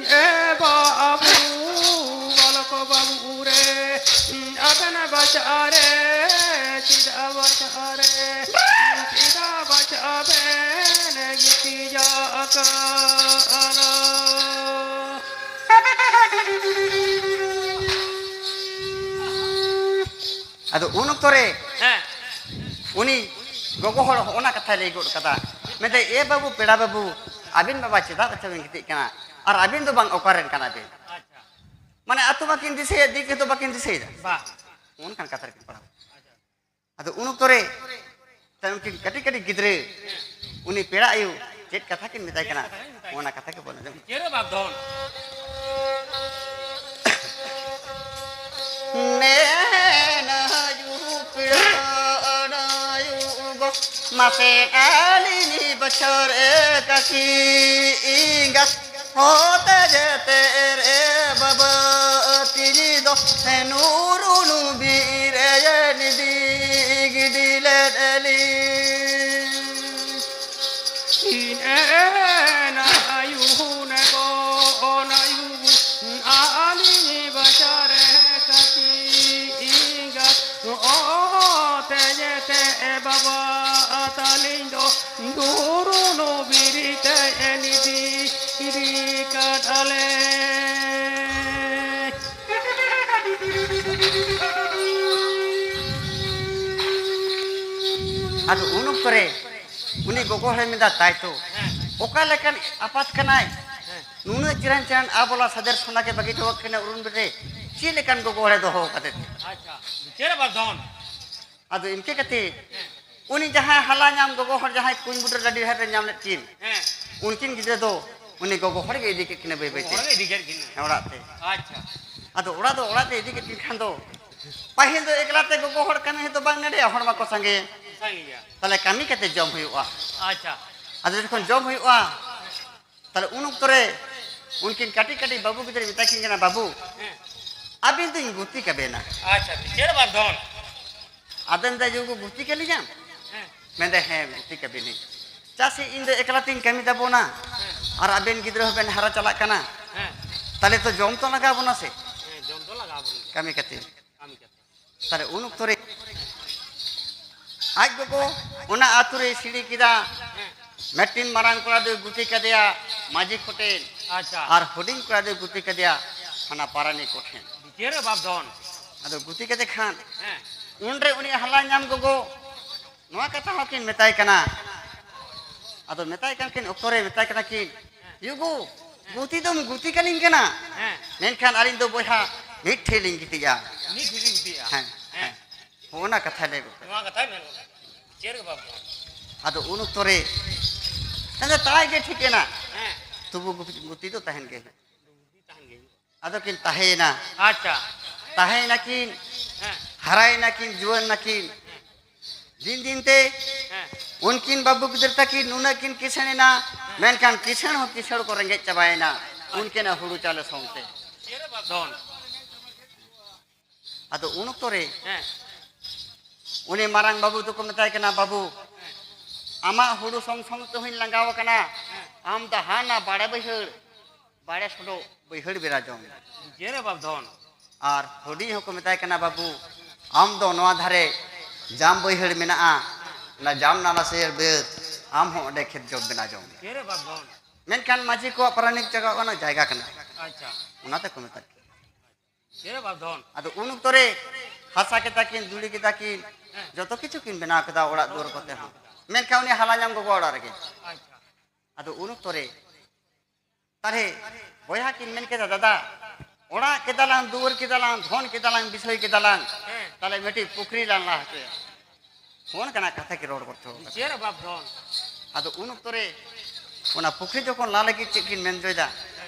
ᱮ ᱵᱟᱹᱵᱩ, ᱵᱟᱞᱚᱠ ᱵᱟᱹᱵᱩ ᱨᱮ, ᱟᱵᱮᱱ ᱵᱟᱪᱷᱟᱣ ᱨᱮ ᱪᱮᱫᱟᱜ ᱵᱟᱪᱷᱟᱣ ᱨᱮ, ᱪᱮᱫᱟᱜ ᱵᱟᱪᱷᱟᱣ ᱵᱮᱱ ᱜᱤᱛᱤᱡᱚᱜ ᱠᱟᱱᱟ? ᱟᱫᱚ ᱩᱱ ᱚᱠᱛᱚ ᱨᱮ ᱦᱮᱸ᱾ ᱩᱱᱤ ᱜᱚᱜᱚ ᱦᱚᱲ ᱦᱚᱸ ᱚᱱᱟ ᱠᱟᱛᱷᱟᱭ ᱞᱟᱹᱭ ᱜᱚᱫ ᱠᱟᱫᱟ᱾ ᱢᱮᱱᱫᱟᱭ, "ᱮ ᱵᱟᱹᱵᱩ, ᱯᱮᱲᱟ ᱵᱟᱹᱵᱩ, ᱟᱹᱵᱤᱱ ᱵᱟᱵᱟ ᱪᱮᱫᱟᱜ ᱵᱟᱪᱷᱟᱣ ᱵᱤᱱ ᱜᱤᱛᱤᱡ ᱠᱟᱱᱟ? ᱟᱨ ᱟᱹᱵᱤᱱ ᱫᱚ ᱵᱟᱝ ᱚᱠᱟᱨᱮᱱ ᱠᱟᱱᱟ ᱵᱤᱱ?" ᱟᱪᱪᱷᱟ᱾ ᱢᱟᱱᱮ ᱟᱹᱛᱩ ᱢᱟᱠᱤᱱ ᱫᱤᱥᱟᱹᱭᱮᱫ, ᱫᱤᱠ ᱨᱮᱫᱚ ᱵᱟᱹᱠᱤᱱ ᱫᱤᱥᱟᱹᱭᱮᱫᱟ᱾ ᱵᱟ᱾ ᱚᱱᱠᱟᱱ ᱠᱟᱛᱷᱟ ᱨᱮᱠᱤᱱ ᱯᱟᱲᱟᱣ᱾ ᱟᱫᱚ ᱩᱱ ᱚᱠᱛᱚ ᱨᱮ ᱛᱟᱭᱚᱢ ᱩᱱᱠᱤᱱ ᱠᱟᱹᱴᱤᱡ ᱠᱟᱹᱴᱤᱡ ᱜᱤᱫᱽᱨᱟᱹ ᱩᱱᱤ ᱯᱮᱲᱟ ᱟᱭᱳ ᱪᱮᱫ ᱠᱟᱛᱷᱟ ᱠᱤᱱ ᱢᱮᱛᱟᱭ ᱠᱟᱱᱟ, ᱚᱱᱟ ᱠᱟᱛᱷᱟ ᱜᱮᱵᱚᱱ ᱟᱸᱡᱚᱢ᱾ ᱪᱮᱫ ᱨᱮ ᱵᱟᱯ ᱫᱷᱚᱱ? ᱱᱮᱱᱟᱭᱩ ᱯᱮᱲᱟ ᱟᱭᱳ ᱜᱚ, ᱢᱟᱥᱮ ᱟᱹᱞᱤᱧ ᱵᱚᱪᱷᱚᱨ ᱠᱟᱹᱠᱤ ᱮᱸᱜᱟᱛ᱾ ᱦᱚᱛᱮ ᱡᱮᱛᱮ ᱨᱮ ᱵᱟᱵᱟ ᱛᱤᱧ ᱫᱚ ᱱᱩᱨᱩ ᱱᱩᱵᱤ ᱨᱮ ᱱᱤᱫᱤ ᱜᱤᱰᱤ ᱞᱮᱫ ᱞᱤᱧ᱾ ᱤᱧ ᱮᱱᱟ ᱟᱭᱩ ᱦᱩᱱᱮ ᱜᱚ ᱚᱱᱟᱭᱩ ᱟᱹᱞᱤᱧ ᱵᱟᱪᱟᱨᱮ ᱠᱟᱹᱴᱤᱡ ᱮᱸᱜᱟᱛ᱾ ᱚ ᱛᱮ ᱡᱮᱛᱮ ᱵᱟᱵᱟ ᱛᱟᱹᱞᱤᱧ ᱫᱚ ᱫᱩᱨᱩᱱᱩ ᱵᱤᱨᱤᱛᱮ ᱮᱱᱤᱫᱤ ᱤᱫᱤ ᱠᱟᱫᱟᱞᱮ᱾ ᱟᱫᱚ ᱩᱱ ᱚᱠᱛᱚ ᱨᱮ ᱩᱱᱤ ᱜᱚᱜᱚ ᱦᱚᱲᱮ ᱢᱮᱱᱫᱟ, "ᱛᱟᱭ ᱛᱚ, ᱚᱠᱟ ᱞᱮᱠᱟᱱ ᱟᱯᱟᱛ ᱠᱟᱱᱟᱭ? ᱱᱩᱱᱟᱹᱜ ᱪᱮᱦᱨᱟᱱ ᱪᱮᱦᱨᱟᱱ ᱟᱵᱚᱞᱟ ᱥᱟᱫᱮᱨ ᱥᱚᱱᱟ ᱜᱮ ᱵᱟᱹᱜᱤ ᱦᱚᱴᱚ ᱠᱟᱜ ᱠᱤᱱᱟ ᱩᱨᱩᱢ ᱨᱮ᱾ ᱪᱮᱫ ᱞᱮᱠᱟᱱ ᱜᱚᱜᱚ ᱦᱚᱲᱮ ᱫᱚᱦᱚ ᱠᱟᱫᱮ ᱛᱮ?" ᱟᱪᱪᱷᱟ, ᱵᱤᱪᱟᱹᱨ ᱟᱵᱟᱨ ᱫᱷᱚᱱ᱾ ᱟᱫᱚ ᱤᱱᱠᱟᱹ ᱠᱟᱛᱮ ᱩᱱᱤ ᱡᱟᱦᱟᱸᱭ ᱦᱟᱞᱟ ᱧᱟᱢ ᱜᱚᱜᱚ ᱦᱚᱲ, ᱡᱟᱦᱟᱸᱭ ᱠᱩᱧ ᱵᱩᱴᱟᱹ ᱰᱟᱹᱰᱤ ᱰᱟᱹᱦᱟᱨ ᱨᱮ ᱧᱟᱢ ᱞᱮᱫ ᱠᱤᱱ, ᱦᱮᱸ᱾ ᱩᱱᱠᱤᱱ ᱜᱤᱫᱽᱨᱟᱹ ᱫᱚ ᱩᱱᱤ ᱜᱚᱜᱚ ᱦᱚᱲ ᱜᱮ ᱤᱫᱤ ᱠᱮᱫ ᱠᱤᱱᱟ ᱵᱟᱹᱭ ᱵᱟᱹᱭ ᱛᱮ᱾ ᱜᱚᱜᱚ ᱦᱚᱲ ᱜᱮ ᱤᱫᱤ ᱠᱮᱫ ᱠᱤᱱᱟ᱾ ᱚᱲᱟᱜ ᱛᱮ᱾ ᱟᱪᱪᱷᱟ᱾ ᱟᱫᱚ ᱚᱲᱟᱜ ᱫᱚ ᱚᱲᱟᱜ ᱛᱮ ᱤᱫᱤ ᱠᱮᱫ ᱠᱤᱱ ᱠᱷᱟᱱ ᱫᱚ, ᱯᱟᱹᱦᱤᱞ ᱫᱚ ᱮᱠᱞᱟ ᱛᱮ ᱜᱚᱜᱚ ᱦᱚᱲ ᱠᱟᱹᱢᱤ ᱦᱚᱸᱛᱚ ᱵᱟᱝ ᱱᱟᱰᱮᱭᱟ, ᱦᱚᱲ ᱢᱟᱠᱚ ᱥᱟᱸᱜᱮ᱾ ᱥᱟᱸᱜᱮ ᱜᱮᱭᱟ᱾ ᱛᱟᱦᱞᱮ ᱠᱟᱹᱢᱤ ᱠᱟᱛᱮ ᱡᱚᱢ ᱦᱩᱭᱩᱜᱼᱟ᱾ ᱟᱪᱪᱷᱟ᱾ ᱟᱫᱚ ᱡᱚᱠᱷᱚᱱ ᱡᱚᱢ ᱦᱩᱭᱩᱜᱼᱟ, ᱛᱟᱦᱞᱮ ᱩᱱ ᱚᱠᱛᱚ ᱨᱮ ᱩᱱᱠᱤᱱ ᱠᱟᱹᱴᱤᱡ ᱠᱟᱹᱴᱤᱡ ᱵᱟᱹᱵᱩ ᱜᱤᱫᱽᱨᱟᱹᱭ ᱢᱮᱛᱟ ᱠᱤᱱ ᱠᱟᱱᱟ, "ᱵᱟᱹᱵᱩ, ᱦᱮᱸ᱾ ᱟᱹᱵᱤᱱ ᱫᱚᱧ ᱜᱩᱛᱤ ᱠᱟᱵᱮᱱᱟ᱾" ᱟᱪᱪᱷᱟ, ᱵᱤᱪᱟᱹᱨ ᱵᱟᱨ ᱫᱷᱚᱱ᱾ ᱟᱫᱚ ᱢᱮᱱᱫᱟ, "ᱭᱩ ᱜᱚ, ᱜᱩᱛᱤ ᱠᱟᱹᱞᱤᱧᱟᱢ?" ᱦᱮᱸ᱾ ᱢᱮᱱᱫᱟ, "ᱦᱮᱸ, ᱜᱩᱛᱤ ᱠᱟᱵᱤᱱᱟᱹᱧ᱾ ᱪᱟᱜ ᱥᱮ ᱤᱧ ᱫᱚ ᱮᱠᱞᱟ ᱛᱤᱧ ᱠᱟᱹᱢᱤ ᱛᱟᱵᱚᱱᱟ, ᱦᱮᱸ᱾ ᱟᱨ ᱟᱵᱮᱱ ᱜᱤᱫᱽᱨᱟᱹ ᱦᱚᱸᱵᱮᱱ ᱦᱟᱨᱟ ᱪᱟᱞᱟᱜ ᱠᱟᱱᱟ᱾ ᱦᱮᱸ᱾ ᱛᱟᱦᱞᱮ ᱛᱚ ᱡᱚᱢ ᱛᱚ ᱞᱟᱜᱟᱣ ᱵᱚᱱᱟ ᱥᱮ?" ᱦᱮᱸ, ᱡᱚᱢ ᱫᱚ ᱞᱟᱜᱟᱣ ᱵᱚᱱ ᱜᱮᱭᱟ᱾ ᱠᱟᱹᱢᱤ ᱠᱟᱛᱮ᱾ ᱠᱟᱹᱢᱤ ᱠᱟᱛᱮ᱾ ᱛᱟᱦᱞᱮ ᱩᱱ ᱚᱠᱛᱚ ᱨᱮ ᱟᱡ ᱜᱚᱜᱚ ᱚᱱᱟ ᱟᱹᱛᱩ ᱨᱮᱭ ᱥᱤᱲᱤ ᱠᱮᱫᱟ᱾ ᱦᱮᱸ᱾ ᱢᱤᱫᱴᱤᱱ ᱢᱟᱨᱟᱝ ᱠᱚᱲᱟ ᱫᱚᱭ ᱜᱩᱛᱤ ᱠᱟᱫᱮᱭᱟ ᱢᱟᱹᱡᱷᱤ ᱠᱚᱴᱷᱮᱱ᱾ ᱟᱪᱪᱷᱟ᱾ ᱟᱨ ᱦᱩᱰᱤᱧ ᱠᱚᱲᱟ ᱫᱚᱭ ᱜᱩᱛᱤ ᱠᱟᱫᱮᱭᱟ ᱦᱟᱱᱟ ᱯᱟᱨᱟᱱᱤᱠ ᱠᱚᱴᱷᱮᱱ᱾ ᱵᱤᱪᱟᱹᱨ ᱵᱟᱵᱫᱷᱚᱱ᱾ ᱟᱫᱚ ᱜᱩᱛᱤ ᱠᱟᱫᱮ ᱠᱷᱟᱱ, ᱦᱮᱸ᱾ ᱩᱱᱨᱮ ᱩᱱᱤ ᱦᱟᱞᱟ ᱧᱟᱢ ᱜᱚᱜᱚ ᱱᱚᱣᱟ ᱠᱟᱛᱷᱟ ᱦᱚᱸ ᱠᱤᱱ ᱢᱮᱛᱟᱭ ᱠᱟᱱᱟ᱾ ᱟᱫᱚ ᱢᱮᱛᱟᱭ ᱠᱟᱱ ᱠᱤᱱ ᱚᱠᱛᱚ ᱨᱮ ᱢᱮᱛᱟᱭ ᱠᱟᱱᱟ ᱠᱤᱱ, "ᱭᱩ ᱜᱚ, ᱜᱩᱛᱤ ᱫᱚᱢ ᱜᱩᱛᱤ ᱠᱟᱹᱞᱤᱧ ᱠᱟᱱᱟ, ᱦᱮᱸ᱾ ᱢᱮᱱᱠᱷᱟᱱ ᱟᱹᱞᱤᱧ ᱫᱚ ᱵᱚᱭᱦᱟ ᱢᱤᱫ ᱴᱷᱮᱱ ᱞᱤᱧ ᱜᱤᱛᱤᱡᱼᱟ᱾" ᱢᱤᱫ ᱴᱷᱮᱱ ᱞᱤᱧ ᱜᱤᱛᱤᱡᱼᱟ᱾ ᱦᱮᱸ, ᱦᱮᱸ᱾ ᱦᱮᱸ᱾ ᱦᱚᱸᱜᱼᱚ ᱱᱟ ᱠᱟᱛᱷᱟᱭ ᱞᱟᱹᱭ ᱜᱚᱫ ᱠᱟᱫᱟ᱾ ᱱᱚᱣᱟ ᱠᱟᱛᱷᱟᱭ ᱢᱮᱱ ᱜᱚᱫ ᱠᱟᱫᱟ᱾ ᱪᱮᱫ ᱜᱮ ᱵᱟᱝ᱾ ᱟᱫᱚ ᱩᱱ ᱚᱠᱛᱚ ᱨᱮ ᱢᱮᱱᱫᱟ, "ᱛᱟᱭ ᱜᱮ ᱴᱷᱤᱠ ᱮᱱᱟ, ᱦᱮᱸ᱾ ᱛᱚᱵᱩ ᱜᱩᱯᱤ-, ᱜᱩᱛᱤ ᱫᱚ ᱛᱟᱦᱮᱱ ᱜᱮ ᱦᱩᱭᱩᱜᱼᱟ᱾" ᱜᱩᱛᱤ ᱛᱟᱦᱮᱱ ᱜᱮ ᱦᱩᱭᱩᱜᱼᱟ᱾ ᱟᱫᱚ ᱠᱤᱱ ᱛᱟᱦᱮᱸᱭᱮᱱᱟ᱾ ᱟᱪᱪᱷᱟ᱾ ᱛᱟᱦᱮᱸᱭᱮᱱᱟ ᱠᱤᱱ, ᱦᱮᱸ᱾ ᱦᱟᱨᱟᱭᱮᱱᱟ ᱠᱤᱱ, ᱡᱩᱣᱟᱹᱱ ᱱᱟᱠᱤᱱ᱾ ᱫᱤᱱ ᱫᱤᱱ ᱛᱮ ᱦᱮᱸ᱾ ᱩᱱᱠᱤᱱ ᱵᱟᱹᱵᱩ ᱜᱤᱫᱽᱨᱟᱹ ᱛᱟᱹᱠᱤᱱ ᱱᱩᱱᱟᱹᱜ ᱠᱤᱱ ᱠᱤᱥᱟᱹᱬ ᱮᱱᱟ, ᱦᱮᱸ᱾ ᱢᱮᱱᱠᱷᱟᱱ ᱠᱤᱥᱟᱹᱬ ᱦᱚᱸ ᱠᱤᱥᱟᱹᱬ ᱠᱚ ᱨᱮᱸᱜᱮᱡ ᱪᱟᱵᱟᱭᱮᱱᱟ ᱩᱱᱠᱤᱱᱟᱜ ᱦᱩᱲᱩ ᱪᱟᱣᱞᱮ ᱥᱚᱝ ᱛᱮ᱾ ᱫᱷᱚᱱ᱾ ᱟᱫᱚ ᱩᱱ ᱚᱠᱛᱚ ᱨᱮ ᱦᱮᱸ᱾ ᱩᱱᱤ ᱢᱟᱨᱟᱝ ᱵᱟᱹᱵᱩ ᱫᱚᱠᱚ ᱢᱮᱛᱟᱭ ᱠᱟᱱᱟ, "ᱵᱟᱹᱵᱩ, ᱟᱢᱟᱜ ᱦᱩᱲᱩ ᱥᱚᱝ ᱥᱚᱝ ᱛᱮᱦᱚᱧ ᱞᱟᱸᱜᱟᱣ ᱟᱠᱟᱱᱟ, ᱟᱢ ᱫᱚ ᱦᱟᱱᱟ ᱵᱟᱲᱮ ᱵᱟᱹᱭᱦᱟᱹᱲ, ᱵᱟᱲᱮ ᱥᱚᱰᱚᱜ ᱵᱟᱹᱭᱦᱟᱹᱲ ᱵᱮᱨᱟ ᱡᱚᱢ ᱢᱮ᱾" ᱡᱮ ᱨᱮ ᱵᱟᱯ ᱫᱷᱚᱱ᱾ ᱟᱨ ᱦᱩᱰᱤᱧ ᱦᱚᱸᱠᱚ ᱢᱮᱛᱟᱭ ᱠᱟᱱᱟ, "ᱵᱟᱹᱵᱩ, ᱟᱢ ᱫᱚ ᱱᱚᱣᱟ ᱫᱷᱟᱨᱮ ᱡᱟᱢ ᱵᱟᱹᱭᱦᱟᱹᱲ ᱢᱮᱱᱟᱜᱼᱟ, ᱚᱱᱟ ᱡᱟᱢ ᱱᱟᱞᱟ ᱥᱮᱭᱟᱹᱲ ᱵᱟᱹᱫᱽ, ᱟᱢ ᱦᱚᱸ ᱚᱸᱰᱮ ᱠᱷᱮᱛ ᱡᱚᱢ ᱵᱮᱱᱟ ᱡᱚᱢ ᱢᱮ᱾" ᱡᱮ ᱨᱮ ᱵᱟᱯ ᱫᱷᱚᱱ᱾ ᱢᱮᱱᱠᱷᱟᱱ ᱢᱟᱹᱡᱷᱤ ᱠᱚᱣᱟᱜ ᱯᱟᱨᱟᱱᱤᱠ ᱡᱟᱭᱜᱟ ᱠᱟᱱᱟ, ᱡᱟᱭᱜᱟ ᱠᱟᱱᱟ᱾ ᱟᱪᱪᱷᱟ᱾ ᱚᱱᱟᱛᱮ ᱠᱚ ᱢᱮᱛᱟᱭ ᱠᱟᱱᱟ᱾ ᱪᱮᱫ ᱵᱟᱵᱫᱷᱚᱱ? ᱟᱫᱚ ᱩᱱ ᱚᱠᱛᱚ ᱨᱮ ᱦᱟᱥᱟ ᱠᱮᱫᱟ ᱠᱤᱱ, ᱫᱩᱲᱤ ᱠᱮᱫᱟ ᱠᱤᱱ, ᱡᱚᱛᱚ ᱠᱤᱪᱷᱩ ᱠᱤᱱ ᱵᱮᱱᱟᱣ ᱠᱮᱫᱟ ᱚᱲᱟᱜ ᱫᱩᱣᱟᱹᱨ ᱠᱚᱛᱮ ᱦᱚᱸ᱾ ᱢᱮᱱᱠᱷᱟᱱ ᱩᱱᱤ ᱦᱟᱞᱟ ᱧᱟᱢ ᱜᱚᱜᱚ ᱚᱲᱟᱜ ᱨᱮᱜᱮ᱾ ᱟᱪᱪᱷᱟ᱾ ᱟᱫᱚ ᱩᱱ ᱚᱠᱛᱚ ᱨᱮ ᱛᱟᱦᱞᱮ ᱵᱚᱭᱦᱟ ᱠᱤᱱ ᱢᱮᱱ ᱠᱮᱫᱟ, "ᱫᱟᱫᱟ, ᱚᱲᱟᱜ ᱠᱮᱫᱟᱞᱟᱝ, ᱫᱩᱣᱟᱹᱨ ᱠᱮᱫᱟᱞᱟᱝ, ᱫᱷᱚᱱ ᱠᱮᱫᱟᱞᱟᱝ, ᱵᱤᱥᱚᱭ ᱠᱮᱫᱟᱞᱟᱝ, ᱦᱮᱸ᱾ ᱛᱟᱦᱞᱮ ᱢᱤᱫᱴᱤᱡ ᱯᱩᱠᱷᱨᱤ ᱞᱟᱝ ᱞᱟ ᱦᱚᱪᱚᱭᱟ᱾" ᱚᱱᱠᱟᱱᱟᱜ ᱠᱟᱛᱷᱟ ᱠᱤᱱ ᱨᱚᱲ ᱜᱚᱫ ᱦᱚᱴᱚ ᱠᱟᱫᱟ᱾ ᱪᱮᱫ ᱨᱮ ᱵᱟᱯ ᱫᱷᱚᱱ? ᱟᱫᱚ ᱩᱱ ᱚᱠᱛᱚ ᱨᱮ ᱚᱱᱟ ᱯᱩᱠᱷᱨᱤ ᱡᱚᱠᱷᱚᱱ ᱞᱟ ᱞᱟᱹᱜᱤᱫ ᱪᱮᱫ ᱠᱤᱱ ᱢᱮᱱ ᱦᱚᱪᱚᱭᱮᱫᱟ,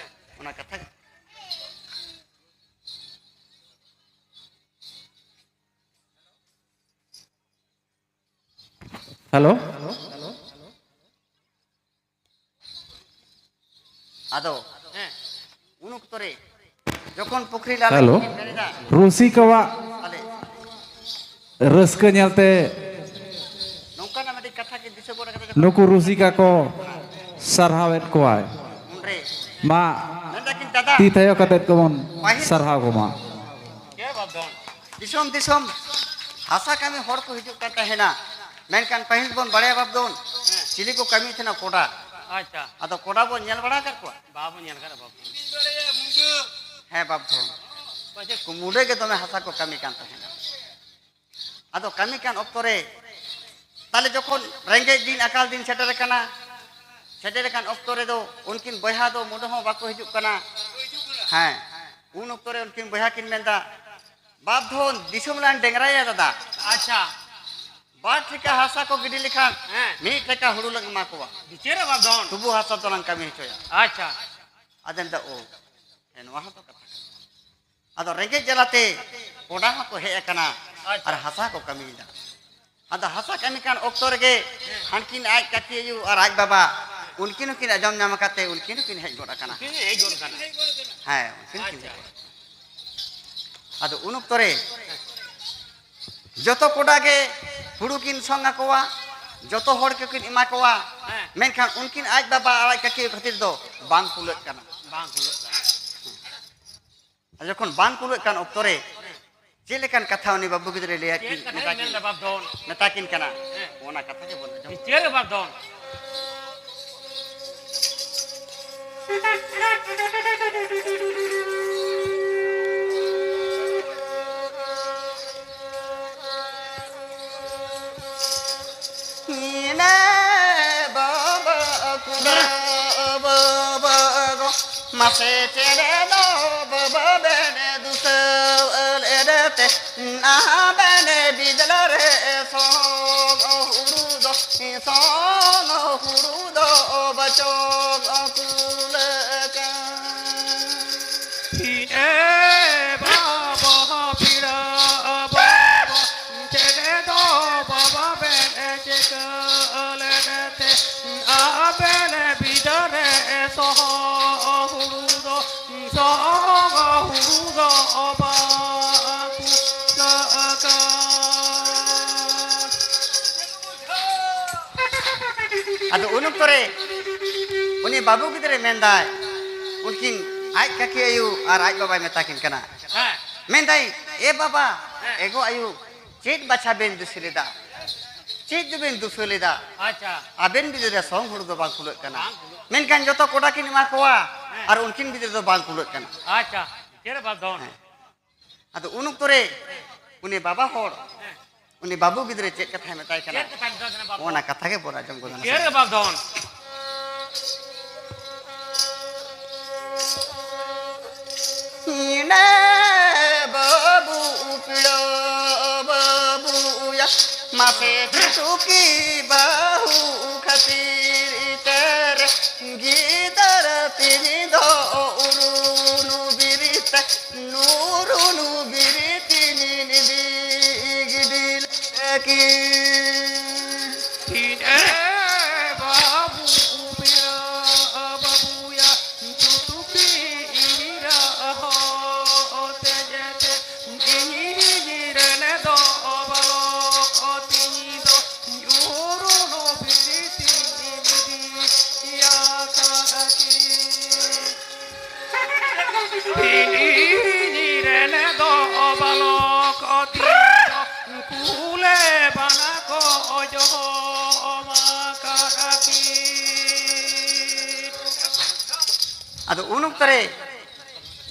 ᱚᱱᱟ ᱠᱟᱛᱷᱟ᱾ ᱦᱮᱞᱳ᱾ ᱟᱫᱚ ᱦᱮᱸ᱾ ᱩᱱ ᱚᱠᱛᱚ ᱨᱮ ᱡᱚᱠᱷᱚᱱ ᱯᱩᱠᱷᱨᱤ ᱞᱟ ᱦᱮᱞᱳ᱾ ᱞᱟᱹᱜᱤᱫ ᱠᱤᱱ ᱢᱮᱱ ᱮᱫᱟ, ᱨᱩᱥᱤᱠᱟᱣᱟᱜ ᱛᱟᱦᱞᱮ ᱨᱟᱹᱥᱠᱟᱹ ᱧᱮᱞᱛᱮ ᱱᱚᱝᱠᱟᱱᱟᱜ ᱢᱤᱫᱴᱤᱡ ᱠᱟᱛᱷᱟ ᱠᱤᱱ ᱫᱤᱥᱟᱹ ᱜᱚᱫ ᱠᱟᱫᱟ, ᱡᱚᱠᱷᱚᱱ ᱱᱩᱠᱩ ᱨᱩᱥᱤᱠᱟ ᱠᱚ ᱥᱟᱨᱦᱟᱣᱮᱫ ᱠᱚᱣᱟᱭ᱾ ᱩᱱᱨᱮ ᱢᱟ ᱢᱮᱱᱫᱟᱠᱤᱱ, "ᱫᱟᱫᱟ, ᱛᱤ ᱛᱷᱟᱭᱚ ᱠᱟᱛᱮᱫ ᱠᱚᱵᱚᱱ ᱯᱟᱹᱦᱤᱞ ᱥᱟᱨᱦᱟᱣ ᱠᱚᱢᱟ᱾ ᱫᱤᱥᱚᱢ ᱫᱤᱥᱚᱢ ᱦᱟᱥᱟ ᱠᱟᱹᱢᱤ ᱦᱚᱲ ᱠᱚ ᱦᱤᱡᱩᱜ ᱠᱟᱱ ᱛᱟᱦᱮᱱᱟ, ᱢᱮᱱᱠᱷᱟᱱ ᱯᱟᱹᱦᱤᱞ ᱵᱚᱱ ᱵᱟᱲᱟᱭᱟ ᱵᱟᱯ ᱫᱷᱚᱱ, ᱦᱮᱸ᱾ ᱪᱤᱞᱤ ᱠᱚ ᱠᱟᱹᱢᱤᱭᱮᱫ ᱛᱟᱦᱮᱱᱟ? ᱠᱚᱰᱟ᱾ ᱟᱪᱪᱷᱟ᱾ ᱟᱫᱚ ᱠᱚᱰᱟ ᱵᱚᱱ ᱧᱮᱞ ᱵᱟᱲᱟ ᱟᱠᱟᱫ ᱠᱚᱣᱟ?" ᱵᱟᱵᱚᱱ ᱧᱮᱞ ᱟᱠᱟᱫᱟ ᱵᱟᱯ ᱫᱷᱚᱱ᱾ ᱦᱮᱸ ᱵᱟᱯ ᱫᱷᱚᱱ᱾ ᱯᱟᱪᱮ ᱠᱩᱢᱩᱰᱟᱹ ᱜᱮ ᱫᱚᱢᱮ ᱦᱟᱥᱟ ᱠᱚ ᱠᱟᱹᱢᱤ ᱠᱟᱱ ᱛᱟᱦᱮᱱᱟ᱾ ᱟᱫᱚ ᱠᱟᱹᱢᱤ ᱠᱟᱱ ᱚᱠᱛᱚ ᱨᱮ ᱛᱟᱦᱞᱮ ᱡᱚᱠᱷᱚᱱ ᱨᱮᱸᱜᱮᱡ ᱫᱤᱱ, ᱟᱠᱟᱞ ᱫᱤᱱ ᱥᱮᱴᱮᱨ ᱟᱠᱟᱱᱟ, ᱥᱮᱴᱮᱨ ᱟᱠᱟᱱ ᱚᱠᱛᱚ ᱨᱮᱫᱚ ᱩᱱᱠᱤᱱ ᱵᱚᱭᱦᱟ ᱫᱚ ᱢᱩᱸᱰᱟᱹ ᱦᱚᱸ ᱵᱟᱠᱚ ᱦᱤᱡᱩᱜ ᱠᱟᱱᱟ᱾ ᱦᱮᱸ, ᱩᱱ ᱚᱠᱛᱚ ᱨᱮ ᱩᱱᱠᱤᱱ ᱵᱚᱭᱦᱟ ᱠᱤᱱ ᱢᱮᱱᱫᱟ, "ᱵᱟᱯ ᱫᱷᱚᱱ, ᱫᱤᱥᱚᱢ ᱞᱟᱝ ᱰᱮᱝᱨᱟᱭᱟ ᱫᱟᱫᱟ᱾ ᱟᱪᱪᱷᱟ᱾ ᱵᱟᱨ ᱴᱷᱮᱠᱟ ᱦᱟᱥᱟ ᱠᱚ ᱜᱤᱰᱤ ᱞᱮᱠᱷᱟᱱ ᱦᱮᱸ᱾ ᱢᱤᱫ ᱴᱷᱮᱠᱟ ᱦᱩᱲᱩ ᱞᱟᱝ ᱮᱢᱟ ᱠᱚᱣᱟ᱾ ᱵᱤᱪᱟᱹᱨᱟ ᱵᱟᱯ ᱫᱷᱚᱱ᱾ ᱛᱚᱵᱩ ᱦᱟᱥᱟ ᱫᱚᱞᱟᱝ ᱠᱟᱹᱢᱤ ᱦᱚᱪᱚᱭᱟ᱾" ᱟᱪᱪᱷᱟ᱾ ᱟᱫᱚ ᱢᱮᱱᱫᱟ, "ᱳ, ᱦᱮᱸ, ᱱᱚᱣᱟ ᱦᱚᱸᱛᱚ ᱠᱟᱛᱷᱟ ᱠᱟᱱᱟ᱾" ᱟᱫᱚ ᱨᱮᱸᱜᱮᱡ ᱡᱟᱞᱟᱛᱮ ᱠᱚᱰᱟ ᱦᱚᱸᱠᱚ ᱦᱮᱡ ᱟᱠᱟᱱᱟ ᱟᱪᱪᱷᱟ᱾ ᱟᱨ ᱦᱟᱥᱟ ᱠᱚ ᱠᱟᱹᱢᱤᱭᱮᱫᱟ᱾ ᱟᱫᱚ ᱦᱟᱥᱟ ᱠᱟᱹᱢᱤ ᱠᱟᱱ ᱚᱠᱛᱚ ᱨᱮᱜᱮ ᱦᱟᱱᱠᱤᱱ ᱟᱡ ᱠᱟᱠᱤ ᱟᱭᱳ ᱟᱨ ᱟᱡ ᱵᱟᱵᱟ ᱩᱱᱠᱤᱱ ᱦᱚᱸᱠᱤᱱ ᱟᱸᱡᱚᱢ ᱧᱟᱢ ᱟᱠᱟᱫ ᱛᱮ ᱩᱱᱠᱤᱱ ᱦᱚᱸᱠᱤᱱ ᱦᱮᱡ ᱜᱚᱫ ᱟᱠᱟᱱᱟ᱾ ᱩᱱᱠᱤᱱ ᱦᱮᱡ ᱜᱚᱫ ᱟᱠᱟᱱᱟ᱾ ᱦᱮᱸ, ᱩᱱᱠᱤᱱ ᱠᱤᱱ ᱟᱪᱪᱷᱟ᱾ ᱦᱮᱡ ᱜᱚᱫ ᱟᱠᱟᱱᱟ᱾ ᱟᱫᱚ ᱩᱱ ᱚᱠᱛᱚ ᱨᱮ ᱡᱚᱛᱚ ᱠᱚᱰᱟ ᱜᱮ ᱦᱩᱲᱩ ᱠᱤᱱ ᱥᱚᱝ ᱟᱠᱚᱣᱟ, ᱡᱚᱛᱚ ᱦᱚᱲ ᱜᱮᱠᱤᱱ ᱮᱢᱟ ᱠᱚᱣᱟ, ᱦᱮᱸ᱾ ᱢᱮᱱᱠᱷᱟᱱ ᱩᱱᱠᱤᱱ ᱟᱡ ᱵᱟᱵᱟ ᱟᱨ ᱟᱡ ᱠᱟᱠᱤ ᱠᱷᱟᱹᱛᱤᱨ ᱫᱚ ᱵᱟᱝ ᱠᱩᱞᱟᱹᱜ ᱠᱟᱱᱟ᱾ ᱵᱟᱝ ᱠᱩᱞᱟᱹᱜ ᱠᱟᱱᱟ᱾ ᱟᱨ ᱡᱚᱠᱷᱚᱱ ᱵᱟᱝ ᱠᱩᱞᱟᱹᱜ ᱠᱟᱱ ᱚᱠᱛᱚ ᱨᱮ ᱪᱮᱫ ᱞᱮᱠᱟᱱ ᱠᱟᱛᱷᱟ ᱩᱱᱤ ᱵᱟᱹᱵᱩ ᱜᱤᱫᱽᱨᱟᱹᱭ ᱞᱟᱹᱭᱟ ᱪᱮᱫ ᱠᱤᱱ, ᱠᱟᱛᱷᱟᱭ ᱢᱮᱛᱟ ᱠᱤᱱ, ᱢᱮᱱᱫᱟ ᱵᱟᱯ ᱫᱷᱚᱱ? ᱢᱮᱛᱟ ᱠᱤᱱ ᱠᱟᱱᱟ, ᱦᱮᱸ᱾ ᱚᱱᱟ ᱠᱟᱛᱷᱟ ᱜᱮᱵᱚᱱ ᱟᱸᱡᱚᱢ᱾ ᱪᱮᱫ ᱨᱮ ᱵᱟᱯ ᱫᱷᱚᱱ? ᱥᱮ ᱪᱮᱬᱮ ᱫᱚ ᱵᱟᱵᱟ ᱵᱮᱱ ᱫᱩᱥᱟᱹᱣ ᱞᱮᱫᱮ ᱛᱮ, ᱟᱵᱮᱱ ᱵᱤᱫᱟᱹᱞ ᱨᱮ ᱥᱚᱦᱚ ᱦᱩᱲᱩ ᱫᱚ, ᱥᱚᱦᱚ ᱦᱩᱲᱩ ᱫᱚ ᱵᱟᱪᱚ ᱠᱩᱞᱟᱹ ᱠᱟᱱ᱾ ᱦᱤᱱᱮ ᱵᱟᱵᱟ ᱯᱤᱲᱟ ᱵᱟᱵᱟ, ᱪᱮᱬᱮ ᱫᱚ ᱵᱟᱵᱟ ᱵᱮᱱ ᱪᱤᱠᱟᱹ ᱞᱮᱫᱮ ᱛᱮ, ᱟᱵᱮᱱ ᱵᱤᱫᱟᱹᱞ ᱨᱮ ᱥᱚᱦᱚ ᱦᱩᱲᱩ ᱫᱚ, ᱥᱚᱦᱚ ᱦᱩᱲᱩ ᱫᱚ ᱵᱟᱠᱚ ᱠᱟᱜ᱾ ᱟᱫᱚ ᱩᱱ ᱚᱠᱛᱚ ᱨᱮ ᱩᱱᱤ ᱵᱟᱹᱵᱩ ᱜᱤᱫᱽᱨᱟᱹᱭ ᱢᱮᱱᱫᱟᱭ, ᱩᱱᱠᱤᱱ ᱟᱡ ᱠᱟᱹᱠᱤ ᱟᱭᱳ ᱟᱨ ᱟᱡ ᱵᱟᱵᱟᱭ ᱢᱮᱛᱟ ᱠᱤᱱ ᱠᱟᱱᱟ᱾ ᱦᱮᱸ᱾ ᱢᱮᱱᱫᱟᱭ, "ᱮ ᱵᱟᱵᱟ, ᱦᱮᱸ᱾ ᱮ ᱜᱚ ᱟᱭᱳ, ᱪᱮᱫ ᱵᱟᱪᱷᱟ ᱵᱮᱱ ᱫᱩᱥᱤ ᱞᱮᱫᱟ? ᱪᱮᱫ ᱫᱚᱵᱮᱱ ᱫᱩᱥᱟᱹ ᱞᱮᱫᱟ? ᱟᱪᱪᱷᱟ᱾ ᱟᱵᱮᱱ ᱵᱤᱫᱟᱹᱞ ᱨᱮ ᱥᱚᱝ ᱦᱩᱲᱩ ᱫᱚ ᱵᱟᱝ ᱠᱩᱞᱟᱹᱜ ᱠᱟᱱᱟ᱾ ᱵᱟᱝ ᱠᱩᱞᱟᱹᱜ᱾ ᱢᱮᱱᱠᱷᱟᱱ ᱡᱚᱛᱚ ᱠᱚᱰᱟ ᱠᱤᱱ ᱮᱢᱟ ᱠᱚᱣᱟ, ᱦᱮᱸ᱾ ᱟᱨ ᱩᱱᱠᱤᱱ ᱵᱤᱫᱟᱹᱞ ᱨᱮ ᱫᱚ ᱵᱟᱝ ᱠᱩᱞᱟᱹᱜ ᱠᱟᱱᱟ᱾" ᱟᱪᱪᱷᱟ, ᱪᱮᱫ ᱵᱟᱯ ᱫᱷᱚᱱ? ᱦᱮᱸ᱾ ᱟᱫᱚ ᱩᱱ ᱚᱠᱛᱚ ᱨᱮ ᱩᱱᱤ ᱵᱟᱵᱟ ᱦᱚᱲ, ᱦᱮᱸ᱾ ᱩᱱᱤ ᱵᱟᱹᱵᱩ ᱜᱤᱫᱽᱨᱟᱹ ᱪᱮᱫ ᱠᱟᱛᱷᱟᱭ ᱢᱮᱛᱟᱭ ᱠᱟᱱᱟ? ᱪᱮᱫ ᱠᱟᱛᱷᱟᱭ ᱢᱮᱛᱟᱭ ᱠᱟᱱᱟ, ᱵᱟᱵᱟ? ᱚᱱᱟ ᱠᱟᱛᱷᱟ ᱜᱮ ᱵᱚᱱ ᱟᱸᱡᱚᱢ ᱜᱚᱫᱟ᱾ ᱪᱮᱫ ᱵᱟᱯ ᱫᱷᱚᱱ? ᱤᱱᱟᱹ ᱵᱟᱹᱵᱩ ᱯᱤᱲᱟᱹ ᱵᱟᱹᱵᱩᱭᱟ, ᱢᱟᱥᱮ ᱴᱩᱠᱤ ᱵᱟᱹᱦᱩ ᱠᱷᱟᱹᱛᱤᱨ ᱛᱮ ᱨᱮ, ᱜᱤᱫᱟᱹᱨ ᱛᱤᱧ ᱫᱚ ᱩᱨᱩᱱᱩ ᱵᱤᱨᱤᱛ, ᱱᱩᱨᱩᱱᱩ ᱵᱤᱨᱤᱛ ᱤᱧ ᱤᱫᱤ ᱜᱤᱰᱤ ᱞᱮᱠᱤᱱ᱾ ᱤᱱᱟᱹ ᱵᱟᱹᱵᱩ ᱯᱤᱲᱟᱹ ᱵᱟᱹᱵᱩᱭᱟ, ᱪᱩᱴᱩᱠᱤ ᱤᱨᱟ ᱦᱚ ᱛᱮᱡᱮᱛᱮ, ᱤᱧ ᱨᱮᱱ ᱫᱚ ᱵᱟᱞᱚᱠ ᱛᱤᱧ ᱫᱚ, ᱩᱨᱩᱱᱩ ᱵᱤᱨᱤᱛ ᱤᱧ ᱤᱫᱤ ᱭᱟᱠᱟᱫᱟ ᱠᱤ᱾ ᱤᱧ ᱨᱮᱱ ᱫᱚ ᱵᱟᱞᱚᱠ ᱛᱤᱧ ᱫᱚ ᱠᱩᱞᱮ ᱵᱟᱱᱟ ᱠᱚ ᱡᱚᱢ ᱟᱠᱟᱫ ᱠᱤᱱ᱾ ᱟᱫᱚ ᱩᱱ ᱚᱠᱛᱚ ᱨᱮ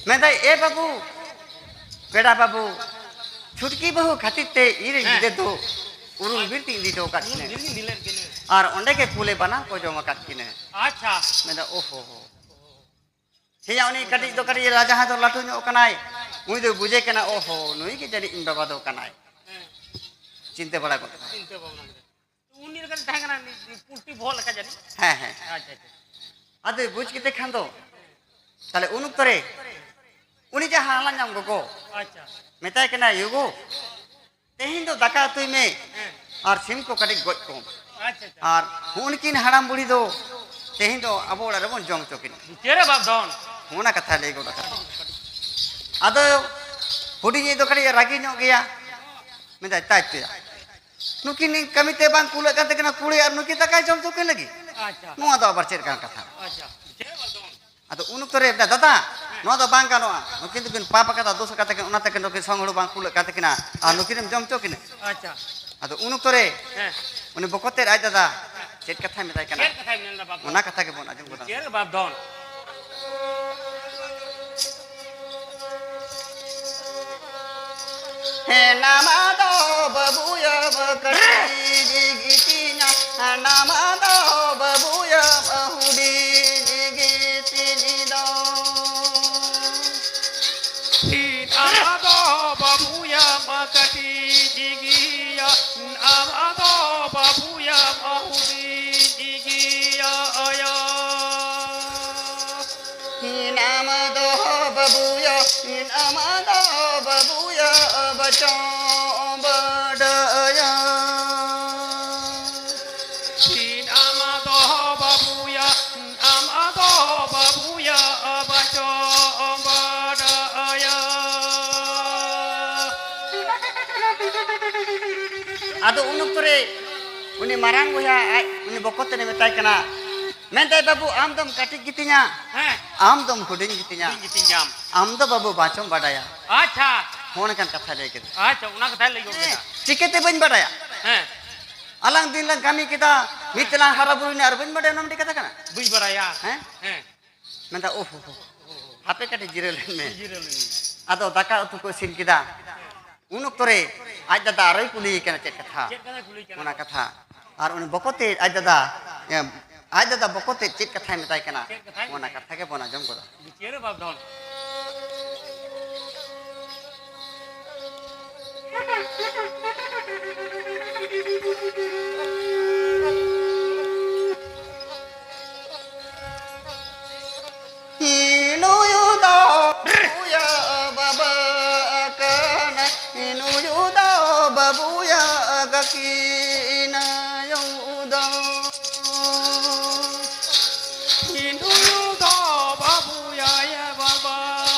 ᱢᱮᱱᱫᱟᱭ, ᱮ ᱵᱟᱹᱵᱩ, ᱯᱮᱲᱟ ᱵᱟᱹᱵᱩ, ᱪᱷᱩᱴᱠᱤ ᱵᱟᱹᱦᱩ ᱠᱷᱟᱹᱛᱤᱨ ᱛᱮ ᱤᱧ ᱨᱮᱱ ᱦᱮᱸ᱾ ᱜᱤᱫᱟᱹᱨ ᱫᱚ ᱩᱨᱩᱢ ᱵᱤᱨ ᱛᱤᱧ ᱤᱫᱤ ᱦᱚᱴᱚ ᱟᱠᱟᱫ ᱠᱤᱱᱟᱹ᱾ ᱩᱨᱩᱢ ᱵᱤᱨ ᱛᱤᱧ ᱤᱫᱤ ᱞᱮᱫ ᱠᱤᱱᱟᱹ᱾ ᱟᱨ ᱚᱸᱰᱮ ᱜᱮ ᱠᱩᱞᱮ ᱵᱟᱱᱟ ᱠᱚ ᱡᱚᱢ ᱟᱠᱟᱫ ᱠᱤᱱᱟᱹ᱾ ᱟᱪᱪᱷᱟ᱾ ᱢᱮᱱᱫᱟ, ᱳᱦᱳ ᱦᱳ᱾ ᱦᱮᱸᱭᱟ, ᱩᱱᱤ ᱠᱟᱹᱴᱤᱡ ᱫᱚ ᱠᱟᱹᱴᱤᱡ ᱨᱟᱡᱟ ᱦᱚᱸ ᱫᱚ ᱞᱟᱹᱴᱩ ᱧᱚᱜ ᱠᱟᱱᱟᱭ, ᱩᱱᱤ ᱫᱚᱭ ᱵᱩᱡᱮ ᱠᱟᱱᱟ, ᱚᱦᱚ, ᱱᱩᱭ ᱜᱮ ᱡᱟᱹᱱᱤᱡ ᱤᱧ ᱵᱟᱵᱟ ᱫᱚ ᱠᱟᱱᱟᱭ᱾ ᱦᱮᱸ᱾ ᱪᱤᱱᱛᱟᱹ ᱵᱟᱲᱟ ᱜᱚᱫ ᱠᱟᱱᱟᱭ᱾ ᱪᱤᱱᱛᱟᱹ ᱵᱷᱟᱵᱽᱱᱟ ᱠᱮᱫᱟ᱾ ᱩᱱᱤ ᱞᱮᱠᱟᱛᱮ ᱛᱟᱦᱮᱸ ᱠᱟᱱᱟ, ᱯᱩᱞᱴᱤ ᱵᱚᱦᱚᱜ ᱞᱮᱠᱟ ᱡᱟᱹᱱᱤᱡ᱾ ᱦᱮᱸ, ᱦᱮᱸ᱾ ᱟᱪᱪᱷᱟ, ᱟᱪᱪᱷᱟ᱾ ᱟᱫᱚᱭ ᱵᱩᱡᱽ ᱠᱮᱫᱮ ᱠᱷᱟᱱ ᱫᱚ, ᱛᱟᱦᱞᱮ ᱩᱱ ᱚᱠᱛᱚ ᱨᱮ ᱩᱱᱤ ᱡᱟᱦᱟᱸ ᱦᱟᱞᱟᱝ ᱧᱟᱢ ᱜᱚᱜᱚ ᱟᱪᱪᱷᱟ᱾ ᱢᱮᱛᱟᱭ ᱠᱟᱱᱟ, ᱭᱩᱜᱳ, ᱛᱮᱦᱮᱧ ᱫᱚ ᱫᱟᱠᱟ ᱩᱛᱩᱭ ᱢᱮ ᱦᱮᱸ᱾ ᱟᱨ ᱥᱤᱢ ᱠᱚ ᱠᱟᱹᱴᱤᱡ ᱜᱚᱡ ᱠᱚᱢ᱾ ᱟᱪᱪᱷᱟ, ᱟᱪᱪᱷᱟ᱾ ᱟᱨ ᱦᱩᱜᱼᱩᱱᱠᱤᱱ ᱦᱟᱲᱟᱢ ᱵᱩᱲᱦᱤ ᱫᱚ ᱛᱮᱦᱮᱧ ᱫᱚ ᱟᱵᱚ ᱚᱲᱟᱜ ᱨᱮᱵᱚᱱ ᱡᱚᱢ ᱦᱚᱪᱚ ᱠᱤᱱᱟ᱾ ᱪᱮᱫ ᱨᱮ ᱵᱟᱯ ᱫᱷᱚᱱ? ᱚᱱᱟ ᱠᱟᱛᱷᱟᱭ ᱞᱟᱹᱭ ᱜᱚᱫ ᱟᱠᱟᱫᱟ᱾ ᱟᱫᱚ ᱦᱩᱰᱤᱧᱤᱡ ᱫᱚ ᱠᱟᱹᱴᱤᱡ ᱮ ᱨᱟᱹᱜᱤ ᱧᱚᱜ ᱜᱮᱭᱟ, ᱢᱮᱱᱫᱟᱭ, ᱛᱟᱭ ᱛᱮᱭᱟ, ᱱᱩᱠᱤᱱ ᱠᱟᱹᱢᱤ ᱛᱮ ᱵᱟᱝ ᱠᱩᱞᱟᱹᱜ ᱠᱟᱱ ᱛᱟᱹᱠᱤᱱᱟ ᱠᱩᱲᱤ, ᱟᱨ ᱱᱩᱠᱤᱱ ᱫᱟᱠᱟᱭ ᱡᱚᱢ ᱦᱚᱪᱚ ᱠᱤᱱ ᱞᱟᱹᱜᱤᱫ? ᱟᱪᱪᱷᱟ᱾ ᱱᱚᱣᱟ ᱫᱚ ᱟᱵᱟᱨ ᱪᱮᱫ ᱞᱮᱠᱟᱱ ᱠᱟᱛᱷᱟ? ᱟᱪᱪᱷᱟ᱾ ᱟᱫᱚ ᱩᱱ ᱚᱠᱛᱚ ᱨᱮ, ᱫᱟᱫᱟ, ᱱᱚᱣᱟ ᱫᱚ ᱵᱟᱝ ᱜᱟᱱᱚᱜᱼᱟ, ᱱᱩᱠᱤᱱ ᱫᱚᱠᱤᱱ ᱯᱟᱯ ᱟᱠᱟᱫᱟ, ᱫᱳᱥ ᱟᱠᱟᱫ ᱛᱟᱹᱠᱤᱱ, ᱚᱱᱟᱛᱮ ᱱᱩᱠᱤᱱ ᱥᱚᱝ ᱦᱩᱲᱩ ᱵᱟᱝ ᱠᱩᱞᱟᱹᱜ ᱠᱟᱱ ᱛᱟᱹᱠᱤᱱᱟ, ᱟᱨ ᱱᱩᱠᱤᱱᱮᱢ ᱡᱚᱢ ᱦᱚᱪᱚ ᱠᱤᱱᱟ᱾ ᱟᱪᱪᱷᱟ᱾ ᱟᱫᱚ ᱩᱱ ᱚᱠᱛᱚ ᱨᱮ ᱦᱮᱸ᱾ ᱩᱱᱤ ᱵᱚᱠᱚᱛᱮᱫ ᱟᱡ ᱫᱟᱫᱟ ᱪᱮᱫ ᱠᱟᱛᱷᱟᱭ ᱢᱮᱛᱟᱭ ᱠᱟᱱᱟ? ᱪᱮᱫ ᱠᱟᱛᱷᱟᱭ ᱢᱮᱱ ᱮᱫᱟ ᱵᱟᱯ ᱫᱚ? ᱚᱱᱟ ᱠᱟᱛᱷᱟ ᱜᱮᱵᱚᱱ ᱟᱸᱡᱚᱢ ᱜᱚᱫᱟ᱾ ᱪᱮᱫ ᱨᱮ ᱵᱟᱯ ᱫᱚ? ᱦᱮᱱᱟᱢ ᱫᱚ ᱵᱟᱹᱵᱩᱭᱟᱢ ᱠᱟᱹᱴᱤᱡ ᱜᱤᱛᱤᱧᱟ, ᱦᱮᱱᱟᱢ ᱫᱚ ᱵᱟᱹᱵᱩᱭᱟᱢ ᱦᱩᱰᱤᱧ ᱜᱤᱛᱤᱧ ᱫᱚ᱾ ᱦᱮᱱᱟᱢ ᱫᱚ ᱵᱟᱹᱵᱩᱭᱟᱢ ᱠᱟᱹᱴᱤᱡ ᱜᱮᱭᱟ, ᱦᱮᱱᱟᱢ ᱫᱚ ᱵᱟᱹᱵᱩᱭᱟᱢ ᱦᱩᱰᱤᱧ ᱜᱮᱭᱟ᱾ ᱦᱤᱱᱟᱢ ᱫᱚ ᱵᱟᱹᱵᱩᱭᱟ, ᱦᱤᱱᱟᱢ ᱫᱚ ᱵᱟᱹᱵᱩᱭᱟ, ᱵᱟᱪᱚ ᱵᱟᱰᱟᱭᱟ᱾ ᱦᱤᱱᱟᱢ ᱫᱚ ᱵᱟᱹᱵᱩᱭᱟ, ᱦᱤᱱᱟᱢ ᱫᱚ ᱵᱟᱹᱵᱩᱭᱟ, ᱵᱟᱪᱚ ᱵᱟᱰᱟᱭᱟ᱾ ᱟᱫᱚ ᱩᱱ ᱚᱠᱛᱚ ᱨᱮ ᱩᱱᱤ ᱢᱟᱨᱟᱝ ᱵᱚᱭᱦᱟ ᱟᱡ ᱩᱱᱤ ᱵᱚᱠᱚᱛ ᱛᱮᱫ ᱮ ᱢᱮᱛᱟᱭ ᱠᱟᱱᱟ, ᱢᱮᱱᱫᱟᱭ, "ᱵᱟᱹᱵᱩ, ᱟᱢ ᱫᱚᱢ ᱠᱟᱹᱴᱤᱡ ᱜᱮᱛᱤᱧᱟ, ᱦᱮᱸ᱾ ᱟᱢ ᱫᱚᱢ ᱦᱩᱰᱤᱧ ᱜᱮᱛᱤᱧᱟ, ᱦᱩᱰᱤᱧ ᱜᱮᱛᱤᱧ ᱜᱮᱭᱟᱢ᱾ ᱟᱢ ᱫᱚ ᱵᱟᱹᱵᱩ ᱵᱟᱪᱚᱢ ᱵᱟᱰᱟᱭᱟ᱾" ᱟᱪᱪᱷᱟ᱾ ᱦᱚᱸ ᱚᱱᱠᱟᱱ ᱠᱟᱛᱷᱟ ᱞᱟᱹᱭ ᱠᱮᱫᱟ᱾ ᱟᱪᱪᱷᱟ, ᱚᱱᱟ ᱠᱟᱛᱷᱟᱭ ᱞᱟᱹᱭ ᱜᱚᱫ ᱦᱮᱸ, ᱠᱮᱫᱟ᱾ ᱪᱤᱠᱟᱹᱛᱮ ᱵᱟᱹᱧ ᱵᱟᱰᱟᱭᱟ? ᱦᱮᱸ᱾ ᱟᱞᱟᱝ ᱫᱤᱱ ᱞᱟᱝ ᱠᱟᱹᱢᱤ ᱠᱮᱫᱟ, ᱢᱤᱫ ᱛᱮᱞᱟᱝ ᱦᱟᱨᱟ ᱵᱩᱨᱩᱭᱮᱱᱟ ᱟᱨ ᱵᱟᱹᱧ ᱵᱟᱰᱟᱭᱟ, ᱚᱱᱟ ᱢᱤᱫᱴᱮᱡ ᱠᱟᱛᱷᱟ ᱠᱟᱱᱟ? ᱵᱟᱹᱧ ᱵᱟᱰᱟᱭᱟ᱾ ᱦᱮᱸ? ᱦᱮᱸ᱾ ᱢᱮᱱᱫᱟ, "ᱳᱦ, ᱦᱳ, ᱦᱳ, ᱦᱟᱯᱮ ᱠᱟᱹᱴᱤᱡ ᱡᱤᱨᱟᱹ ᱞᱮᱱ ᱢᱮ᱾" ᱡᱤᱨᱟᱹ ᱞᱮᱱ ᱢᱮ᱾ ᱟᱫᱚ ᱫᱟᱠᱟ ᱩᱛᱩ ᱠᱚ ᱤᱥᱤᱱ ᱠᱮᱫᱟ᱾ ᱩᱱ ᱚᱠᱛᱚ ᱨᱮ ᱟᱡ ᱫᱟᱫᱟ ᱟᱨᱚᱭ ᱠᱩᱞᱤᱭᱮ ᱠᱟᱱᱟ, ᱪᱮᱫ ᱠᱟᱛᱷᱟ? ᱪᱮᱫ ᱠᱟᱛᱷᱟᱭ ᱠᱩᱞᱤᱭᱮ ᱠᱟᱱᱟ? ᱚᱱᱟ ᱠᱟᱛᱷᱟ᱾ ᱟᱨ ᱩᱱᱤ ᱵᱚᱠᱚᱛ ᱛᱮᱫ ᱟᱡ ᱫᱟᱫᱟ, ᱮ, ᱟᱡ ᱫᱟᱫᱟ ᱵᱚᱠᱚᱛ ᱛᱮ ᱪᱮᱫ ᱠᱟᱛᱷᱟᱭ ᱢᱮᱛᱟᱭ ᱠᱟᱱᱟ, ᱪᱮᱫ ᱠᱟᱛᱷᱟᱭ ᱚᱱᱟ ᱢᱮᱛᱟᱭ ᱠᱟᱛᱷᱟ ᱜᱮ ᱵᱚᱱ ᱟᱸᱡᱚᱢ ᱜᱚᱫᱟ᱾ ᱵᱤᱪᱟᱹᱨ ᱵᱟᱵᱫᱷᱚᱱ᱾ ᱱᱩᱭ ᱫᱚ ᱵᱟᱹᱵᱩᱭᱟ ᱵᱟᱵᱟ ᱠᱟᱱᱟᱭ, ᱱᱩᱭ ᱫᱚ ᱵᱟᱹᱵᱩᱭᱟ ᱜᱟᱹᱠᱤᱱᱟᱭ ᱫᱚ᱾ ᱱᱩᱭ ᱫᱚ ᱵᱟᱹᱵᱩᱭᱟᱭ ᱵᱟᱵᱟ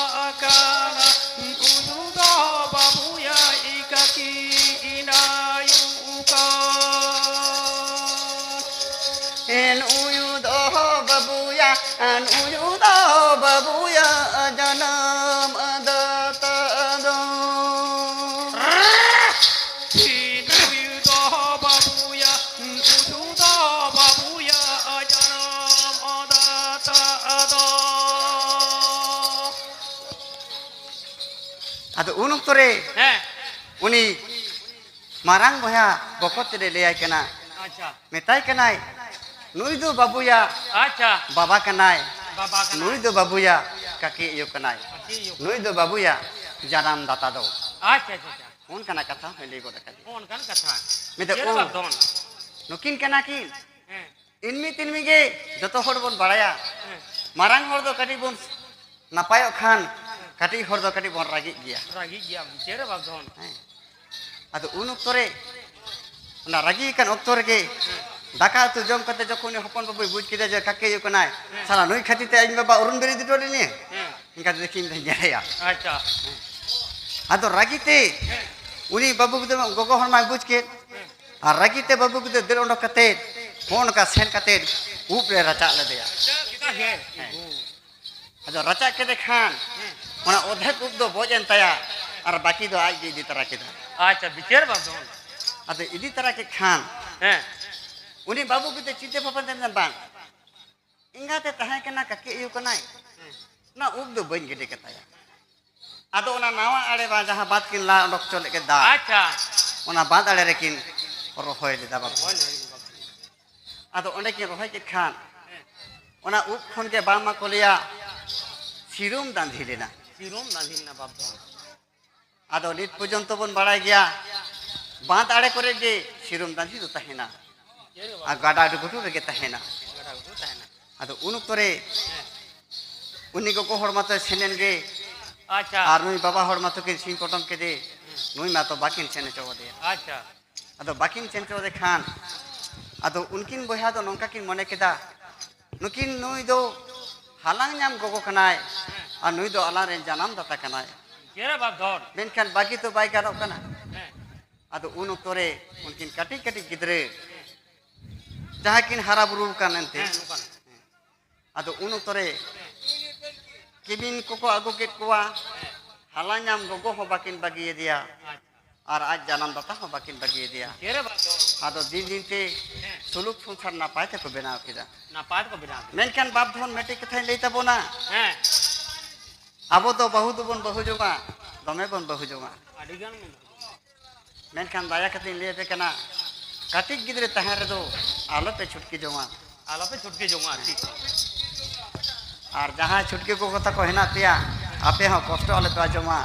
ᱠᱟᱱᱟ, ᱱᱩᱭ ᱫᱚ ᱵᱟᱹᱵᱩᱭᱟᱭ ᱜᱟᱹᱠᱤ ᱤᱱᱟᱭᱩ ᱠᱟᱱ᱾ ᱱᱩᱭ ᱫᱚ ᱵᱟᱹᱵᱩᱭᱟ, ᱱᱩᱭ ᱫᱚ ᱵᱟᱹᱵᱩᱭᱟ ᱡᱟᱱᱟᱢ ᱫᱟᱛᱟ ᱫᱚ᱾ ᱱᱩᱭ ᱫᱚ ᱵᱟᱹᱵᱩᱭᱟ, ᱱᱩᱭ ᱫᱚ ᱵᱟᱹᱵᱩᱭᱟ ᱡᱟᱱᱟᱢ ᱫᱟᱛᱟ ᱫᱚ᱾ ᱟᱫᱚ ᱩᱱ ᱚᱠᱛᱚ ᱨᱮ ᱦᱮᱸ᱾ ᱩᱱᱤ ᱢᱟᱨᱟᱝ ᱵᱚᱭᱦᱟ ᱵᱚᱠᱚᱛ ᱛᱮᱫ ᱮ ᱞᱟᱹᱭᱟᱭ ᱠᱟᱱᱟ, ᱟᱪᱪᱷᱟ᱾ ᱢᱮᱛᱟᱭ ᱠᱟᱱᱟᱭ, ᱱᱩᱭ ᱫᱚ ᱵᱟᱹᱵᱩᱭᱟ ᱟᱪᱪᱷᱟ᱾ ᱵᱟᱵᱟ ᱠᱟᱱᱟᱭ, ᱵᱟᱵᱟ ᱠᱟᱱᱟᱭ᱾ ᱱᱩᱭ ᱫᱚ ᱵᱟᱹᱵᱩᱭᱟ ᱠᱟᱹᱠᱤ ᱟᱭᱳ ᱠᱟᱱᱟᱭ, ᱠᱟᱹᱠᱤ ᱟᱭᱳ ᱠᱟᱱᱟᱭ᱾ ᱱᱩᱭ ᱫᱚ ᱵᱟᱹᱵᱩᱭᱟ ᱡᱟᱱᱟᱢ ᱫᱟᱛᱟ ᱫᱚ᱾ ᱟᱪᱪᱷᱟ, ᱟᱪᱪᱷᱟ, ᱟᱪᱪᱷᱟ᱾ ᱚᱱᱠᱟᱱᱟᱜ ᱠᱟᱛᱷᱟ ᱦᱚᱸᱭ ᱞᱟᱹᱭ ᱜᱚᱫ ᱟᱠᱟᱫ᱾ ᱚᱱᱠᱟᱱ ᱠᱟᱛᱷᱟ᱾ ᱢᱮᱱᱫᱚ ᱪᱮᱫ ᱩᱱ ᱵᱟᱯᱫᱷᱚᱱ? ᱱᱩᱠᱤᱱ ᱠᱟᱱᱟ ᱠᱤᱱ᱾ ᱦᱮᱸ᱾ ᱤᱱᱢᱤ ᱛᱤᱱᱢᱤ ᱜᱮ ᱡᱚᱛᱚ ᱦᱚᱲ ᱵᱚᱱ ᱵᱟᱲᱟᱭᱟ᱾ ᱦᱮᱸ᱾ ᱢᱟᱨᱟᱝ ᱦᱚᱲ ᱫᱚ ᱠᱟᱹᱴᱤᱡ ᱵᱚᱱ ᱱᱟᱯᱟᱭᱚᱜ ᱠᱷᱟᱱ, ᱠᱟᱹᱴᱤᱡ ᱦᱚᱲ ᱫᱚ ᱠᱟᱹᱴᱤᱡ ᱵᱚᱱ ᱨᱟᱹᱜᱤᱜ ᱜᱮᱭᱟ᱾ ᱨᱟᱹᱜᱤᱜ ᱜᱮᱭᱟ, ᱵᱤᱪᱟᱹᱨ ᱵᱟᱯᱫᱷᱚᱱ᱾ ᱦᱮᱸ᱾ ᱟᱫᱚ ᱩᱱ ᱚᱠᱛᱚ ᱨᱮ, ᱚᱱᱟ ᱨᱟᱹᱜᱤ ᱟᱠᱟᱱ ᱚᱠᱛᱚ ᱨᱮᱜᱮ, ᱦᱮᱸ᱾ ᱫᱟᱠᱟ ᱩᱛᱩ ᱡᱚᱢ ᱠᱟᱛᱮ ᱡᱚᱠᱷᱚᱱ ᱩᱱᱤ ᱦᱚᱯᱚᱱ ᱵᱟᱹᱵᱩᱭ ᱵᱩᱡᱽ ᱠᱮᱫᱟ ᱡᱮ ᱠᱟᱠᱮ ᱦᱩᱭᱩᱜ ᱠᱟᱱᱟᱭ, ᱦᱮᱸ᱾ ᱥᱟᱞᱟ ᱱᱩᱭ ᱠᱷᱟᱹᱛᱤᱨ ᱛᱮ ᱤᱧ ᱵᱟᱵᱟ ᱩᱨᱩᱢ ᱵᱮᱨᱮᱫ ᱦᱚᱴᱚ ᱞᱤᱧᱟᱹ, ᱦᱮᱸ᱾ ᱤᱱᱠᱟ ᱛᱮᱫᱚ ᱤᱧ ᱫᱚᱧ ᱧᱮᱞᱮᱭᱟ᱾ ᱟᱪᱪᱷᱟ᱾ ᱟᱫᱚ ᱨᱟᱹᱜᱤ ᱛᱮ ᱦᱮᱸ᱾ ᱩᱱᱤ ᱵᱟᱹᱵᱩ ᱜᱤᱫᱽᱨᱟᱹ ᱜᱚᱜᱚ ᱦᱚᱲ ᱢᱟᱭ ᱵᱩᱡᱽ ᱠᱮᱫ, ᱦᱮᱸ᱾ ᱟᱨ ᱨᱟᱹᱜᱤ ᱛᱮ ᱵᱟᱹᱵᱩ ᱜᱤᱫᱽᱨᱟᱹ ᱫᱟᱹᱲ ᱚᱰᱚᱠ ᱠᱟᱛᱮ ᱦᱚᱸ ᱱᱚᱝᱠᱟ ᱥᱮᱱ ᱠᱟᱛᱮ ᱩᱵ ᱨᱮ ᱨᱟᱪᱟᱜ ᱞᱮᱫᱮᱭᱟ᱾ ᱦᱮᱸ᱾ ᱟᱫᱚ ᱨᱟᱪᱟᱜ ᱠᱮᱫᱮ ᱠᱷᱟᱱ ᱦᱮᱸ᱾ ᱚᱱᱟ ᱚᱫᱷᱮᱠ ᱩᱵ ᱫᱚ ᱵᱚᱡ ᱮᱱ ᱛᱟᱭᱟ ᱟᱨ ᱵᱟᱹᱠᱤ ᱫᱚ ᱟᱡ ᱜᱮ ᱤᱫᱤ ᱛᱟᱨᱟ ᱠᱮᱫᱟ᱾ ᱟᱪᱪᱷᱟ, ᱵᱤᱪᱟᱹᱨ ᱵᱟᱯᱫᱷᱚᱱ᱾ ᱟᱫᱚ ᱤᱫᱤ ᱛᱟᱨᱟ ᱠᱮᱫ ᱠᱷᱟᱱ ᱦᱮᱸ᱾ ᱩᱱᱤ ᱵᱟᱹᱵᱩ ᱜᱤᱫᱽᱨᱟᱹ ᱪᱤᱱᱛᱟᱹ ᱵᱷᱟᱵᱽᱱᱟ ᱛᱮ ᱢᱮᱱᱫᱟ, ᱵᱟᱝ, ᱮᱸᱜᱟᱛᱮ ᱛᱟᱦᱮᱸ ᱠᱟᱱᱟ, ᱠᱟᱹᱠᱤ ᱟᱭᱳ ᱠᱟᱱᱟᱭ, ᱦᱮᱸ᱾ ᱚᱱᱟ ᱩᱵ ᱫᱚ ᱵᱟᱹᱧ ᱜᱤᱰᱤ ᱠᱟᱛᱟᱭᱟ᱾ ᱟᱫᱚ ᱚᱱᱟ ᱱᱟᱣᱟ ᱟᱲᱮ ᱵᱟ ᱡᱟᱦᱟᱸ ᱵᱟᱸᱫᱽ ᱠᱤᱱ ᱞᱟ ᱚᱰᱚᱠ ᱦᱚᱪᱚ ᱞᱮᱫ ᱜᱮ ᱫᱟᱜ, ᱟᱪᱪᱷᱟ᱾ ᱚᱱᱟ ᱵᱟᱸᱫᱽ ᱟᱲᱮ ᱨᱮᱠᱤᱱ ᱨᱚᱦᱚᱭ ᱞᱮᱫᱟ ᱵᱟᱯᱞᱟ᱾ ᱨᱚᱦᱚᱭ ᱞᱮᱫᱟ ᱵᱟᱯᱞᱟ᱾ ᱟᱫᱚ ᱚᱸᱰᱮ ᱠᱤᱱ ᱨᱚᱦᱚᱭ ᱠᱮᱫ ᱠᱷᱟᱱ, ᱚᱱᱟ ᱩᱵ ᱠᱷᱚᱱ ᱜᱮ ᱵᱟᱝᱢᱟ ᱠᱚ ᱞᱟᱹᱭᱟ ᱥᱤᱨᱚᱢ ᱫᱟᱸᱫᱷᱤ ᱞᱮᱱᱟ᱾ ᱥᱤᱨᱚᱢ ᱫᱟᱸᱫᱷᱤ ᱞᱮᱱᱟ ᱵᱟᱯ ᱫᱷᱚᱱ᱾ ᱟᱫᱚ ᱱᱤᱛ ᱯᱚᱨᱡᱚᱱᱛᱚ ᱵᱚᱱ ᱵᱟᱲᱟᱭ ᱜᱮᱭᱟ, ᱵᱟᱸᱫ ᱟᱲᱮ ᱠᱚᱨᱮ ᱜᱮ ᱥᱤᱨᱚᱢ ᱫᱟᱸᱫᱷᱤ ᱫᱚ ᱛᱟᱦᱮᱱᱟ, ᱟᱨ ᱜᱟᱰᱟ ᱰᱩᱜᱩᱴᱩ ᱨᱮᱜᱮ ᱛᱟᱦᱮᱱᱟ᱾ ᱟᱫᱚ ᱩᱱ ᱚᱠᱛᱚ ᱨᱮ ᱩᱱᱤ ᱜᱚᱜᱚ ᱦᱚᱲ ᱢᱟᱛᱚᱭ ᱥᱮᱱᱮᱱ ᱜᱮ, ᱟᱪᱪᱷᱟ᱾ ᱟᱨ ᱱᱩᱭ ᱵᱟᱵᱟ ᱦᱚᱲ ᱢᱟᱛᱚ ᱠᱤᱱ ᱥᱤᱧ ᱯᱚᱴᱚᱢ ᱠᱮᱫᱮ, ᱱᱩᱭ ᱢᱟᱛᱚ ᱵᱟᱹᱠᱤᱱ ᱥᱮᱱ ᱦᱚᱪᱚ ᱟᱫᱮᱭᱟ᱾ ᱟᱪᱪᱷᱟ᱾ ᱟᱫᱚ ᱵᱟᱹᱠᱤᱱ ᱥᱮᱱ ᱦᱚᱪᱚ ᱟᱫᱮ ᱠᱷᱟᱱ, ᱟᱫᱚ ᱩᱱᱠᱤᱱ ᱵᱚᱭᱦᱟ ᱫᱚ ᱱᱚᱝᱠᱟ ᱠᱤᱱ ᱢᱚᱱᱮ ᱠᱮᱫᱟ, ᱱᱩᱠᱤᱱ, ᱱᱩᱭ ᱫᱚ ᱦᱟᱞᱟᱝ ᱧᱟᱢ ᱜᱚᱜᱚ ᱠᱟᱱᱟᱭ ᱟᱨ ᱱᱩᱭ ᱫᱚ ᱟᱞᱟᱝ ᱨᱮᱱ ᱡᱟᱱᱟᱢ ᱫᱟᱛᱟ ᱠᱟᱱᱟᱭ᱾ ᱪᱮᱫ ᱨᱮ ᱵᱟᱯ ᱫᱷᱚᱱ? ᱢᱮᱱᱠᱷᱟᱱ ᱵᱟᱹᱜᱤ ᱫᱚ ᱵᱟᱭ ᱜᱟᱱᱚᱜ ᱠᱟᱱᱟ᱾ ᱦᱮᱸ᱾ ᱟᱫᱚ ᱩᱱ ᱚᱠᱛᱚ ᱨᱮ ᱩᱱᱠᱤᱱ ᱠᱟᱹᱴᱤᱡ ᱠᱟᱹᱴᱤᱡ ᱜᱤᱫᱽᱨᱟᱹ ᱡᱟᱦᱟᱸᱭ ᱠᱤᱱ ᱦᱟᱨᱟ ᱵᱩᱨᱩ ᱟᱠᱟᱱ ᱮᱱᱛᱮ, ᱦᱮᱸ, ᱱᱚᱝᱠᱟᱱ᱾ ᱟᱫᱚ ᱩᱱ ᱚᱠᱛᱚ ᱨᱮ ᱠᱤᱢᱤᱱ ᱠᱚᱠᱚ ᱟᱹᱜᱩ ᱠᱮᱫ ᱠᱚᱣᱟ, ᱦᱟᱞᱟᱝ ᱧᱟᱢ ᱜᱚᱜᱚ ᱦᱚᱸ ᱵᱟᱹᱠᱤᱱ ᱵᱟᱹᱜᱤᱭᱟᱫᱮᱭᱟ, ᱟᱪᱪᱷᱟ᱾ ᱟᱨ ᱟᱡ ᱡᱟᱱᱟᱢ ᱫᱟᱛᱟ ᱦᱚᱸ ᱵᱟᱹᱠᱤᱱ ᱵᱟᱹᱜᱤᱭᱟᱫᱮᱭᱟ᱾ ᱪᱮᱫ ᱨᱮ ᱵᱟᱯ ᱫᱷᱚᱱ? ᱟᱫᱚ ᱫᱤᱱ ᱫᱤᱱ ᱛᱮ ᱦᱮᱸ᱾ ᱥᱩᱞᱩᱠ ᱥᱚᱝᱥᱟᱨ ᱱᱟᱯᱟᱭ ᱛᱮᱠᱚ ᱵᱮᱱᱟᱣ ᱠᱮᱫᱟ᱾ ᱱᱟᱯᱟᱭ ᱛᱮᱠᱚ ᱵᱮᱱᱟᱣ ᱠᱮᱫᱟ᱾ ᱢᱮᱱᱠᱷᱟᱱ ᱵᱟᱯ ᱫᱷᱚᱱ ᱢᱤᱫᱴᱤᱡ ᱠᱟᱛᱷᱟᱧ ᱞᱟᱹᱭ ᱛᱟᱵᱚᱱᱟ, ᱦᱮᱸ᱾ ᱟᱵᱚ ᱫᱚ ᱵᱟᱹᱦᱩ ᱫᱚᱵᱚᱱ ᱵᱟᱹᱦᱩ ᱡᱚᱝᱟ, ᱫᱚᱢᱮ ᱵᱚᱱ ᱵᱟᱹᱦᱩ ᱡᱚᱝᱟ᱾ ᱟᱹᱰᱤ ᱜᱟᱱ ᱵᱚᱱ ᱵᱟᱹᱦᱩ ᱡᱚᱝᱟ᱾ ᱢᱮᱱᱠᱷᱟᱱ ᱫᱟᱭᱟ ᱠᱟᱛᱮᱧ ᱞᱟᱹᱭ ᱟᱯᱮ ᱠᱟᱱᱟ, ᱠᱟᱹᱴᱤᱡ ᱜᱤᱫᱽᱨᱟᱹ ᱛᱟᱦᱮᱸ ᱨᱮᱫᱚ ᱟᱞᱚᱯᱮ ᱪᱷᱩᱴᱠᱤ ᱡᱚᱝᱟ᱾ ᱟᱞᱚᱯᱮ ᱪᱷᱩᱴᱠᱤ ᱡᱚᱝᱟ, ᱴᱷᱤᱠ᱾ ᱟᱨ ᱡᱟᱦᱟᱸᱭ ᱪᱷᱩᱴᱠᱤ ᱜᱚᱜᱚ ᱛᱟᱠᱚ ᱦᱮᱱᱟᱜ ᱯᱮᱭᱟ, ᱟᱯᱮ ᱦᱚᱸ ᱠᱚᱥᱴᱚ ᱟᱞᱚᱯᱮ ᱟᱸᱡᱚᱢᱟ᱾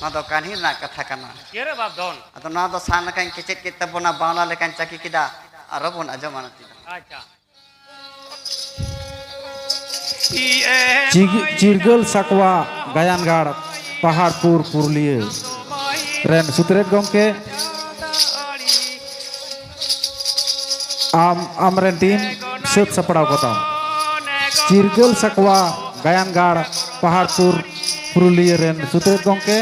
ᱱᱚᱣᱟ ᱫᱚ ᱠᱟᱹᱦᱱᱤ ᱨᱮᱱᱟᱜ ᱠᱟᱛᱷᱟ ᱠᱟᱱᱟ᱾ ᱪᱮᱫ ᱨᱮ ᱵᱟᱯ ᱫᱷᱚᱱ? ᱟᱫᱚ ᱱᱚᱣᱟ ᱫᱚ ᱥᱟᱱ ᱞᱮᱠᱟᱧ ᱠᱮᱪᱮᱫ ᱠᱮᱫ ᱛᱟᱵᱚᱱᱟ, ᱵᱟᱣᱞᱟ ᱞᱮᱠᱟᱧ ᱪᱟᱹᱠᱤ ᱠᱮᱫᱟ, ᱟᱨᱚ ᱵᱚᱱ ᱟᱸᱡᱚᱢᱟ ᱱᱟᱛᱮ ᱫᱚ᱾ ᱟᱪᱪᱷᱟ᱾ ᱪᱤᱜ-, ᱪᱤᱨᱜᱟᱹᱞ ᱥᱟᱠᱣᱟ ᱜᱟᱭᱟᱱᱜᱟᱲ ᱯᱟᱦᱟᱲᱯᱩᱨ ᱯᱩᱨᱩᱞᱤᱭᱟᱹ ᱨᱮᱱ ᱥᱩᱛᱨᱮᱛ ᱜᱚᱢᱠᱮ, ᱟᱢ, ᱟᱢᱨᱮᱱ ᱴᱤᱢ ᱥᱟᱹᱛ ᱥᱟᱯᱲᱟᱣ ᱠᱚᱛᱟᱢ᱾ ᱪᱤᱨᱜᱟᱹᱞ ᱥᱟᱠᱣᱟ ᱜᱟᱭᱟᱱᱜᱟᱲ ᱯᱟᱦᱟᱲᱯᱩᱨ ᱯᱩᱨᱩᱞᱤᱭᱟᱹ ᱨᱮᱱ ᱥᱩᱛᱨᱮᱛ ᱜᱚᱢᱠᱮ᱾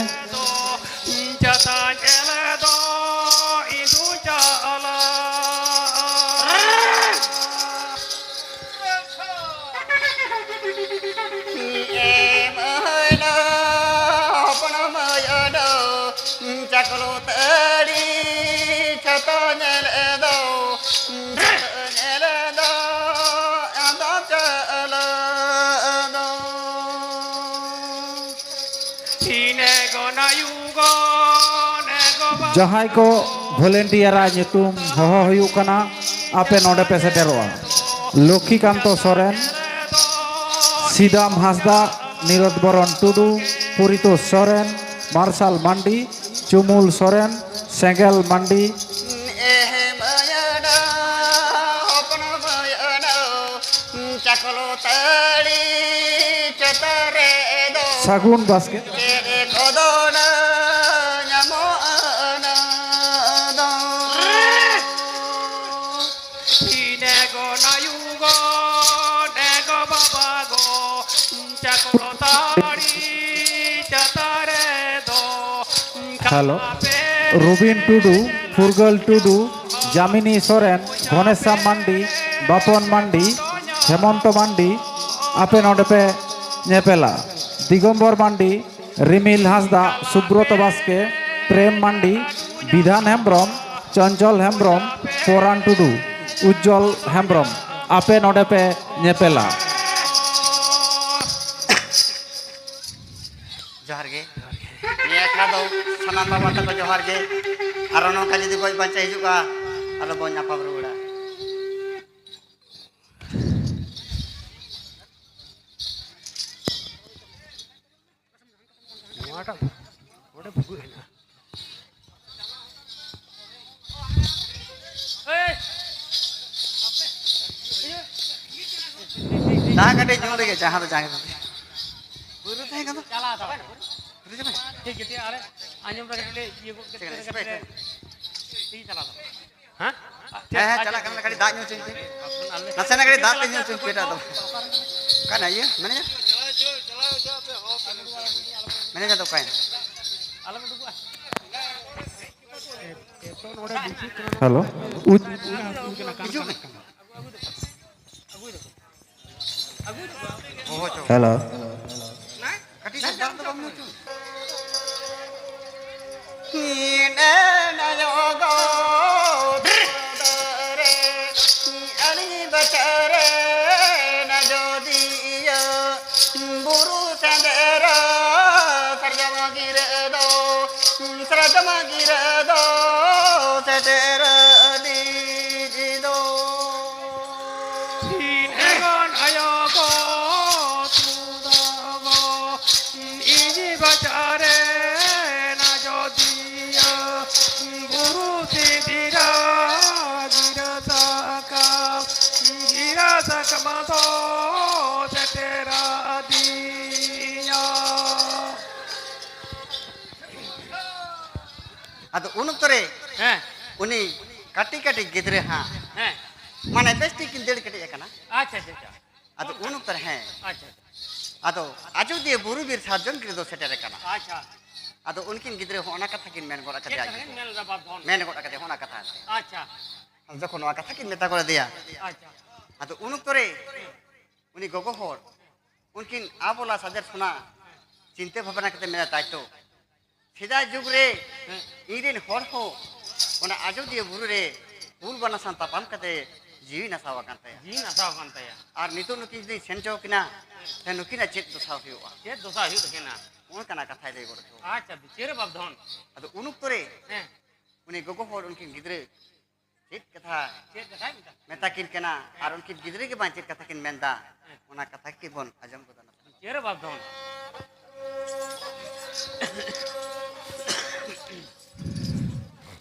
ᱮ ᱢᱟᱹᱭ ᱫᱚ, ᱦᱚᱯᱚᱱ ᱢᱟᱹᱭ ᱫᱚ, ᱪᱟᱠᱞᱚ ᱛᱟᱹᱲᱤ ᱪᱷᱟᱛᱟ ᱧᱮᱞ ᱫᱚ, ᱪᱷᱟᱛᱟ ᱧᱮᱞ ᱫᱚ, ᱟᱫᱚ ᱪᱟᱞᱟᱜ ᱫᱚ᱾ ᱤᱱᱟᱹ ᱜᱚᱱᱟᱭᱩ ᱜᱚᱱᱮ ᱜᱚ ᱵᱟ- ᱡᱟᱦᱟᱸᱭ ᱠᱚ ᱵᱷᱚᱞᱮᱱᱴᱤᱭᱟᱨᱟᱜ ᱧᱩᱛᱩᱢ ᱦᱚᱦᱚ ᱦᱩᱭᱩᱜ ᱠᱟᱱᱟ, ᱟᱯᱮ ᱱᱚᱰᱮ ᱯᱮ ᱥᱮᱴᱮᱨᱚᱜᱼᱟ᱾ ᱞᱚᱠᱠᱷᱤᱠᱟᱱᱛᱚ ᱥᱚᱨᱮᱱ, ᱥᱤᱫᱟᱢ ᱦᱟᱸᱥᱫᱟ, ᱱᱤᱨᱚᱫ ᱵᱚᱨᱚᱱ ᱴᱩᱰᱩ, ᱯᱩᱨᱤᱛᱳᱥ ᱥᱚᱨᱮᱱ, ᱢᱟᱨᱥᱟᱞ ᱢᱟᱱᱰᱤ, ᱪᱩᱢᱩᱞ ᱥᱚᱨᱮᱱ, ᱥᱮᱸᱜᱮᱞ ᱢᱟᱱᱰᱤ᱾ ᱮᱦᱮ ᱢᱟᱹᱭᱟᱹᱰᱟ, ᱦᱚᱯᱚᱱ ᱢᱟᱹᱭᱟᱹᱰᱟ, ᱪᱟᱠᱚᱞ ᱛᱟᱹᱲᱤ ᱪᱮᱛᱟᱱ ᱨᱮ ᱫᱚ ᱥᱟᱹᱜᱩᱱ ᱵᱟᱥᱠᱮ᱾ ᱪᱮᱫ ᱠᱚᱫᱚ ᱧᱟᱢᱚᱜᱼᱟ ᱚᱱᱟ ᱫᱚ? ᱤᱱᱟᱹ ᱜᱚ ᱱᱟᱭᱩ ᱜᱚ, ᱱᱮ ᱜᱚ ᱵᱟᱵᱟ ᱜᱚ, ᱪᱟᱠᱚᱞ ᱛᱟᱹᱲᱤ ᱪᱮᱛᱟᱱ ᱨᱮ ᱫᱚ ᱦᱮᱞᱳ, ᱨᱩᱵᱤᱱ ᱴᱩᱰᱩ, ᱯᱷᱩᱨᱜᱟᱹᱞ ᱴᱩᱰᱩ, ᱡᱟᱢᱤᱱᱤ ᱥᱚᱨᱮᱱ, ᱜᱷᱚᱱᱮᱥᱟᱢ ᱢᱟᱱᱰᱤ, ᱵᱟᱯᱚᱱ ᱢᱟᱱᱰᱤ, ᱦᱮᱢᱚᱱᱛᱚ ᱢᱟᱱᱰᱤ, ᱟᱯᱮ ᱱᱚᱰᱮ ᱯᱮ ᱧᱮᱯᱮᱞᱟ᱾ ᱫᱤᱜᱚᱢᱵᱚᱨ ᱢᱟᱱᱰᱤ, ᱨᱤᱢᱤᱞ ᱦᱟᱸᱥᱫᱟ, ᱥᱩᱵᱨᱚᱛᱚ ᱵᱟᱥᱠᱮ, ᱯᱨᱮᱢ ᱢᱟᱱᱰᱤ, ᱵᱤᱫᱷᱟᱱ ᱦᱮᱢᱵᱨᱚᱢ, ᱪᱚᱧᱪᱚᱞ ᱦᱮᱢᱵᱨᱚᱢ, ᱯᱚᱨᱟᱱ ᱴᱩᱰᱩ, ᱩᱡᱡᱚᱞ ᱦᱮᱢᱵᱨᱚᱢ, ᱟᱯᱮ ᱱᱚᱰᱮ ᱯᱮ ᱧᱮᱯᱮᱞᱟ᱾ ᱡᱚᱦᱟᱨ ᱜᱮ᱾ ᱱᱤᱭᱟᱹ ᱟᱠᱷᱲᱟ ᱫᱚ ᱥᱟᱱᱟᱢ ᱵᱟᱵᱟ ᱛᱟᱠᱚ ᱡᱚᱦᱟᱨ ᱜᱮ᱾ ᱟᱨᱚ ᱱᱚᱝᱠᱟ ᱡᱩᱫᱤ ᱜᱚᱡ ᱵᱟᱧᱪᱟᱣ ᱦᱤᱡᱩᱜᱼᱟ, ᱟᱫᱚ ᱵᱚᱱ ᱧᱟᱯᱟᱢ ᱨᱩᱣᱟᱹᱲᱟ᱾ ᱱᱚᱣᱟᱴᱟᱜ ᱚᱸᱰᱮ ᱵᱷᱩᱜᱟᱹᱜ ᱦᱮᱱᱟᱜᱼᱟ᱾ ᱫᱟᱜ ᱠᱟᱹᱴᱤᱡ ᱧᱩ ᱞᱮᱜᱮ, ᱡᱟᱦᱟᱸ ᱫᱚ ᱡᱟᱦᱟᱸ ᱜᱮ᱾ ᱯᱩᱨᱟᱹ ᱛᱟᱦᱮᱸ ᱠᱟᱱᱟ᱾ ᱪᱟᱞᱟᱣ ᱪᱟᱵᱟᱭᱱᱟ᱾ ᱯᱩᱨᱟᱹ ᱪᱟᱵᱟᱭᱱᱟ᱾ ᱴᱷᱤᱠ ᱜᱮ, ᱴᱷᱤᱠ, ᱟᱨᱮ ᱟᱸᱡᱚᱢ ᱨᱮ ᱠᱟᱹᱴᱤᱡ ᱤᱭᱟᱹ ᱜᱚᱫ ᱠᱮᱫ ᱪᱮᱫ ᱠᱟᱱᱟ, ᱛᱮ ᱥᱯᱨᱮ? ᱠᱟᱹᱴᱤᱡ ᱤᱭᱟᱹ ᱪᱟᱞᱟᱣ ᱫᱟ᱾ ᱦᱮᱸ? ᱦᱮᱸ, ᱦᱮᱸ, ᱪᱟᱞᱟᱜ ᱠᱟᱱᱟ, ᱠᱟᱹᱴᱤᱡ ᱫᱟᱜ ᱧᱩ ᱦᱚᱪᱚᱧ ᱯᱮ᱾ ᱱᱟᱥᱮᱱᱟᱜ ᱠᱟᱹᱴᱤᱡ ᱫᱟᱜ ᱛᱮ ᱧᱩ ᱦᱚᱪᱚᱧ ᱯᱮ, ᱮᱴᱟᱜ ᱫᱚ᱾ ᱚᱠᱟᱱᱟ ᱤᱭᱟᱹ, ᱢᱮᱱᱮᱡᱟᱨ? ᱢᱮᱱᱮᱡᱟᱨ ᱫᱚ ᱚᱠᱟᱭᱮᱱᱟ? ᱦᱮᱞᱳ, ᱩᱪ-, ᱦᱤᱡᱩᱜ ᱢᱮ᱾ ᱦᱮᱞᱳ᱾ ᱠᱟᱹᱴᱤᱡ ᱥᱟᱱᱛᱟᱲ ᱫᱚ ᱵᱟᱢ ᱧᱩ ᱦᱚᱪᱚ᱾ ᱦᱤᱱᱮ ᱱᱟᱭᱚᱜᱚ ᱫᱚᱨᱮ, ᱟᱹᱰᱤ ᱵᱟᱪᱟᱨᱮ ᱱᱟᱡᱚᱫᱤᱭᱟᱹ, ᱵᱩᱨᱩ ᱥᱮᱸᱫᱮᱨᱟ ᱥᱟᱨᱡᱚᱢ ᱜᱤᱨᱟᱹ ᱫᱚ, ᱥᱟᱨᱡᱚᱢ ᱜᱤᱨᱟᱹ ᱫᱚ ᱥᱮᱴᱮᱨ ᱟᱹᱰᱤ ᱢᱟᱫᱷᱚ ᱥᱮᱴᱮᱨᱟᱫᱤᱧᱟ᱾ ᱟᱫᱚ ᱩᱱ ᱚᱠᱛᱚ ᱨᱮ ᱦᱮᱸ᱾ ᱩᱱᱤ ᱠᱟᱹᱴᱤᱡ ᱠᱟᱹᱴᱤᱡ ᱜᱤᱫᱽᱨᱟᱹ ᱦᱟᱸᱜ ᱦᱮᱸ᱾ ᱢᱟᱱᱮ ᱵᱮᱥ ᱴᱷᱤᱠ ᱠᱤᱱ ᱫᱟᱹᱲ ᱠᱮᱴᱮᱡ ᱟᱠᱟᱱᱟ᱾ ᱟᱪᱪᱷᱟ, ᱟᱪᱪᱷᱟ, ᱟᱪᱪᱷᱟ᱾ ᱟᱫᱚ ᱩᱱ ᱚᱠᱛᱚ ᱨᱮ ᱦᱮᱸ᱾ ᱟᱪᱪᱷᱟ᱾ ᱟᱫᱚ ᱟᱡᱚᱫᱤᱭᱟᱹ ᱵᱩᱨᱩ ᱵᱤᱨ ᱥᱟᱨᱡᱚᱢ ᱜᱤᱨᱟᱹ ᱫᱚ ᱥᱮᱴᱮᱨ ᱟᱠᱟᱱᱟ᱾ ᱟᱪᱪᱷᱟ᱾ ᱟᱫᱚ ᱩᱱᱠᱤᱱ ᱜᱤᱫᱽᱨᱟᱹ ᱦᱚᱸ ᱚᱱᱟ ᱠᱟᱛᱷᱟ ᱠᱤᱱ ᱢᱮᱱ ᱜᱚᱫ ᱪᱮᱫ ᱟᱠᱟᱫᱮᱭᱟ᱾ ᱠᱟᱛᱷᱟ ᱠᱤᱱ ᱢᱮᱱ ᱞᱮᱫᱟ ᱵᱟᱯ ᱫᱷᱚᱱ? ᱢᱮᱱ ᱜᱚᱫ ᱟᱠᱟᱫᱮᱭᱟ ᱚᱱᱟ ᱠᱟᱛᱷᱟ᱾ ᱟᱪᱪᱷᱟ᱾ ᱟᱫᱚ ᱡᱚᱠᱷᱚᱱ ᱱᱚᱣᱟ ᱠᱟᱛᱷᱟ ᱠᱤᱱ ᱢᱮᱛᱟ ᱜᱚᱫ ᱟᱫᱮᱭᱟ, ᱟᱪᱪᱷᱟ᱾ ᱟᱫᱚ ᱩᱱ ᱚᱠᱛᱚ ᱨᱮ ᱩᱱᱤ ᱜᱚᱜᱚ ᱦᱚᱲ ᱩᱱᱠᱤᱱ ᱟᱵᱚᱞᱟ ᱥᱟᱡᱮᱨ ᱥᱚᱱᱟ ᱪᱤᱱᱛᱟᱹ ᱵᱷᱟᱵᱽᱱᱟ ᱠᱟᱛᱮ ᱢᱮᱱᱟ, ᱛᱟᱭ ᱛᱚ ᱥᱮᱫᱟᱭ ᱡᱩᱜᱽ ᱨᱮ ᱦᱮᱸ᱾ ᱤᱧ ᱨᱮᱱ ᱦᱚᱲ ᱦᱚᱸ ᱚᱱᱟ ᱟᱡᱚᱫᱤᱭᱟᱹ ᱵᱩᱨᱩ ᱨᱮ ᱦᱩᱞ ᱵᱟᱱᱟ ᱥᱟᱶ ᱛᱟᱯᱟᱢ ᱠᱟᱛᱮ ᱡᱤᱣᱤ ᱱᱟᱥᱟᱣ ᱟᱠᱟᱱ ᱛᱟᱭᱟ᱾ ᱡᱤᱣᱤ ᱱᱟᱥᱟᱣ ᱟᱠᱟᱱ ᱛᱟᱭᱟ᱾ ᱟᱨ ᱱᱤᱛᱚᱜ ᱱᱩᱠᱤᱱ ᱡᱩᱫᱤᱧ ᱥᱮᱱ ᱦᱚᱪᱚ ᱠᱤᱱᱟ, ᱛᱟᱦᱞᱮ ᱱᱩᱠᱤᱱᱟᱜ ᱪᱮᱫ ᱫᱚᱥᱟ ᱦᱩᱭᱩᱜᱼᱟ? ᱪᱮᱫ ᱫᱚᱥᱟ ᱦᱩᱭᱩᱜ ᱛᱟᱹᱠᱤᱱᱟ? ᱚᱱᱠᱟᱱᱟᱜ ᱠᱟᱛᱷᱟᱭ ᱞᱟᱹᱭ ᱜᱚᱫ ᱦᱚᱪᱚ᱾ ᱟᱪᱪᱷᱟ, ᱵᱤᱪᱟᱹᱨ ᱵᱟᱯ ᱫᱷᱚᱱ᱾ ᱟᱫᱚ ᱩᱱ ᱚᱠᱛᱚ ᱨᱮ ᱦᱮᱸ᱾ ᱩᱱᱤ ᱜᱚᱜᱚ ᱦᱚᱲ ᱩᱱᱠᱤᱱ ᱜᱤᱫᱽᱨᱟᱹ ᱪᱮᱫ ᱠᱟᱛᱷᱟ ᱪᱮᱫ ᱠᱟᱛᱷᱟᱭ ᱢᱮᱛᱟ? ᱢᱮᱛᱟ ᱠᱤᱱ ᱠᱟᱱᱟ, ᱟᱨ ᱩᱱᱠᱤᱱ ᱜᱤᱫᱽᱨᱟᱹ ᱜᱮ ᱵᱟᱝ ᱪᱮᱫ ᱠᱟᱛᱷᱟ ᱠᱤᱱ ᱢᱮᱱᱫᱟ, ᱦᱮᱸ᱾ ᱚᱱᱟ ᱠᱟᱛᱷᱟ ᱜᱮᱵᱚᱱ ᱟᱸᱡᱚᱢ ᱜᱚᱫᱟ ᱱᱟᱦᱟᱜ᱾ ᱪᱮᱫ ᱨᱮ ᱵᱟᱯ ᱫᱷᱚᱱ?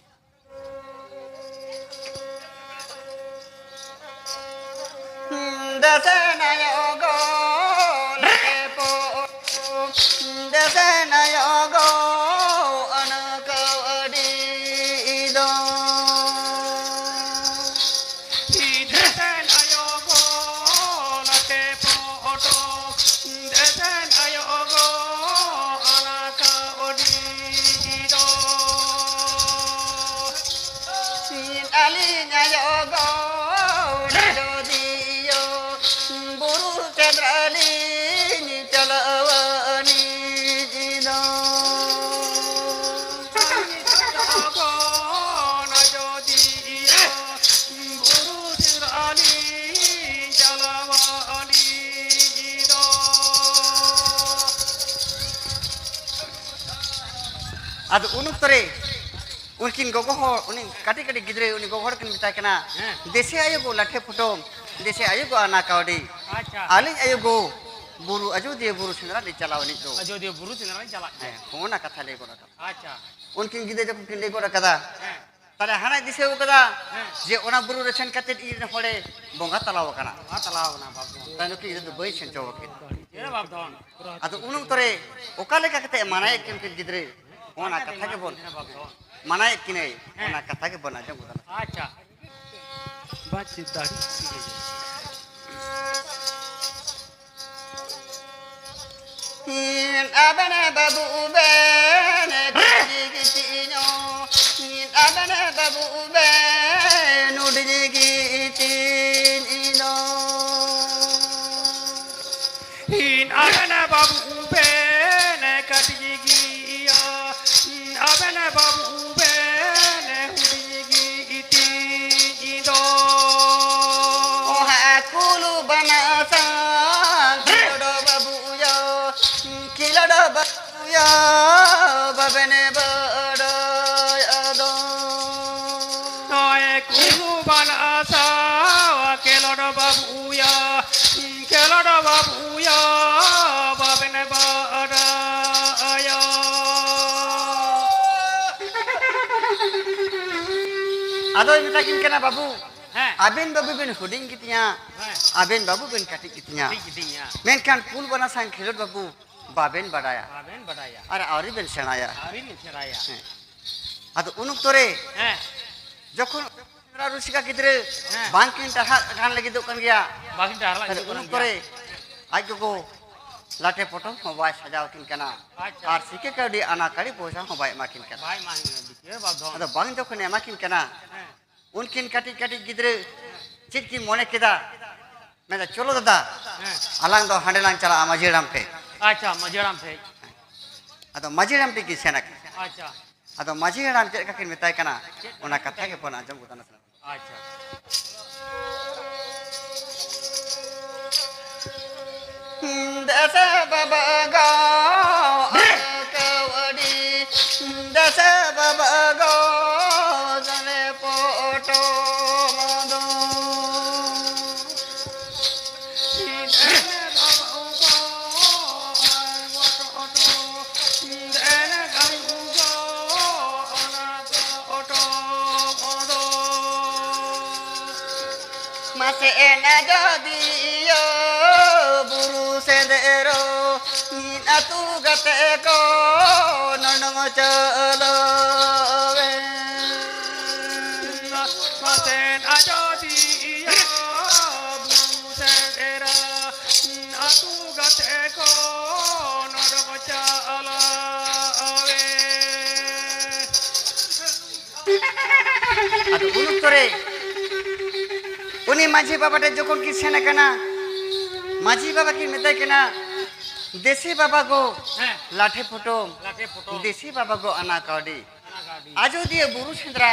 ᱫᱮᱥᱮ ᱱᱟᱭᱚ ᱜᱚ ᱞᱟᱴᱷᱮ ᱯᱚ, ᱫᱮᱥᱮ ᱱᱟᱭᱚ ᱜᱚ ᱟᱱᱟ ᱠᱟᱣᱰᱤ ᱫᱚ᱾ ᱫᱮᱥᱮ ᱱᱟᱭᱚ ᱜᱚ ᱞᱟᱴᱷᱮ ᱯᱚᱴᱚ, ᱫᱮᱥᱮ ᱱᱟᱭᱚ ᱜᱚ ᱟᱱᱟ ᱠᱟᱣᱰᱤ ᱫᱚ᱾ ᱟᱹᱞᱤᱧ ᱟᱭᱳ ᱜᱚ ᱟᱡᱚᱫᱤᱭᱟᱹ ᱵᱩᱨᱩ ᱥᱮᱸᱫᱽᱨᱟ ᱞᱤᱧ ᱪᱟᱞᱟᱣ ᱟᱹᱱᱤᱡ ᱫᱚ᱾ ᱟᱹᱞᱤᱧ ᱟᱭᱳ ᱜᱚ ᱟᱡᱚᱫᱤᱭᱟᱹ ᱵᱩᱨᱩ ᱥᱮᱸᱫᱽᱨᱟ ᱞᱤᱧ ᱪᱟᱞᱟᱣ ᱟᱹᱱᱤᱡ ᱫᱚ᱾ ᱟᱫᱚ ᱩᱱ ᱚᱠᱛᱚ ᱨᱮ ᱩᱱᱠᱤᱱ ᱜᱚᱜᱚ ᱦᱚᱲ, ᱩᱱᱤ ᱠᱟᱹᱴᱤᱡ ᱠᱟᱹᱴᱤᱡ ᱜᱤᱫᱽᱨᱟᱹ, ᱩᱱᱤ ᱜᱚᱜᱚ ᱦᱚᱲ ᱠᱤᱱ ᱢᱮᱛᱟᱭ ᱠᱟᱱᱟ, ᱦᱮᱸ᱾ "ᱫᱮᱥᱮ ᱟᱭᱳ ᱜᱚ ᱞᱟᱴᱷᱮ ᱯᱷᱩᱴᱚᱢ, ᱫᱮᱥᱮ ᱟᱭᱳ ᱜᱚ ᱟᱱᱟ ᱠᱟᱣᱰᱤ, ᱟᱪᱪᱷᱟ᱾ ᱟᱹᱞᱤᱧ ᱟᱭᱳ ᱜᱚ ᱵᱩᱨᱩ, ᱟᱡᱚᱫᱤᱭᱟᱹ ᱵᱩᱨᱩ ᱥᱮᱸᱫᱽᱨᱟ ᱞᱤᱧ ᱪᱟᱞᱟᱣ ᱟᱹᱱᱤᱡ ᱫᱚ, ᱟᱡᱚᱫᱤᱭᱟᱹ ᱵᱩᱨᱩ ᱥᱮᱸᱫᱽᱨᱟ ᱞᱤᱧ ᱪᱟᱞᱟᱜ ᱠᱟᱱᱟ᱾" ᱦᱮᱸ, ᱦᱚᱸᱜᱼᱚ ᱱᱟ ᱠᱟᱛᱷᱟ ᱞᱟᱹᱭ ᱜᱚᱫ ᱟᱠᱟᱫᱟ᱾ ᱟᱪᱪᱷᱟ᱾ ᱩᱱᱠᱤᱱ ᱜᱤᱫᱽᱨᱟᱹ ᱡᱚᱠᱷᱚᱱ ᱠᱤᱱ ᱞᱟᱹᱭ ᱜᱚᱫ ᱟᱠᱟᱫᱟ, ᱦᱮᱸ᱾ ᱛᱟᱦᱞᱮ ᱦᱟᱱᱟᱭ ᱫᱤᱥᱟᱹ ᱟᱠᱟᱫᱟ ᱦᱮᱸ᱾ ᱡᱮ ᱚᱱᱟ ᱵᱩᱨᱩ ᱨᱮ ᱥᱮᱱ ᱠᱟᱛᱮ ᱤᱧ ᱨᱮᱱ ᱦᱚᱲᱮ ᱵᱚᱸᱜᱟ ᱛᱟᱞᱟᱣ ᱟᱠᱟᱱᱟ᱾ ᱵᱚᱸᱜᱟ ᱛᱟᱞᱟᱣ ᱟᱠᱟᱱᱟ ᱵᱟᱯ ᱫᱷᱚᱱ᱾ ᱛᱟᱭᱱᱚᱢ ᱠᱤ ᱤᱧ ᱫᱚ ᱵᱟᱹᱧ ᱥᱮᱱ ᱦᱚᱪᱚ ᱟᱠᱟᱫᱟ᱾ ᱪᱮᱫ ᱨᱮ ᱵᱟᱯ ᱫᱷᱚᱱ? ᱟᱫᱚ ᱩᱱ ᱚᱠᱛᱚ ᱨᱮ ᱚᱠᱟ ᱞᱮᱠᱟ ᱠᱟᱛᱮ ᱢᱟᱱᱟᱭᱮᱫ ᱠᱤᱱ ᱠᱤᱱ ᱜᱤᱫᱽᱨᱟᱹ, ᱚᱱᱟ ᱠᱟᱛᱷᱟ ᱜᱮᱵᱚᱱ ᱪᱮᱫ ᱨᱮ ᱵᱟᱯ ᱫᱷᱚᱱ? ᱢᱟᱱᱟᱭᱮᱫ ᱠᱤᱱᱟᱹᱭ, ᱦᱮᱸ᱾ ᱚᱱᱟ ᱠᱟᱛᱷᱟ ᱜᱮᱵᱚᱱ ᱟᱸᱡᱚᱢ ᱜᱚᱫᱟ᱾ ᱟᱪᱪᱷᱟ᱾ ᱵᱟᱪ ᱫᱟᱲᱮ᱾ ᱟᱵᱮᱱ ᱵᱟᱹᱵᱩ ᱵᱮᱱ ᱠᱟᱹᱴᱤᱡ ᱜᱤᱛᱤᱧᱚ, ᱟᱵᱮᱱ ᱵᱟᱹᱵᱩ ᱵᱮᱱ ᱦᱩᱰᱤᱧ ᱜᱤᱛᱤᱧ ᱫᱚ᱾ ᱟᱵᱮᱱ ᱵᱟᱹᱵᱩ ᱵᱮᱱ ᱠᱟᱹᱴᱤᱡ ᱜᱮᱭᱟ, ᱟᱵᱮᱱ ᱵᱟᱹᱵᱩ ᱵᱮᱱ ᱦᱩᱰᱤᱧ ᱜᱤᱛᱤᱧ ᱫᱚ᱾ ᱚᱦᱟ ᱠᱩᱞᱩ ᱵᱟᱱᱟ ᱥᱟᱝ ᱠᱷᱮᱞᱳᱰ ᱵᱟᱹᱵᱩᱭᱟ, ᱠᱷᱮᱞᱳᱰ ᱵᱟᱹᱵᱩᱭᱟ, ᱵᱟᱵᱮᱱ ᱵᱟᱰᱟᱭ ᱟᱫᱚ᱾ ᱱᱚᱜᱼᱚᱭ ᱠᱩᱞᱩ ᱵᱟᱱᱟ ᱥᱟᱝ ᱠᱷᱮᱞᱳᱰ ᱵᱟᱹᱵᱩᱭᱟ, ᱠᱷᱮᱞᱳᱰ ᱵᱟᱹᱵᱩᱭᱟ, ᱵᱟᱵᱮᱱ ᱵᱟᱰᱟᱭᱟ᱾ ᱟᱫᱚᱭ ᱢᱮᱛᱟ ᱠᱤᱱ ᱠᱟᱱᱟ, ᱵᱟᱹᱵᱩ, ᱦᱮᱸ᱾ ᱟᱵᱮᱱ ᱵᱟᱹᱵᱩ ᱵᱮᱱ ᱦᱩᱰᱤᱧ ᱜᱮᱛᱤᱧᱟ, ᱦᱮᱸ᱾ ᱟᱵᱮᱱ ᱵᱟᱹᱵᱩ ᱵᱮᱱ ᱠᱟᱹᱴᱤᱡ ᱜᱮᱛᱤᱧᱟ᱾ ᱠᱟᱹᱴᱤᱡ ᱜᱮᱛᱤᱧᱟ᱾ ᱢᱮᱱᱠᱷᱟᱱ ᱠᱩᱞ ᱵᱟᱱᱟ ᱥᱟᱝ ᱠᱷᱮᱞᱳᱰ ᱵᱟᱹᱵᱩ ᱵᱟᱵᱮᱱ ᱵᱟᱰᱟᱭᱟ᱾ ᱵᱟᱵᱮᱱ ᱵᱟᱰᱟᱭᱟ᱾ ᱟᱨ ᱟᱹᱣᱨᱤ ᱵᱮᱱ ᱥᱮᱬᱟᱭᱟ᱾ ᱟᱹᱣᱨᱤ ᱵᱮᱱ ᱥᱮᱬᱟᱭᱟ᱾ ᱦᱮᱸ᱾ ᱟᱫᱚ ᱩᱱ ᱚᱠᱛᱚ ᱨᱮ ᱦᱮᱸ᱾ ᱡᱚᱠᱷᱚᱱ ᱥᱮᱸᱫᱽᱨᱟ ᱨᱩᱥᱤᱠᱟ ᱜᱤᱫᱽᱨᱟᱹ ᱦᱮᱸ᱾ ᱵᱟᱝᱠᱤᱱ ᱴᱟᱨᱦᱟᱜ ᱠᱟᱱ ᱞᱟᱹᱜᱤᱫᱚᱜ ᱠᱟᱱ ᱜᱮᱭᱟ, ᱵᱟᱝᱠᱤᱱ ᱴᱟᱨᱦᱟᱜ ᱛᱟᱦᱞᱮ ᱞᱟᱹᱜᱤᱫᱚᱜ ᱩᱱ ᱠᱟᱱ ᱚᱠᱛᱚ ᱜᱮᱭᱟ᱾ ᱨᱮ ᱟᱡ ᱜᱚᱜᱚ ᱞᱟᱴᱮ ᱯᱚᱴᱚᱢ ᱦᱚᱸ ᱵᱟᱭ ᱥᱟᱡᱟᱣ ᱠᱤᱱ ᱠᱟᱱᱟ᱾ ᱟᱪᱪᱷᱟ᱾ ᱟᱨ ᱥᱤᱠᱮ ᱠᱟᱹᱣᱰᱤ ᱟᱱᱟ ᱠᱟᱹᱲᱤ ᱯᱚᱭᱥᱟ ᱦᱚᱸ ᱵᱟᱭ ᱮᱢᱟ ᱠᱤᱱ ᱠᱟᱱᱟ᱾ ᱵᱟᱭ ᱮᱢᱟ ᱠᱤᱱ ᱠᱟᱱᱟ, ᱵᱤᱪᱟᱹᱨ ᱵᱟᱫᱽᱫᱷᱚ᱾ ᱟᱫᱚ ᱵᱟᱝ ᱡᱚᱠᱷᱚᱱᱮ ᱮᱢᱟ ᱠᱤᱱ ᱠᱟᱱᱟ, ᱦᱮᱸ᱾ ᱩᱱᱠᱤᱱ ᱠᱟᱹᱴᱤᱡ ᱠᱟᱹᱴᱤᱡ ᱜᱤᱫᱽᱨᱟᱹ ᱪᱮᱫ ᱠᱤᱱ ᱢᱚᱱᱮ ᱠᱮᱫᱟ? ᱢᱮᱱᱫᱟ, "ᱪᱚᱞᱚ ᱫᱟᱫᱟ, ᱦᱮᱸ᱾ ᱟᱞᱟᱝ ᱫᱚ ᱦᱟᱸᱰᱮ ᱞᱟᱝ ᱪᱟᱞᱟᱜᱼᱟ ᱢᱟᱹᱡᱷᱤ ᱦᱟᱲᱟᱢ ᱴᱷᱮᱡ᱾" ᱟᱪᱪᱷᱟ, ᱢᱟᱹᱡᱷᱤ ᱦᱟᱲᱟᱢ ᱴᱷᱮᱡ᱾ ᱟᱫᱚ ᱢᱟᱹᱡᱷᱤ ᱦᱟᱲᱟᱢ ᱴᱷᱮᱡ ᱠᱤᱱ ᱥᱮᱱ ᱟᱠᱟᱱᱟ᱾ ᱟᱪᱪᱷᱟ᱾ ᱟᱫᱚ ᱢᱟᱹᱡᱷᱤ ᱦᱟᱲᱟᱢ ᱪᱮᱫ ᱞᱮᱠᱟ ᱠᱤᱱ ᱢᱮᱛᱟᱭ ᱠᱟᱱᱟ, ᱪᱮᱫ ᱚᱱᱟ ᱠᱟᱛᱷᱟ ᱜᱮᱵᱚᱱ ᱟᱸᱡᱚᱢ ᱜᱚᱫᱟ ᱱᱟᱥᱮ᱾ ᱟᱪᱪᱷᱟ᱾ ᱫᱮᱥᱮ ᱵᱟᱵᱟ ᱜᱚ, ᱠᱟᱹᱣᱰᱤ, ᱫᱮᱥᱮ ᱵᱟᱵᱟ ᱜᱚ, ᱥᱟᱞᱮ ᱯᱚᱴᱚᱢ ᱫᱚ᱾ ᱥᱮᱱ ᱟᱡᱚᱫᱤᱭᱟᱹ ᱵᱩᱨᱩ ᱥᱮᱸᱫᱽᱨᱟ ᱢᱤᱫ ᱟᱹᱛᱩ ᱜᱟᱛᱮ ᱠᱚ ᱱᱚᱰᱚᱝ ᱪᱟᱞᱟᱣᱮᱱ᱾ ᱥᱮᱱ ᱟᱡᱚᱫᱤᱭᱟᱹ ᱵᱩᱨᱩ ᱥᱮᱸᱫᱽᱨᱟ ᱟᱹᱛᱩ ᱜᱟᱛᱮ ᱠᱚ ᱱᱚᱰᱚᱝ ᱪᱟᱞᱟᱣᱮᱱ᱾ ᱟᱫᱚ ᱩᱱ ᱚᱠᱛᱚ ᱨᱮ ᱩᱱᱤ ᱢᱟᱹᱡᱷᱤ ᱵᱟᱵᱟ ᱴᱷᱮᱱ ᱡᱚᱠᱷᱚᱱ ᱠᱤᱱ ᱥᱮᱱ ᱟᱠᱟᱱᱟ, ᱢᱟᱹᱡᱷᱤ ᱵᱟᱵᱟ ᱠᱤᱱ ᱢᱮᱛᱟᱭ ᱠᱟᱱᱟ, "ᱫᱮᱥᱤ ᱵᱟᱵᱟ ᱜᱚ ᱦᱮᱸ᱾ ᱞᱟᱴᱷᱮ ᱯᱚᱴᱚᱢ, ᱞᱟᱴᱷᱮ ᱯᱚᱴᱚᱢ᱾ ᱫᱮᱥᱤ ᱵᱟᱵᱟ ᱜᱚ ᱟᱱᱟ ᱠᱟᱹᱣᱰᱤ, ᱟᱱᱟ ᱠᱟᱹᱣᱰᱤ᱾ ᱟᱡᱚᱫᱤᱭᱟᱹ ᱵᱩᱨᱩ ᱥᱮᱸᱫᱽᱨᱟ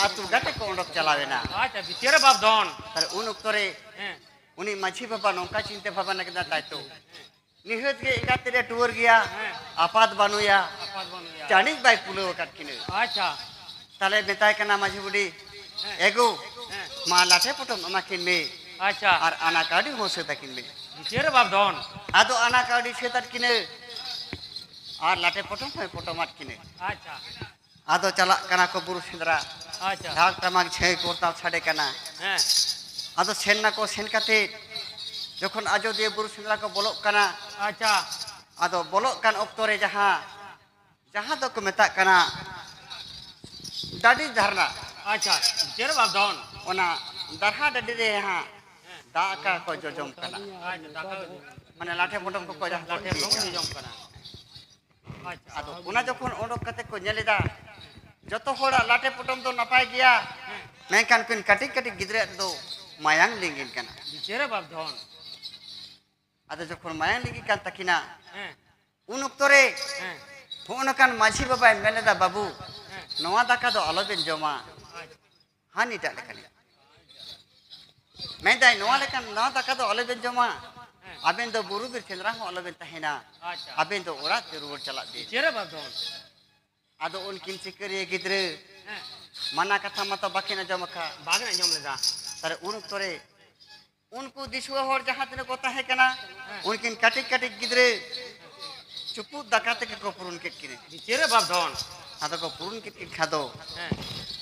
ᱟᱹᱛᱩ ᱜᱟᱛᱮ ᱠᱚ ᱚᱰᱚᱠ ᱪᱟᱞᱟᱣ ᱮᱱᱟ᱾" ᱟᱪᱪᱷᱟ, ᱵᱤᱪᱟᱹᱨ ᱵᱟᱯ ᱫᱷᱚᱱ᱾ ᱟᱨ ᱩᱱ ᱚᱠᱛᱚ ᱨᱮ ᱦᱮᱸ᱾ ᱩᱱᱤ ᱢᱟᱹᱡᱷᱤ ᱵᱟᱵᱟ ᱱᱚᱝᱠᱟ ᱪᱤᱱᱛᱟᱹ ᱵᱷᱟᱵᱽᱱᱟ ᱠᱮᱫᱟ, ᱛᱟᱭᱛᱚ ᱱᱤᱦᱟᱹᱛ ᱜᱮ ᱮᱸᱜᱟᱛ ᱛᱮᱫ ᱮ ᱴᱩᱣᱟᱹᱨ ᱜᱮᱭᱟ, ᱦᱮᱸ᱾ ᱟᱯᱟᱛ ᱵᱟᱹᱱᱩᱭᱟ, ᱟᱯᱟᱛ ᱵᱟᱹᱱᱩᱭᱟ᱾ ᱪᱟᱹᱱᱤᱡ ᱵᱟᱭ ᱠᱩᱞᱟᱹᱣ ᱟᱠᱟᱫ ᱠᱤᱱᱟᱹ᱾ ᱟᱪᱪᱷᱟ᱾ ᱛᱟᱦᱞᱮ ᱢᱮᱛᱟᱭ ᱠᱟᱱᱟ ᱢᱟᱹᱡᱷᱤ ᱵᱩᱰᱷᱤ, ᱦᱮᱸ᱾ "ᱮᱜᱳ, ᱦᱮᱸ᱾ ᱢᱟ ᱞᱟᱴᱷᱮ ᱯᱚᱴᱚᱢ ᱮᱢᱟ ᱠᱤᱱ ᱢᱮ ᱟᱪᱪᱷᱟ᱾ ᱟᱨ ᱟᱱᱟ ᱠᱟᱹᱣᱰᱤ ᱦᱚᱸ ᱥᱟᱹᱛ ᱟᱹᱠᱤᱱ ᱢᱮ᱾" ᱵᱤᱪᱟᱹᱨ ᱵᱟᱯ ᱫᱷᱚᱱ᱾ ᱟᱫᱚ ᱟᱱᱟ ᱠᱟᱹᱣᱰᱤ ᱥᱟᱹᱛ ᱟᱫ ᱠᱤᱱᱟᱹ ᱟᱨ ᱞᱟᱴᱷᱮ ᱯᱚᱴᱚᱢ ᱦᱚᱸᱭ ᱯᱚᱴᱚᱢ ᱟᱫ ᱠᱤᱱᱟᱹ᱾ ᱟᱪᱪᱷᱟ᱾ ᱟᱫᱚ ᱪᱟᱞᱟᱜ ᱠᱟᱱᱟ ᱠᱚ ᱵᱩᱨᱩ ᱥᱮᱸᱫᱽᱨᱟ᱾ ᱟᱪᱪᱷᱟ᱾ ᱰᱷᱟᱠ ᱴᱟᱢᱟᱠ ᱡᱷᱟᱹᱭ ᱠᱚᱨᱛᱟᱞ ᱥᱟᱰᱮ ᱠᱟᱱᱟ᱾ ᱦᱮᱸ᱾ ᱟᱫᱚ ᱥᱮᱱ ᱱᱟᱠᱚ, ᱥᱮᱱ ᱠᱟᱛᱮ ᱡᱚᱠᱷᱚᱱ ᱟᱡᱚᱫᱤᱭᱟᱹ ᱵᱩᱨᱩ ᱥᱮᱸᱫᱽᱨᱟ ᱠᱚ ᱵᱚᱞᱚᱜ ᱠᱟᱱᱟ, ᱟᱪᱪᱷᱟ᱾ ᱟᱫᱚ ᱵᱚᱞᱚᱜ ᱠᱟᱱ ᱚᱠᱛᱚ ᱨᱮ ᱡᱟᱦᱟᱸ, ᱡᱟᱦᱟᱸ ᱫᱚᱠᱚ ᱢᱮᱛᱟᱜ ᱠᱟᱱᱟ ᱰᱟᱹᱰᱤ ᱫᱷᱟᱨᱱᱟ᱾ ᱟᱪᱪᱷᱟ, ᱵᱤᱪᱟᱹᱨ ᱵᱟᱯ ᱫᱷᱚᱱ᱾ ᱚᱱᱟ ᱫᱟᱨᱦᱟ ᱰᱟᱹᱰᱤ ᱨᱮ ᱦᱟᱸᱜ ᱫᱟᱜ ᱟᱠᱟ ᱠᱚ ᱡᱚᱡᱚᱢ ᱠᱟᱱᱟ᱾ ᱟᱪᱪᱷᱟ, ᱫᱟᱠᱟ ᱢᱟᱱᱮ ᱞᱟᱴᱷᱮ ᱯᱚᱴᱚᱢ ᱠᱚᱠᱚ ᱡᱟᱦᱟᱸ ᱠᱚ ᱞᱟᱴᱷᱮ ᱤᱫᱤᱭᱮᱫ ᱯᱚᱴᱚᱢ ᱠᱟᱱᱟ᱾ ᱡᱚᱡᱚᱢ ᱠᱟᱱᱟ᱾ ᱟᱪᱪᱷᱟ᱾ ᱟᱫᱚ ᱚᱱᱟ ᱡᱚᱠᱷᱚᱱ ᱚᱰᱚᱠ ᱠᱟᱛᱮ ᱠᱚ ᱧᱮᱞ ᱮᱫᱟ, ᱡᱚᱛᱚ ᱦᱚᱲᱟᱜ ᱞᱟᱴᱷᱮ ᱯᱚᱴᱚᱢ ᱫᱚ ᱱᱟᱯᱟᱭ ᱜᱮᱭᱟ, ᱦᱮᱸ᱾ ᱢᱮᱱᱠᱷᱟᱱ ᱩᱱᱠᱤᱱ ᱠᱟᱹᱴᱤᱡ ᱠᱟᱹᱴᱤᱡ ᱜᱤᱫᱽᱨᱟᱹ ᱫᱚ ᱢᱟᱭᱟᱝ ᱞᱤᱸᱜᱤᱱ ᱠᱟᱱᱟ᱾ ᱵᱤᱪᱟᱹᱨ ᱵᱟᱯ ᱫᱷᱚᱱ᱾ ᱟᱫᱚ ᱡᱚᱠᱷᱚᱱ ᱢᱟᱭᱟᱝ ᱞᱤᱸᱜᱤ ᱠᱟᱱ ᱛᱟᱹᱠᱤᱱᱟ, ᱦᱮᱸ᱾ ᱩᱱ ᱚᱠᱛᱚ ᱨᱮ ᱦᱮᱸ᱾ ᱦᱚᱸᱜᱼᱚ ᱱᱚᱝᱠᱟᱱ ᱢᱟᱹᱡᱷᱤ ᱵᱟᱵᱟᱭ ᱢᱮᱱ ᱞᱮᱫᱟ, "ᱵᱟᱹᱵᱩ, ᱦᱮᱸ᱾ ᱱᱚᱣᱟ ᱫᱟᱠᱟ ᱫᱚ ᱟᱞᱚᱵᱮᱱ ᱡᱚᱢᱟ, ᱟᱪᱪᱷᱟ᱾ ᱦᱟᱹᱱᱤᱴᱟᱜ ᱞᱮᱠᱟᱱᱤᱡ᱾" ᱢᱮᱱᱫᱟᱭ, "ᱱᱚᱣᱟ ᱞᱮᱠᱟᱱ, ᱱᱚᱣᱟ ᱫᱟᱠᱟ ᱫᱚ ᱟᱞᱚᱵᱮᱱ ᱡᱚᱢᱟ, ᱦᱮᱸ᱾ ᱟᱵᱮᱱ ᱫᱚ ᱵᱩᱨᱩ ᱵᱤᱨ ᱥᱮᱸᱫᱽᱨᱟ ᱦᱚᱸ ᱟᱞᱚᱵᱮᱱ ᱛᱟᱦᱮᱱᱟ, ᱟᱪᱪᱷᱟ᱾ ᱟᱵᱮᱱ ᱫᱚ ᱚᱲᱟᱜ ᱛᱮ ᱨᱩᱣᱟᱹᱲ ᱪᱟᱞᱟᱜ ᱵᱮᱱ᱾" ᱵᱤᱪᱟᱹᱨ ᱵᱟᱯ ᱫᱷᱚᱱ᱾ ᱟᱫᱚ ᱩᱱᱠᱤᱱ ᱥᱤᱠᱟᱹᱨᱤᱭᱟᱹ ᱜᱤᱫᱽᱨᱟᱹ ᱦᱮᱸ᱾ ᱢᱟᱱᱟ ᱠᱟᱛᱷᱟ ᱢᱟᱛᱚ ᱵᱟᱹᱠᱤᱱ ᱟᱸᱡᱚᱢ ᱟᱠᱟᱫ᱾ ᱵᱟᱹᱠᱤᱱ ᱟᱸᱡᱚᱢ ᱞᱮᱫᱟ᱾ ᱛᱟᱦᱞᱮ ᱩᱱ ᱚᱠᱛᱚ ᱨᱮ ᱩᱱᱠᱩ ᱫᱤᱥᱩᱣᱟᱹ ᱦᱚᱲ ᱡᱟᱦᱟᱸ ᱛᱤᱱᱟᱹᱜ ᱠᱚ ᱛᱟᱦᱮᱸ ᱠᱟᱱᱟ, ᱦᱮᱸ᱾ ᱩᱱᱠᱤᱱ ᱠᱟᱹᱴᱤᱡ ᱠᱟᱹᱴᱤᱡ ᱜᱤᱫᱽᱨᱟᱹ ᱪᱩᱯᱩᱫ ᱫᱟᱠᱟ ᱛᱮᱜᱮ ᱠᱚ ᱯᱩᱨᱩᱱ ᱠᱮᱫ ᱠᱤᱱᱟ᱾ ᱵᱤᱪᱟᱹᱨ ᱵᱟᱯ ᱫᱷᱚᱱ᱾ ᱟᱫᱚ ᱠᱚ ᱯᱩᱨᱩᱱ ᱠᱮᱫ ᱠᱤᱱ ᱠᱷᱟᱱ ᱫᱚ ᱦᱮᱸ᱾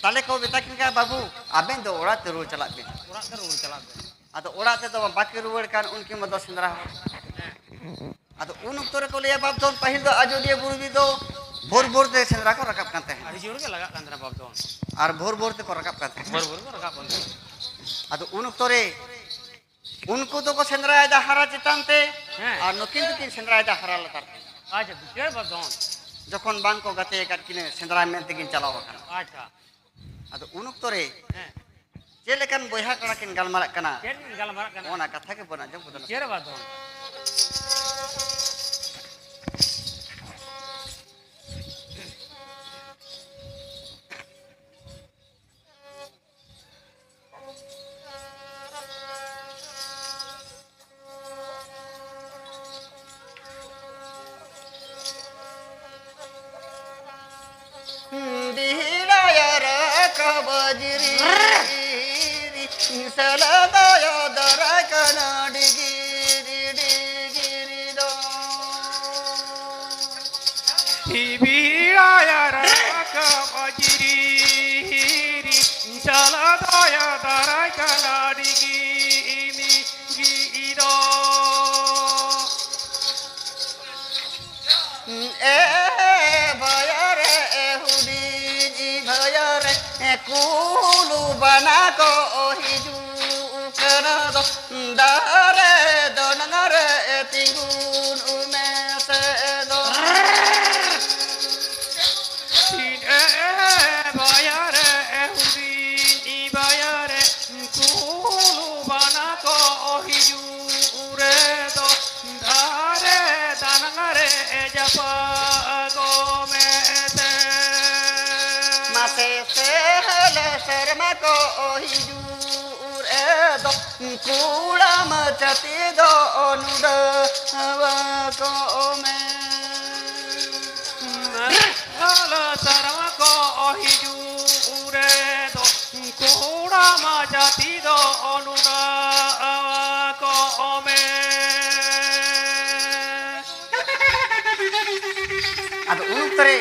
ᱛᱟᱦᱞᱮ ᱠᱚ ᱢᱮᱛᱟ ᱠᱤᱱ ᱠᱟᱱᱟ, "ᱵᱟᱹᱵᱩ, ᱟᱵᱮᱱ ᱫᱚ ᱚᱲᱟᱜ ᱛᱮ ᱨᱩᱣᱟᱹᱲ ᱪᱟᱞᱟᱜ ᱵᱮᱱ᱾" ᱚᱲᱟᱜ ᱛᱮ ᱨᱩᱣᱟᱹᱲ ᱪᱟᱞᱟᱜ ᱵᱮᱱ᱾ ᱟᱫᱚ ᱚᱲᱟᱜ ᱛᱮᱫᱚ ᱵᱟᱠᱤᱱ ᱨᱩᱣᱟᱹᱲ ᱠᱟᱱ ᱩᱱᱠᱤᱱ ᱢᱟ ᱫᱚ ᱥᱮᱸᱫᱽᱨᱟ ᱦᱚᱲ᱾ ᱟᱫᱚ ᱩᱱ ᱚᱠᱛᱚ ᱨᱮᱠᱚ ᱞᱟᱹᱭᱟ, "ᱵᱟᱯ ᱫᱷᱚᱱ, ᱯᱟᱹᱦᱤᱞ ᱫᱚ ᱟᱡᱚᱫᱤᱭᱟᱹ ᱵᱩᱨᱩ ᱨᱮᱫᱚ ᱵᱷᱳᱨ ᱵᱷᱳᱨ ᱛᱮ ᱥᱮᱸᱫᱽᱨᱟ ᱠᱚ ᱨᱟᱠᱟᱵ ᱠᱟᱱ ᱛᱟᱦᱮᱸᱫ᱾ ᱟᱹᱰᱤ ᱡᱳᱨ ᱜᱮ ᱞᱟᱜᱟᱜ ᱠᱟᱱ ᱛᱟᱦᱮᱱᱟ ᱵᱟᱯ ᱫᱷᱚᱱ᱾ ᱟᱨ ᱵᱷᱳᱨ ᱵᱷᱳᱨ ᱛᱮᱠᱚ ᱨᱟᱠᱟᱵ ᱠᱟᱱ ᱛᱟᱦᱮᱸᱫ᱾" ᱵᱷᱳᱨ ᱵᱷᱳᱨ ᱠᱚ ᱨᱟᱠᱟᱵ ᱠᱟᱱ ᱛᱟᱦᱮᱱᱟ᱾ ᱟᱫᱚ ᱩᱱ ᱚᱠᱛᱚ ᱨᱮ ᱩᱱᱠᱩ ᱫᱚᱠᱚ ᱥᱮᱸᱫᱽᱨᱟᱭᱮᱫᱟ ᱦᱟᱨᱟ ᱪᱮᱛᱟᱱ ᱛᱮ, ᱦᱮᱸ᱾ ᱟᱨ ᱱᱩᱠᱤᱱ ᱫᱚᱠᱤᱱ ᱥᱮᱸᱫᱽᱨᱟᱭᱮᱫᱟ ᱦᱟᱨᱟ ᱞᱟᱛᱟᱨ ᱛᱮ᱾ ᱟᱪᱪᱷᱟ, ᱵᱩᱡᱷᱟᱹᱣ ᱵᱟᱯ ᱫᱷᱚᱱ᱾ ᱡᱚᱠᱷᱚᱱ ᱵᱟᱝ ᱠᱚ ᱜᱟᱛᱮ ᱟᱠᱟᱫ ᱠᱤᱱᱟᱹ, ᱥᱮᱸᱫᱽᱨᱟ ᱢᱮᱱ ᱛᱮᱠᱤᱱ ᱪᱟᱞᱟᱣ ᱟᱠᱟᱱᱟ᱾ ᱟᱪᱪᱷᱟ᱾ ᱟᱫᱚ ᱩᱱ ᱚᱠᱛᱚ ᱨᱮ ᱦᱮᱸ᱾ ᱪᱮᱫ ᱞᱮᱠᱟᱱ ᱵᱚᱭᱦᱟ ᱠᱚᱲᱟ ᱠᱤᱱ ᱜᱟᱞᱢᱟᱨᱟᱜ ᱠᱟᱱᱟ, ᱪᱮᱫ ᱠᱤᱱ ᱜᱟᱞᱢᱟᱨᱟᱜ ᱠᱟᱱᱟ? ᱚᱱᱟ ᱠᱟᱛᱷᱟ ᱜᱮ ᱵᱚᱱ ᱟᱸᱡᱚᱢ ᱠᱮᱫᱟ᱾ ᱪᱮᱫ ᱨᱮ ᱵᱟᱯ ᱫᱷᱚᱱ? ᱵᱤᱦᱤᱲᱟᱭᱟ ᱨᱟᱠᱟᱵ ᱡᱤᱨᱤ, ᱥᱟᱞᱟᱫᱟᱭᱟ ᱫᱟᱨᱟᱭ ᱠᱟᱱᱟ ᱰᱤᱜᱤᱨᱤ, ᱰᱤᱜᱤᱨᱤ ᱫᱚ᱾ ᱵᱤᱦᱤᱲᱟᱭᱟ ᱨᱟᱠᱟᱵ ᱡᱤᱨᱤ, ᱥᱟᱞᱟᱫᱟᱭᱟ ᱫᱟᱨᱟᱭ ᱠᱟᱱᱟ ᱰᱤᱜᱤᱨᱤ ᱫᱚ᱾ ᱮ ᱵᱷᱟᱭᱟ ᱨᱮ, ᱮ ᱦᱩᱰᱤᱧ ᱵᱷᱟᱭᱟ ᱨᱮ, ᱮ ᱠᱩᱞᱩ ᱵᱟᱱᱟ ᱠᱚ ᱦᱤᱡᱩᱜ ᱠᱟᱱᱟ ᱫᱚ, ᱫᱟᱨᱮ ᱫᱚ ᱱᱟᱝ ᱨᱮ ᱛᱤᱸᱜᱩᱱ ᱢᱮᱥᱮ ᱫᱚ᱾ ᱮ ᱵᱷᱟᱭᱟ ᱨᱮ, ᱮ ᱦᱩᱰᱤᱧ ᱵᱷᱟᱭᱟ ᱨᱮ, ᱠᱩᱞᱩ ᱵᱟᱱᱟ ᱠᱚ ᱦᱤᱡᱩᱜ ᱨᱮᱫᱚ, ᱫᱟᱨᱮ ᱫᱟᱱᱟᱝ ᱨᱮ ᱡᱟᱯᱟᱜᱚᱜ ᱢᱮᱥᱮ᱾ ᱢᱟᱥᱮ ᱥᱮᱦᱞᱮ ᱥᱮᱨᱢᱟ ᱠᱚ ᱦᱤᱡᱩᱜ ᱨᱮᱫᱚ, ᱠᱩᱲᱟᱢ ᱪᱟᱹᱛᱤ ᱫᱚ ᱱᱩᱰᱟᱹᱣ ᱠᱚᱜ ᱢᱮ᱾ ᱦᱟᱞ ᱥᱟᱨᱢᱟ ᱠᱚ ᱦᱤᱡᱩᱜ ᱨᱮᱫᱚ, ᱠᱚᱲᱟ ᱢᱟ ᱡᱟᱹᱛᱤ ᱫᱚ ᱱᱩᱰᱟᱹᱣ ᱠᱚᱜ ᱢᱮ᱾ ᱟᱫᱚ ᱩᱱ ᱚᱠᱛᱚ ᱨᱮ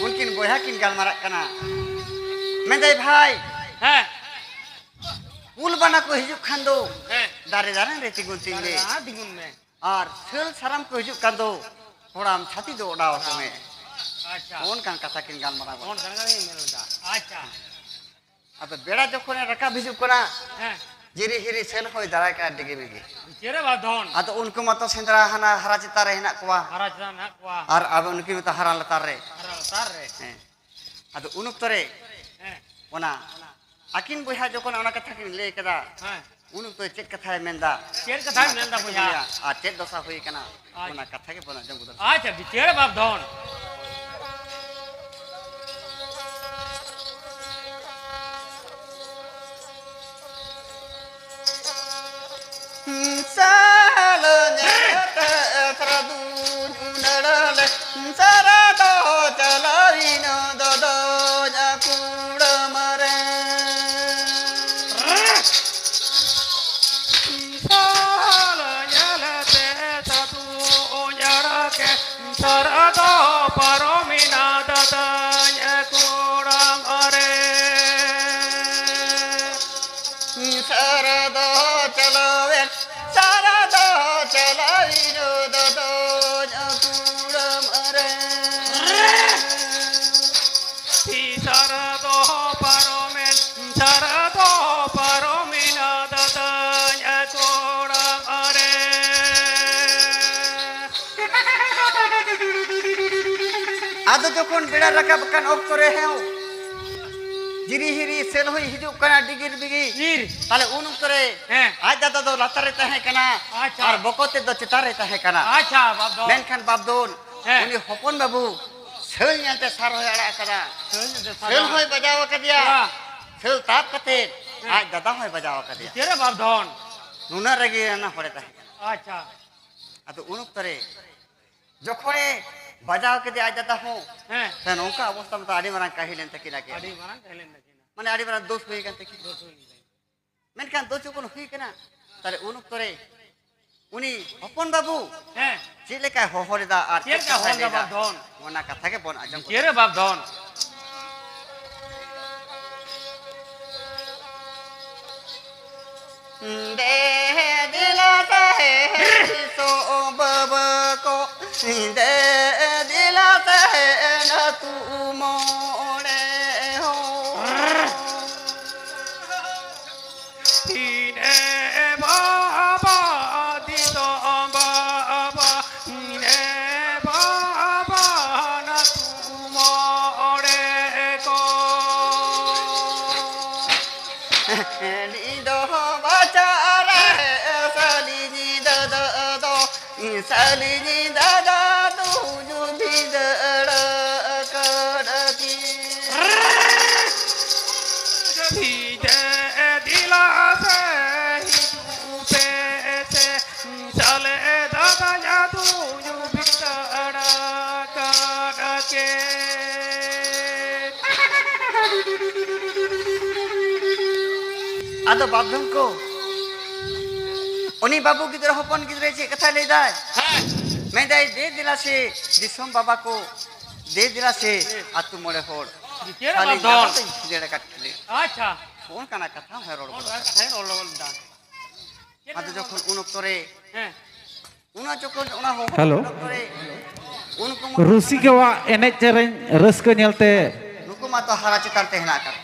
ᱩᱱᱠᱤᱱ ᱵᱚᱭᱦᱟ ᱠᱤᱱ ᱜᱟᱞᱢᱟᱨᱟᱜ ᱠᱟᱱᱟ᱾ ᱢᱮᱱᱫᱟᱭ, ᱵᱷᱟᱭ, ᱦᱮᱸ᱾ ᱩᱞ ᱵᱟᱱᱟ ᱠᱚ ᱦᱤᱡᱩᱜ ᱠᱷᱟᱱ ᱫᱚ ᱦᱮᱸ᱾ ᱫᱟᱨᱮ ᱫᱟᱨᱮ ᱨᱮ ᱛᱤᱸᱜᱩᱱ ᱛᱤᱧ ᱞᱮ᱾ ᱫᱟᱨᱮ ᱨᱮ ᱛᱤᱸᱜᱩᱱ ᱢᱮ᱾ ᱟᱨ ᱥᱟᱹᱞ ᱥᱟᱨᱟᱢ ᱠᱚ ᱦᱤᱡᱩᱜ ᱠᱷᱟᱱ ᱫᱚ ᱠᱚᱲᱟᱢ ᱪᱷᱟᱹᱛᱤ ᱫᱚ ᱚᱰᱟᱣ ᱟᱠᱚ ᱢᱮ᱾ ᱟᱪᱪᱷᱟ᱾ ᱚᱱᱠᱟᱱ ᱠᱟᱛᱷᱟ ᱠᱤᱱ ᱜᱟᱞᱢᱟᱨᱟᱣ ᱜᱚᱫ ᱚᱱᱠᱟᱱ ᱠᱟᱛᱷᱟ ᱠᱤᱱ ᱢᱮᱱ ᱞᱮᱫᱟ᱾ ᱟᱪᱪᱷᱟ᱾ ᱟᱫᱚ ᱵᱮᱲᱟ ᱡᱚᱠᱷᱚᱱᱮ ᱨᱟᱠᱟᱵ ᱦᱤᱡᱩᱜ ᱠᱟᱱᱟ, ᱦᱮᱸ᱾ ᱡᱤᱨᱤ ᱦᱤᱨᱤ ᱥᱟᱹᱞ ᱦᱚᱸᱭ ᱫᱟᱨᱟᱭ ᱠᱟᱱᱟ ᱰᱤᱜᱤ ᱢᱤᱜᱤ᱾ ᱪᱮᱫ ᱨᱮ ᱵᱟᱫᱷᱚᱱ? ᱟᱫᱚ ᱩᱱᱠᱩ ᱢᱟᱛᱚ ᱥᱮᱸᱫᱽᱨᱟ ᱦᱟᱱᱟ ᱦᱟᱨᱟ ᱪᱮᱛᱟᱱ ᱨᱮ ᱦᱮᱱᱟᱜ ᱠᱚᱣᱟ᱾ ᱦᱟᱨᱟ ᱪᱮᱛᱟᱱ ᱨᱮ ᱦᱮᱱᱟᱜ ᱠᱚᱣᱟ᱾ ᱟᱨ ᱟᱵᱚ ᱩᱱᱠᱤᱱ ᱢᱟᱛᱚ ᱦᱟᱨᱟ ᱞᱟᱛᱟᱨ ᱨᱮ᱾ ᱦᱟᱨᱟ ᱞᱟᱛᱟᱨ ᱨᱮ᱾ ᱦᱮᱸ᱾ ᱟᱫᱚ ᱩᱱ ᱚᱠᱛᱚ ᱨᱮ ᱦᱮᱸ᱾ ᱚᱱᱟ ᱟᱹᱠᱤᱱ ᱵᱚᱭᱦᱟ ᱡᱚᱠᱷᱚᱱ ᱚᱱᱟ ᱠᱟᱛᱷᱟ ᱠᱤᱱ ᱞᱟᱹᱭ ᱠᱮᱫᱟ, ᱦᱮᱸ᱾ ᱩᱱ ᱚᱠᱛᱚ ᱪᱮᱫ ᱠᱟᱛᱷᱟᱭ ᱢᱮᱱᱫᱟ? ᱪᱮᱫ ᱠᱟᱛᱷᱟᱭ ᱚᱱᱟ ᱢᱮᱱᱫᱟ ᱠᱟᱛᱷᱟ ᱠᱤᱱ ᱵᱚᱭᱦᱟ? ᱞᱟᱹᱭᱟ, ᱟᱨ ᱪᱮᱫ ᱫᱚᱥᱟ ᱦᱩᱭ ᱠᱟᱱᱟ? ᱟᱪᱪᱷᱟ᱾ ᱚᱱᱟ ᱠᱟᱛᱷᱟ ᱜᱮ ᱵᱚᱱ ᱟᱸᱡᱚᱢ ᱜᱚᱫᱟ᱾ ᱟᱪᱪᱷᱟ, ᱵᱤᱪᱟᱹᱨ ᱵᱟᱯᱫᱷᱚᱱ᱾ ᱥᱟᱞ ᱧᱮᱞᱛᱮ ᱥᱟᱹᱨᱫᱩᱧ ᱩᱱᱟᱹᱲ ᱞᱮ, ᱥᱟᱨᱟ ᱫᱚ ᱪᱟᱞᱟᱣᱤᱱ ᱫᱚᱫᱚᱧ ᱠᱩᱲᱟᱹᱢ ᱨᱮ᱾ ᱥᱟᱞ ᱧᱮᱞᱛᱮ ᱥᱟᱹᱨᱫᱩᱧ ᱩᱱᱟᱹᱲ ᱠᱮ, ᱥᱟᱨᱟ ᱫᱚ ᱯᱟᱨᱚᱢᱤᱱᱟ ᱫᱟᱫᱟᱧ ᱠᱩᱲᱟᱹᱢ ᱨᱮ᱾ ᱥᱟᱨᱟ ᱫᱚ ᱪᱟᱞᱟᱣᱮᱱ, ᱥᱟᱨᱟ ᱫᱚ ᱪᱟᱞᱟᱣᱤᱱ ᱫᱚᱫᱚᱧ ᱠᱩᱲᱟᱹᱢ ᱨᱮ᱾ ᱥᱟᱨᱟ ᱫᱚ ᱯᱟᱨᱚᱢᱮᱱ, ᱥᱟᱨᱟ ᱫᱚ ᱯᱟᱨᱚᱢᱤᱱᱟ ᱫᱟᱫᱟᱧ ᱠᱩᱲᱟᱹᱢ ᱨᱮ᱾ ᱟᱫᱚ ᱡᱚᱠᱷᱚᱱ ᱵᱮᱲᱟ ᱨᱟᱠᱟᱵ ᱟᱠᱟᱱ ᱚᱠᱛᱚ ᱨᱮ ᱦᱮᱸ, ᱡᱤᱨᱤ ᱦᱤᱨᱤ ᱥᱮᱞ ᱦᱚᱸᱭ ᱦᱤᱡᱩᱜ ᱠᱟᱱᱟ ᱰᱤᱜᱤᱨ ᱵᱤᱜᱤᱨ᱾ ᱤᱨ᱾ ᱛᱟᱦᱞᱮ ᱩᱱ ᱚᱠᱛᱚ ᱨᱮ ᱦᱮᱸ᱾ ᱟᱡ ᱫᱟᱫᱟ ᱫᱚ ᱞᱟᱛᱟᱨ ᱨᱮ ᱛᱟᱦᱮᱸ ᱠᱟᱱᱟ ᱟᱪᱪᱷᱟ᱾ ᱟᱨ ᱵᱚᱠᱚᱛ ᱛᱮᱫ ᱫᱚ ᱪᱮᱛᱟᱱ ᱨᱮ ᱛᱟᱦᱮᱸ ᱠᱟᱱᱟ᱾ ᱟᱪᱪᱷᱟ, ᱵᱟᱯᱫᱷᱚᱱ᱾ ᱢᱮᱱᱠᱷᱟᱱ ᱵᱟᱯᱫᱷᱚᱱ ᱦᱮᱸ᱾ ᱩᱱᱤ ᱦᱚᱯᱚᱱ ᱵᱟᱹᱵᱩ ᱥᱟᱹᱞ ᱧᱮᱞᱛᱮ ᱥᱟᱨ ᱦᱚᱸᱭ ᱟᱲᱟᱜ ᱟᱠᱟᱫᱟ᱾ ᱥᱟᱹᱞ ᱧᱮᱞᱛᱮ ᱥᱟᱨ ᱥᱟᱹᱞ ᱟᱲᱟᱜ᱾ ᱦᱚᱸᱭ ᱵᱟᱡᱟᱣ ᱟᱠᱟᱫᱮᱭᱟ᱾ ᱦᱮᱸ᱾ ᱥᱟᱹᱞ ᱛᱟᱵ ᱠᱟᱛᱮ ᱦᱮᱸ᱾ ᱟᱡ ᱫᱟᱫᱟ ᱦᱚᱸᱭ ᱵᱟᱡᱟᱣ ᱟᱠᱟᱫᱮᱭᱟ᱾ ᱪᱮᱫ ᱨᱮ ᱵᱟᱯᱫᱷᱚᱱ? ᱱᱩᱱᱟᱹᱜ ᱨᱮᱜᱮ ᱚᱱᱟ ᱦᱚᱲᱮ ᱛᱟᱦᱮᱸ ᱠᱟᱱᱟ᱾ ᱟᱪᱪᱷᱟ᱾ ᱟᱫᱚ ᱩᱱ ᱚᱠᱛᱚ ᱨᱮ ᱡᱚᱠᱷᱚᱱᱮ ᱵᱟᱡᱟᱣ ᱠᱮᱫᱮᱭᱟ ᱟᱡ ᱫᱟᱫᱟ ᱦᱚᱸ, ᱦᱮᱸ᱾ ᱛᱟᱦᱞᱮ ᱱᱚᱝᱠᱟ ᱚᱵᱚᱥᱛᱟ ᱢᱟᱛᱚ ᱟᱹᱰᱤ ᱢᱟᱨᱟᱝ ᱠᱟᱹᱦᱤᱞ ᱮᱱ ᱛᱟᱹᱠᱤᱱᱟ ᱠᱤᱱ᱾ ᱟᱹᱰᱤ ᱢᱟᱨᱟᱝ ᱠᱟᱹᱦᱤᱞ ᱮᱱ ᱛᱟᱹᱠᱤᱱᱟ᱾ ᱢᱟᱱᱮ ᱟᱹᱰᱤ ᱢᱟᱨᱟᱝ ᱫᱳᱥ ᱦᱩᱭ ᱟᱠᱟᱱ ᱛᱟᱹᱠᱤᱱᱟ᱾ ᱫᱳᱥ ᱦᱩᱭ ᱟᱠᱟᱱᱟ᱾ ᱢᱮᱱᱠᱷᱟᱱ ᱫᱳᱥ ᱡᱚᱠᱷᱚᱱ ᱦᱩᱭ ᱟᱠᱟᱱᱟ, ᱛᱟᱦᱞᱮ ᱩᱱ ᱚᱠᱛᱚ ᱨᱮ ᱩᱱᱤ ᱦᱚᱯᱚᱱ ᱵᱟᱹᱵᱩ ᱦᱮᱸ᱾ ᱪᱮᱫ ᱞᱮᱠᱟᱭ ᱦᱚᱦᱚ ᱞᱮᱫᱟ ᱟᱨ ᱪᱮᱫ ᱪᱮᱫ ᱞᱮᱠᱟᱭ ᱠᱟᱛᱷᱟᱭ ᱦᱚᱦᱚ ᱞᱮᱫᱟ ᱞᱟᱹᱭᱫᱟ, ᱵᱟᱯᱫᱷᱚᱱ? ᱚᱱᱟ ᱠᱟᱛᱷᱟ ᱜᱮ ᱵᱚᱱ ᱟᱸᱡᱚᱢ ᱪᱮᱫ ᱨᱮ ᱵᱟᱯᱫᱷᱚᱱ? ᱫᱮ ᱫᱮᱞᱟ ᱛᱟᱦᱮᱱ ᱛᱤᱥᱚᱜ ᱵᱟᱵᱟ ᱠᱚ, ᱫᱮ ᱫᱮᱞᱟ ᱛᱟᱦᱮᱱ ᱟᱹᱛᱩ ᱢᱚᱬᱮ ᱦᱚᱲ᱾ ᱤᱱᱮ ᱵᱟᱵᱟ ᱫᱤᱥᱚᱢ ᱵᱟᱵᱟ, ᱤᱱᱮ ᱵᱟᱵᱟ ᱟᱹᱛᱩ ᱢᱚᱬᱮ ᱠᱚ᱾ ᱱᱤᱫᱚ ᱵᱟᱪᱟᱨᱮ ᱥᱟᱞᱤ ᱧᱤᱫᱟᱹ ᱫᱚ, ᱥᱟᱞᱤ ᱧᱤᱫᱟᱹ ᱫᱚ ᱛᱩᱡᱩ ᱵᱷᱤᱸᱫᱟᱹᱲ ᱠᱟᱰᱠᱤ᱾ ᱵᱷᱤᱸᱫᱟᱹ ᱫᱤᱞᱟ ᱥᱮ ᱦᱤᱡᱩᱜ ᱯᱮ ᱥᱮ, ᱥᱟᱞᱮ ᱫᱟᱫᱟ ᱡᱟᱫᱩ ᱧᱩ ᱵᱷᱤᱸᱫᱟᱹᱲ ᱠᱟᱰᱠᱮ᱾ ᱟᱫᱚ ᱵᱟᱯᱫᱷᱚᱱ ᱠᱚ, ᱩᱱᱤ ᱵᱟᱹᱵᱩ ᱜᱤᱫᱽᱨᱟᱹ, ᱦᱚᱯᱚᱱ ᱜᱤᱫᱽᱨᱟᱹ ᱪᱮᱫ ᱠᱟᱛᱷᱟᱭ ᱞᱟᱹᱭᱫᱟᱭ? ᱦᱮᱸ᱾ ᱢᱮᱱᱫᱟᱭ, "ᱫᱮ ᱫᱮᱞᱟ ᱥᱮ ᱫᱤᱥᱚᱢ ᱵᱟᱵᱟ ᱠᱚ, ᱫᱮ ᱫᱮᱞᱟ ᱥᱮ ᱟᱹᱛᱩ ᱢᱚᱬᱮ ᱦᱚᱲ, ᱪᱮᱫ ᱥᱟᱞᱤ ᱵᱟᱯᱫᱷᱚᱱ? ᱫᱟᱫᱟ ᱫᱚᱧ ᱵᱷᱤᱸᱫᱟᱹᱲ ᱟᱠᱟᱫ ᱠᱤᱱᱟᱹ᱾" ᱟᱪᱪᱷᱟ᱾ ᱱᱚᱜᱼᱚ ᱱᱚᱝᱠᱟᱱᱟᱜ ᱠᱟᱛᱷᱟ ᱦᱚᱸᱭ ᱨᱚᱲ ᱚᱱᱟ ᱜᱚᱫ ᱠᱟᱛᱷᱟ ᱠᱟᱛᱷᱟᱭ ᱨᱚᱲ ᱞᱮᱫᱟ᱾ ᱟᱫᱚ ᱡᱚᱠᱷᱚᱱ ᱩᱱ ᱚᱠᱛᱚ ᱨᱮ, ᱦᱮᱸ᱾ ᱩᱱᱟ ᱡᱚᱠᱷᱚᱱ ᱚᱱᱟ ᱦᱚᱦᱚ ᱦᱮᱞᱳ᱾ ᱚᱠᱛᱚ ᱨᱮ, ᱩᱱᱠᱩ ᱢᱟ ᱨᱩᱥᱤᱠᱟᱣᱟᱜ ᱮᱱᱮᱡ ᱥᱮᱨᱮᱧ ᱨᱟᱹᱥᱠᱟᱹ ᱧᱮᱞᱛᱮ ᱱᱩᱠᱩ ᱢᱟ ᱛᱚ ᱦᱟᱨᱟ ᱪᱮᱛᱟᱱ ᱛᱮ ᱦᱮᱱᱟᱜ ᱟᱠᱟᱫ᱾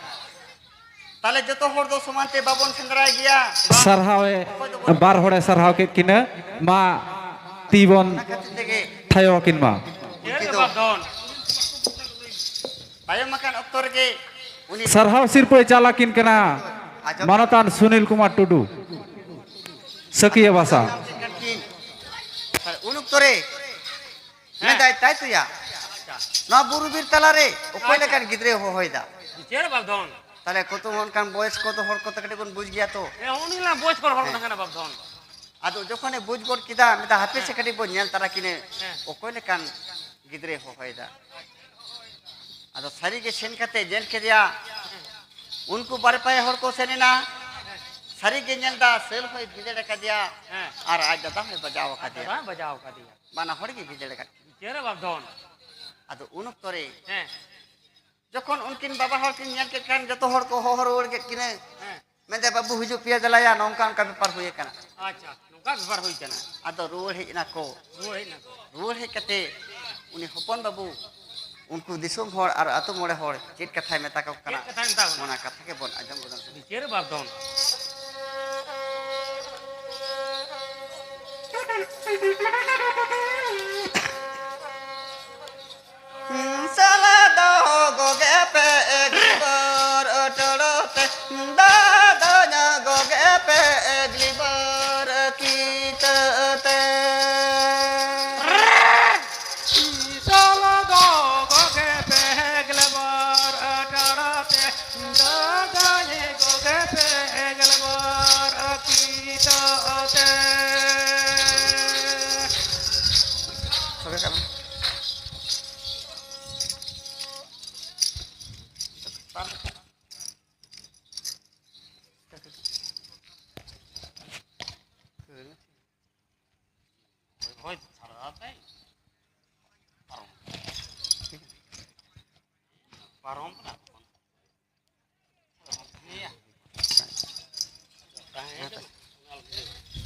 ᱛᱟᱦᱞᱮ ᱡᱚᱛᱚ ᱦᱚᱲ ᱫᱚ ᱥᱚᱢᱟᱱ ᱛᱮ ᱵᱟᱵᱚᱱ ᱥᱮᱸᱫᱽᱨᱟᱭ ᱜᱮᱭᱟ᱾ ᱥᱟᱨᱦᱟᱣᱮ, ᱚᱠᱚᱭ ᱫᱚᱵᱚᱱ ᱵᱟᱨ ᱦᱚᱲᱮ ᱥᱟᱨᱦᱟᱣ ᱠᱮᱫ ᱠᱤᱱᱟᱹ᱾ ᱢᱟ ᱛᱤ ᱵᱚᱱ ᱚᱱᱟ ᱠᱷᱟᱹᱛᱤᱨ ᱛᱮᱜᱮ ᱛᱷᱟᱭᱚ ᱟᱹᱠᱤᱱ ᱢᱟ᱾ ᱩᱱᱠᱤᱱ ᱫᱚ ᱛᱟᱭᱚᱢ ᱟᱠᱟᱱ ᱚᱠᱛᱚ ᱨᱮᱜᱮ ᱩᱱᱤ ᱥᱟᱨᱦᱟᱣ ᱥᱤᱨᱯᱟᱹᱭ ᱪᱟᱞ ᱟᱹᱠᱤᱱ ᱠᱟᱱᱟ ᱟᱸᱡᱚᱢ ᱢᱟᱱᱚᱛᱟᱱ ᱥᱩᱱᱤᱞ ᱠᱩᱢᱟᱨ ᱴᱩᱰᱩ, ᱥᱟᱹᱠᱤᱭᱟᱹ ᱵᱟᱥᱟ᱾ ᱟᱸᱡᱚᱢ ᱠᱮᱫ ᱠᱷᱟᱱ ᱠᱤᱱ᱾ ᱩᱱ ᱚᱠᱛᱚ ᱨᱮ ᱦᱮᱸ᱾ ᱢᱮᱱᱫᱟᱭ, "ᱛᱟᱭ ᱛᱚᱭᱟ, ᱟᱪᱪᱷᱟ᱾ ᱱᱚᱣᱟ ᱵᱩᱨᱩ ᱵᱤᱨ ᱛᱟᱞᱟᱨᱮ ᱚᱠᱚᱭ ᱟᱪᱪᱷᱟ᱾ ᱞᱮᱠᱟᱱ ᱜᱤᱫᱽᱨᱟᱹᱭ ᱦᱚᱦᱚᱭᱮᱫᱟ?" ᱪᱮᱫ ᱵᱟᱯᱫᱷᱚᱱ? ᱛᱟᱦᱞᱮ ᱠᱚᱛᱚ ᱚᱱᱠᱟᱱ ᱵᱚᱭᱮᱥ ᱠᱚ ᱫᱚ ᱦᱚᱲ ᱠᱚ ᱛᱚ ᱠᱟᱹᱴᱤᱡ ᱵᱚᱱ ᱵᱩᱡᱽ ᱜᱮᱭᱟ ᱛᱚ᱾ ᱦᱮᱸ, ᱩᱱᱤ ᱞᱟᱝ ᱵᱚᱭᱮᱥ ᱠᱚ ᱦᱚᱲ ᱦᱮᱸ᱾ ᱛᱟᱦᱮᱱᱟ ᱵᱟᱯᱫᱷᱚᱱ᱾ ᱟᱫᱚ ᱡᱚᱠᱷᱚᱱᱮ ᱵᱩᱡᱽ ᱜᱚᱫ ᱠᱮᱫᱟ, ᱢᱮᱱᱫᱟ, "ᱦᱟᱯᱮ ᱥᱮ ᱦᱮᱸ᱾ ᱠᱟᱹᱴᱤᱡ ᱵᱚᱱ ᱧᱮᱞ ᱛᱟᱨᱟ ᱠᱤᱱᱟᱹ, ᱦᱮᱸ᱾ ᱚᱠᱚᱭ ᱞᱮᱠᱟᱱ ᱜᱤᱫᱽᱨᱟᱹᱭ ᱦᱚᱦᱚᱭᱮᱫᱟ?" ᱟᱫᱚ ᱥᱟᱹᱨᱤ ᱜᱮ ᱥᱮᱱ ᱠᱟᱛᱮ ᱧᱮᱞ ᱠᱮᱫᱮᱭᱟ᱾ ᱩᱱᱠᱩ ᱵᱟᱨ ᱯᱮ ᱦᱚᱲ ᱠᱚ ᱥᱮᱱ ᱮᱱᱟ᱾ ᱥᱟᱹᱨᱤ ᱜᱮ ᱧᱮᱞ ᱫᱟ, ᱥᱟᱹᱞ ᱦᱚᱸᱭ ᱵᱷᱤᱸᱫᱟᱹᱲ ᱟᱠᱟᱫᱮᱭᱟ ᱦᱮᱸ᱾ ᱟᱨ ᱟᱡ ᱫᱟᱫᱟ ᱦᱚᱸᱭ ᱵᱟᱡᱟᱣ ᱟᱠᱟᱫᱮᱭᱟ᱾ ᱫᱟᱫᱟ ᱦᱚᱸᱭ ᱵᱟᱡᱟᱣ ᱟᱠᱟᱫᱮᱭᱟ᱾ ᱵᱟᱱᱟ ᱦᱚᱲ ᱜᱮ ᱵᱷᱤᱸᱫᱟᱹᱲ ᱟᱠᱟᱫ ᱠᱤᱱᱟ᱾ ᱪᱮᱫ ᱨᱮ ᱵᱟᱯᱫᱷᱚᱱ? ᱟᱫᱚ ᱩᱱ ᱚᱠᱛᱚ ᱨᱮ ᱦᱮᱸ᱾ ᱡᱚᱠᱷᱚᱱ ᱩᱱᱠᱤᱱ ᱵᱟᱵᱟ ᱦᱚᱲ ᱠᱤᱱ ᱧᱮᱞ ᱠᱮᱫ ᱠᱷᱟᱱ, ᱡᱚᱛᱚ ᱦᱚᱲ ᱠᱚ ᱦᱚᱦᱚ ᱨᱩᱣᱟᱹᱲ ᱠᱮᱫ ᱠᱤᱱᱟᱹ᱾ ᱦᱮᱸ᱾ ᱢᱮᱱᱫᱟᱭ, "ᱵᱟᱹᱵᱩ, ᱦᱤᱡᱩᱜ ᱯᱮᱭᱟ, ᱫᱮᱞᱟᱭᱟ, ᱱᱚᱝᱠᱟ ᱚᱱᱠᱟ ᱵᱮᱯᱟᱨ ᱦᱩᱭ ᱟᱠᱟᱱᱟ᱾" ᱟᱪᱪᱷᱟ, ᱱᱚᱝᱠᱟ ᱵᱮᱯᱟᱨ ᱦᱩᱭ ᱟᱠᱟᱱᱟ᱾ ᱟᱫᱚ ᱨᱩᱣᱟᱹᱲ ᱦᱮᱡ ᱮᱱᱟ ᱠᱚ᱾ ᱨᱩᱣᱟᱹᱲ ᱦᱮᱡ ᱮᱱᱟ ᱠᱚ᱾ ᱨᱩᱣᱟᱹᱲ ᱦᱮᱡ ᱠᱟᱛᱮ ᱩᱱᱤ ᱦᱚᱯᱚᱱ ᱵᱟᱹᱵᱩ ᱩᱱᱠᱩ ᱫᱤᱥᱚᱢ ᱦᱚᱲ ᱟᱨ ᱟᱹᱛᱩ ᱢᱚᱬᱮ ᱦᱚᱲ ᱪᱮᱫ ᱠᱟᱛᱷᱟᱭ ᱢᱮᱛᱟ ᱠᱚ ᱠᱟᱱᱟ, ᱪᱮᱫ ᱠᱟᱛᱷᱟᱭ ᱢᱮᱛᱟ ᱠᱚ ᱠᱟᱱᱟ? ᱚᱱᱟ ᱠᱟᱛᱷᱟ ᱜᱮᱵᱚᱱ ᱟᱸᱡᱚᱢ ᱜᱚᱫᱟ᱾ ᱵᱤᱪᱟᱹᱨ ᱵᱟᱯᱫᱷᱚᱱ᱾ ᱥᱟᱞᱟ ᱫᱚ ᱜᱚᱜᱮ ᱯᱮ ᱮᱠᱵᱟᱨ ᱟᱹᱴᱲᱚ ᱛᱮ, ᱫᱟᱫᱟᱧ ᱜᱚᱜᱮ ᱯᱮ ᱮᱠᱞᱤᱵᱟᱨ ᱠᱤᱛᱟᱹ ᱛᱮ᱾ ᱥᱟᱞᱟ ᱫᱚ ᱜᱚᱜᱮ ᱯᱮ ᱮᱠᱞᱤᱵᱟᱨ ᱟᱹᱴᱲᱚ ᱛᱮ, ᱫᱟᱫᱟᱧ ᱜᱚᱜᱮ ᱯᱮ ᱮᱠᱞᱤᱵᱟᱨ ᱠᱤᱛᱟᱹ ᱛᱮ᱾ ᱥᱟᱰᱮ ᱠᱟᱱᱟ᱾ ᱦᱳᱭ, ᱥᱟᱨᱟ ᱛᱮ ᱯᱟᱨᱚᱢ᱾ ᱯᱟᱨᱚᱢ ᱠᱟᱱᱟ᱾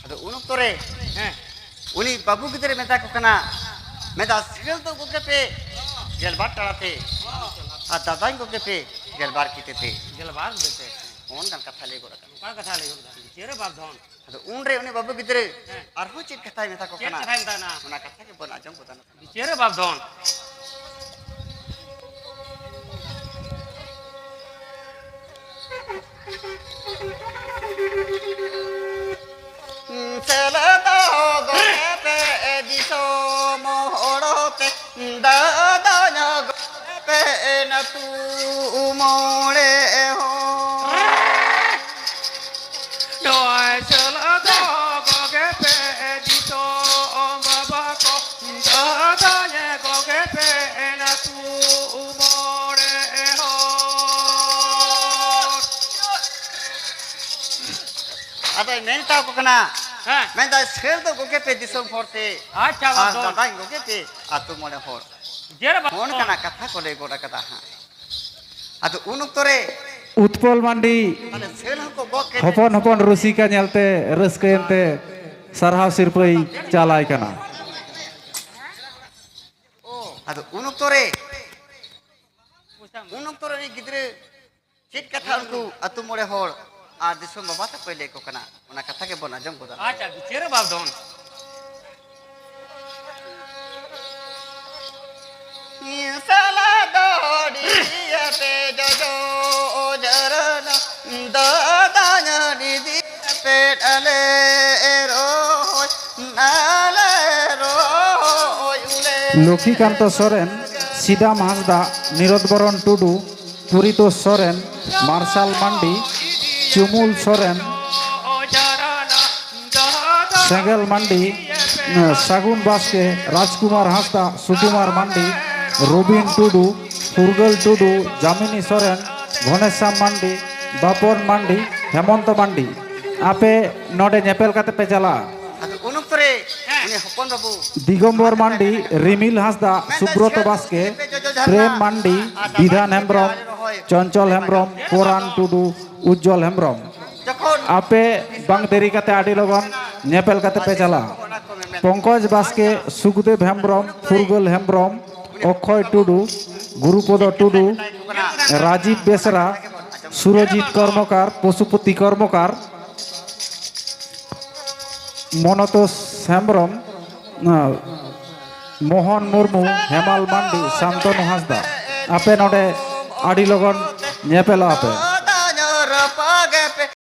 ᱟᱫᱚ ᱩᱱ ᱚᱠᱛᱚ ᱨᱮ ᱦᱮᱸ᱾ ᱩᱱᱤ ᱵᱟᱹᱵᱩ ᱜᱤᱫᱽᱨᱟᱹ ᱢᱮᱛᱟ ᱠᱚ ᱠᱟᱱᱟ, ᱢᱮᱱᱫᱟ, "ᱥᱤᱸᱜᱟᱹᱞ ᱫᱚ ᱜᱚᱜᱮ ᱯᱮ ᱜᱮᱞᱵᱟᱨ ᱴᱟᱲᱟ ᱛᱮ, ᱟᱨ ᱫᱟᱫᱟᱧ ᱜᱚᱜᱮ ᱯᱮ ᱜᱮᱞᱵᱟᱨ ᱠᱤᱛᱟᱹ ᱛᱮ᱾" ᱜᱮᱞᱵᱟᱨ ᱠᱤᱛᱟᱹ ᱛᱮ᱾ ᱚᱱᱠᱟᱱ ᱠᱟᱛᱷᱟ ᱞᱟᱹᱭ ᱜᱚᱫ ᱟᱠᱟᱱᱟ᱾ ᱚᱱᱠᱟ ᱠᱟᱛᱷᱟ ᱞᱟᱹᱭ ᱜᱚᱫ ᱟᱠᱟᱱᱟ᱾ ᱪᱮᱫ ᱨᱮ ᱵᱟᱯᱫᱷᱚᱱ? ᱟᱫᱚ ᱩᱱᱨᱮ ᱩᱱᱤ ᱵᱟᱹᱵᱩ ᱜᱤᱫᱽᱨᱟᱹ ᱦᱮᱸ᱾ ᱟᱨᱦᱚᱸ ᱪᱮᱫ ᱠᱟᱛᱷᱟᱭ ᱢᱮᱛᱟ ᱠᱚ ᱪᱮᱫ ᱠᱟᱱᱟ? ᱠᱟᱛᱷᱟᱭ ᱢᱮᱛᱟ ᱠᱚ ᱠᱟᱱᱟ? ᱚᱱᱟ ᱠᱟᱛᱷᱟ ᱜᱮᱵᱚᱱ ᱟᱸᱡᱚᱢ ᱜᱚᱫᱟ ᱱᱟᱦᱟᱜ᱾ ᱵᱤᱪᱟᱹᱨ ᱵᱟᱯᱫᱷᱚᱱ᱾ ᱥᱮᱞᱮᱫᱚᱜ ᱜᱚᱜᱮ ᱯᱮ ᱫᱤᱥᱚᱢ ᱦᱚᱲ ᱯᱮ, ᱫᱟᱫᱟ ᱧᱚᱜ ᱯᱮ ᱱᱟᱹᱛᱩ ᱢᱚᱬᱮ ᱦᱚᱲ᱾ ᱱᱚᱜᱼᱚᱭ ᱥᱮᱞᱮᱫᱚᱜ ᱜᱚᱜᱮ ᱯᱮ ᱫᱤᱥᱚᱢ ᱵᱟᱵᱟ ᱠᱚ, ᱫᱟᱫᱟ ᱧᱮ ᱜᱚᱜᱮ ᱯᱮ ᱱᱟᱹᱛᱩ ᱢᱚᱬᱮ ᱦᱚᱲ᱾ ᱟᱫᱚᱭ ᱢᱮᱱ ᱛᱟᱠᱚ ᱠᱟᱱᱟ, ᱦᱮᱸ᱾ ᱢᱮᱱᱫᱟᱭ, "ᱥᱟᱹᱨ ᱫᱚ ᱜᱚᱜᱮ ᱯᱮ ᱫᱤᱥᱚᱢ ᱦᱚᱲ ᱛᱮ, ᱟᱪᱪᱷᱟ, ᱟᱨ ᱵᱟᱯᱫᱷᱚᱱ᱾ ᱫᱟᱫᱟᱧ ᱜᱚᱜᱮ ᱯᱮ ᱟᱹᱛᱩ ᱢᱚᱬᱮ ᱦᱚᱲ᱾" ᱡᱮᱨ ᱵᱟᱯᱫᱷᱚᱱ᱾ ᱱᱚᱜᱼᱚ ᱱᱚᱝᱠᱟᱱᱟᱜ ᱠᱟᱛᱷᱟ ᱠᱚ ᱞᱟᱹᱭ ᱜᱚᱫ ᱟᱠᱟᱫᱟ ᱦᱟᱸᱜ᱾ ᱟᱫᱚ ᱩᱱ ᱚᱠᱛᱚ ᱨᱮ ᱩᱛᱯᱚᱞ ᱢᱟᱱᱰᱤ᱾ ᱛᱟᱦᱞᱮ ᱥᱟᱹᱨ ᱦᱚᱸᱠᱚ ᱦᱚᱯᱚᱱ ᱦᱚᱯᱚᱱ ᱨᱩᱥᱤᱠᱟ ᱧᱮᱞᱛᱮ ᱨᱟᱹᱥᱠᱟᱹᱭᱮᱱᱛᱮ ᱥᱟᱨᱦᱟᱣ ᱥᱤᱨᱯᱟᱹᱭ ᱪᱟᱞᱟᱭ ᱠᱟᱱᱟ᱾ ᱟᱫᱚ ᱩᱱ ᱚᱠᱛᱚ ᱨᱮ ᱩᱱ ᱚᱠᱛᱚ ᱨᱮ ᱩᱱᱤ ᱜᱤᱫᱽᱨᱟᱹ ᱪᱮᱫ ᱠᱟᱛᱷᱟ ᱩᱱᱠᱩ ᱟᱹᱛᱩ ᱢᱚᱬᱮ ᱦᱚᱲ ᱟᱨ ᱫᱤᱥᱚᱢ ᱵᱟᱵᱟ ᱛᱟᱠᱚᱭ ᱞᱟᱹᱭ ᱟᱠᱚ ᱠᱟᱱᱟ, ᱚᱱᱟ ᱠᱟᱛᱷᱟ ᱜᱮᱵᱚᱱ ᱟᱸᱡᱚᱢ ᱜᱚᱫᱟ᱾ ᱟᱪᱪᱷᱟ, ᱵᱤᱪᱟᱹᱨ ᱵᱟᱵᱫᱚᱱ᱾ ᱥᱟᱞᱟ ᱫᱚ ᱰᱤᱭᱟᱹ ᱯᱮ ᱡᱚᱡᱚ ᱡᱟᱨᱟᱱᱟ, ᱫᱟᱫᱟ ᱧᱟᱹᱰᱤ ᱫᱤᱭᱟᱹ ᱯᱮ ᱟᱞᱮ ᱨᱚᱦᱚᱭ, ᱟᱞᱮ ᱨᱚᱦᱚᱭ ᱩᱞᱮ᱾ ᱞᱚᱠᱠᱷᱤᱠᱟᱱᱛᱚ ᱥᱚᱨᱮᱱ, ᱥᱤᱫᱟᱢ ᱦᱟᱸᱥᱫᱟ, ᱱᱤᱨᱚᱫ ᱵᱚᱨᱚᱱ ᱴᱩᱰᱩ, ᱯᱩᱨᱤᱛᱳᱥ ᱥᱚᱨᱮᱱ, ᱢᱟᱨᱥᱟᱞ ᱢᱟᱱᱰᱤ, ᱪᱩᱢᱩᱞ ᱥᱚᱨᱮᱱ, ᱥᱮᱸᱜᱮᱞ ᱢᱟᱱᱰᱤ, ᱥᱟᱹᱜᱩᱱ ᱵᱟᱥᱠᱮ, ᱨᱟᱡᱽᱠᱩᱢᱟᱨ ᱦᱟᱸᱥᱫᱟ, ᱥᱩᱠᱩᱢᱟᱨ ᱢᱟᱱᱰᱤ, ᱨᱚᱵᱤᱱ ᱴᱩᱰᱩ, ᱯᱷᱩᱨᱜᱟᱹᱞ ᱴᱩᱰᱩ, ᱡᱟᱢᱤᱱᱤ ᱥᱚᱨᱮᱱ, ᱜᱷᱚᱱᱮᱥᱟᱢ ᱢᱟᱱᱰᱤ, ᱵᱟᱯᱚᱱ ᱢᱟᱱᱰᱤ, ᱦᱮᱢᱚᱱᱛᱚ ᱢᱟᱱᱰᱤ᱾ ᱟᱯᱮ ᱱᱚᱰᱮ ᱧᱮᱯᱮᱞ ᱠᱟᱛᱮ ᱯᱮ ᱪᱟᱞᱟᱜᱼᱟ᱾ ᱟᱫᱚ ᱩᱱ ᱚᱠᱛᱚ ᱨᱮ ᱩᱱᱤ ᱦᱚᱯᱚᱱ ᱵᱟᱹᱵᱩ ᱫᱤᱜᱚᱢᱵᱚᱨ ᱢᱟᱱᱰᱤ, ᱨᱤᱢᱤᱞ ᱦᱟᱸᱥᱫᱟ, ᱥᱩᱵᱨᱚᱛᱚ ᱵᱟᱥᱠᱮ, ᱯᱨᱮᱢ ᱢᱟᱱᱰᱤ, ᱵᱤᱫᱷᱟᱱ ᱦᱮᱢᱵᱨᱚᱢ, ᱪᱚᱧᱪᱚᱞ ᱦᱮᱢᱵᱨᱚᱢ, ᱯᱚᱨᱟᱱ ᱴᱩᱰᱩ, ᱩᱡᱡᱚᱞ ᱦᱮᱢᱵᱨᱚᱢ᱾ ᱟᱯᱮ ᱵᱟᱝ ᱫᱮᱨᱤ ᱠᱟᱛᱮ ᱟᱹᱰᱤ ᱞᱚᱜᱚᱱ ᱧᱮᱯᱮᱞ ᱠᱟᱛᱮ ᱯᱮ ᱪᱟᱞᱟᱜᱼᱟ᱾ ᱯᱚᱝᱠᱚᱡᱽ ᱵᱟᱥᱠᱮ, ᱥᱩᱠᱫᱮᱵ ᱦᱮᱢᱵᱨᱚᱢ, ᱯᱷᱩᱨᱜᱟᱹᱞ ᱦᱮᱢᱵᱨᱚᱢ, ᱚᱠᱠᱷᱚᱭ ᱴᱩᱰᱩ, ᱜᱩᱨᱩᱯᱚᱫᱚ ᱴᱩᱰᱩ, ᱨᱟᱡᱤᱵ ᱵᱮᱥᱨᱟ, ᱥᱩᱨᱚᱡᱤᱛ ᱠᱚᱨᱢᱚᱠᱟᱨ, ᱯᱚᱥᱩᱯᱚᱛᱤ ᱠᱚᱨᱢᱚᱠᱟᱨ, ᱢᱚᱱᱚᱛᱳᱥ ᱦᱮᱢᱵᱨᱚᱢ, ᱢᱳᱦᱚᱱ ᱢᱩᱨᱢᱩ, ᱦᱮᱢᱟᱞ ᱢᱟᱱᱰᱤ, ᱥᱟᱱᱛᱚᱱᱩ ᱦᱟᱸᱥᱫᱟ᱾ ᱟᱯᱮ ᱱᱚᱰᱮ ᱟᱹᱰᱤ ᱞᱚᱜᱚᱱ ᱧᱮᱯᱮᱞᱚᱜ ᱟᱯᱮ᱾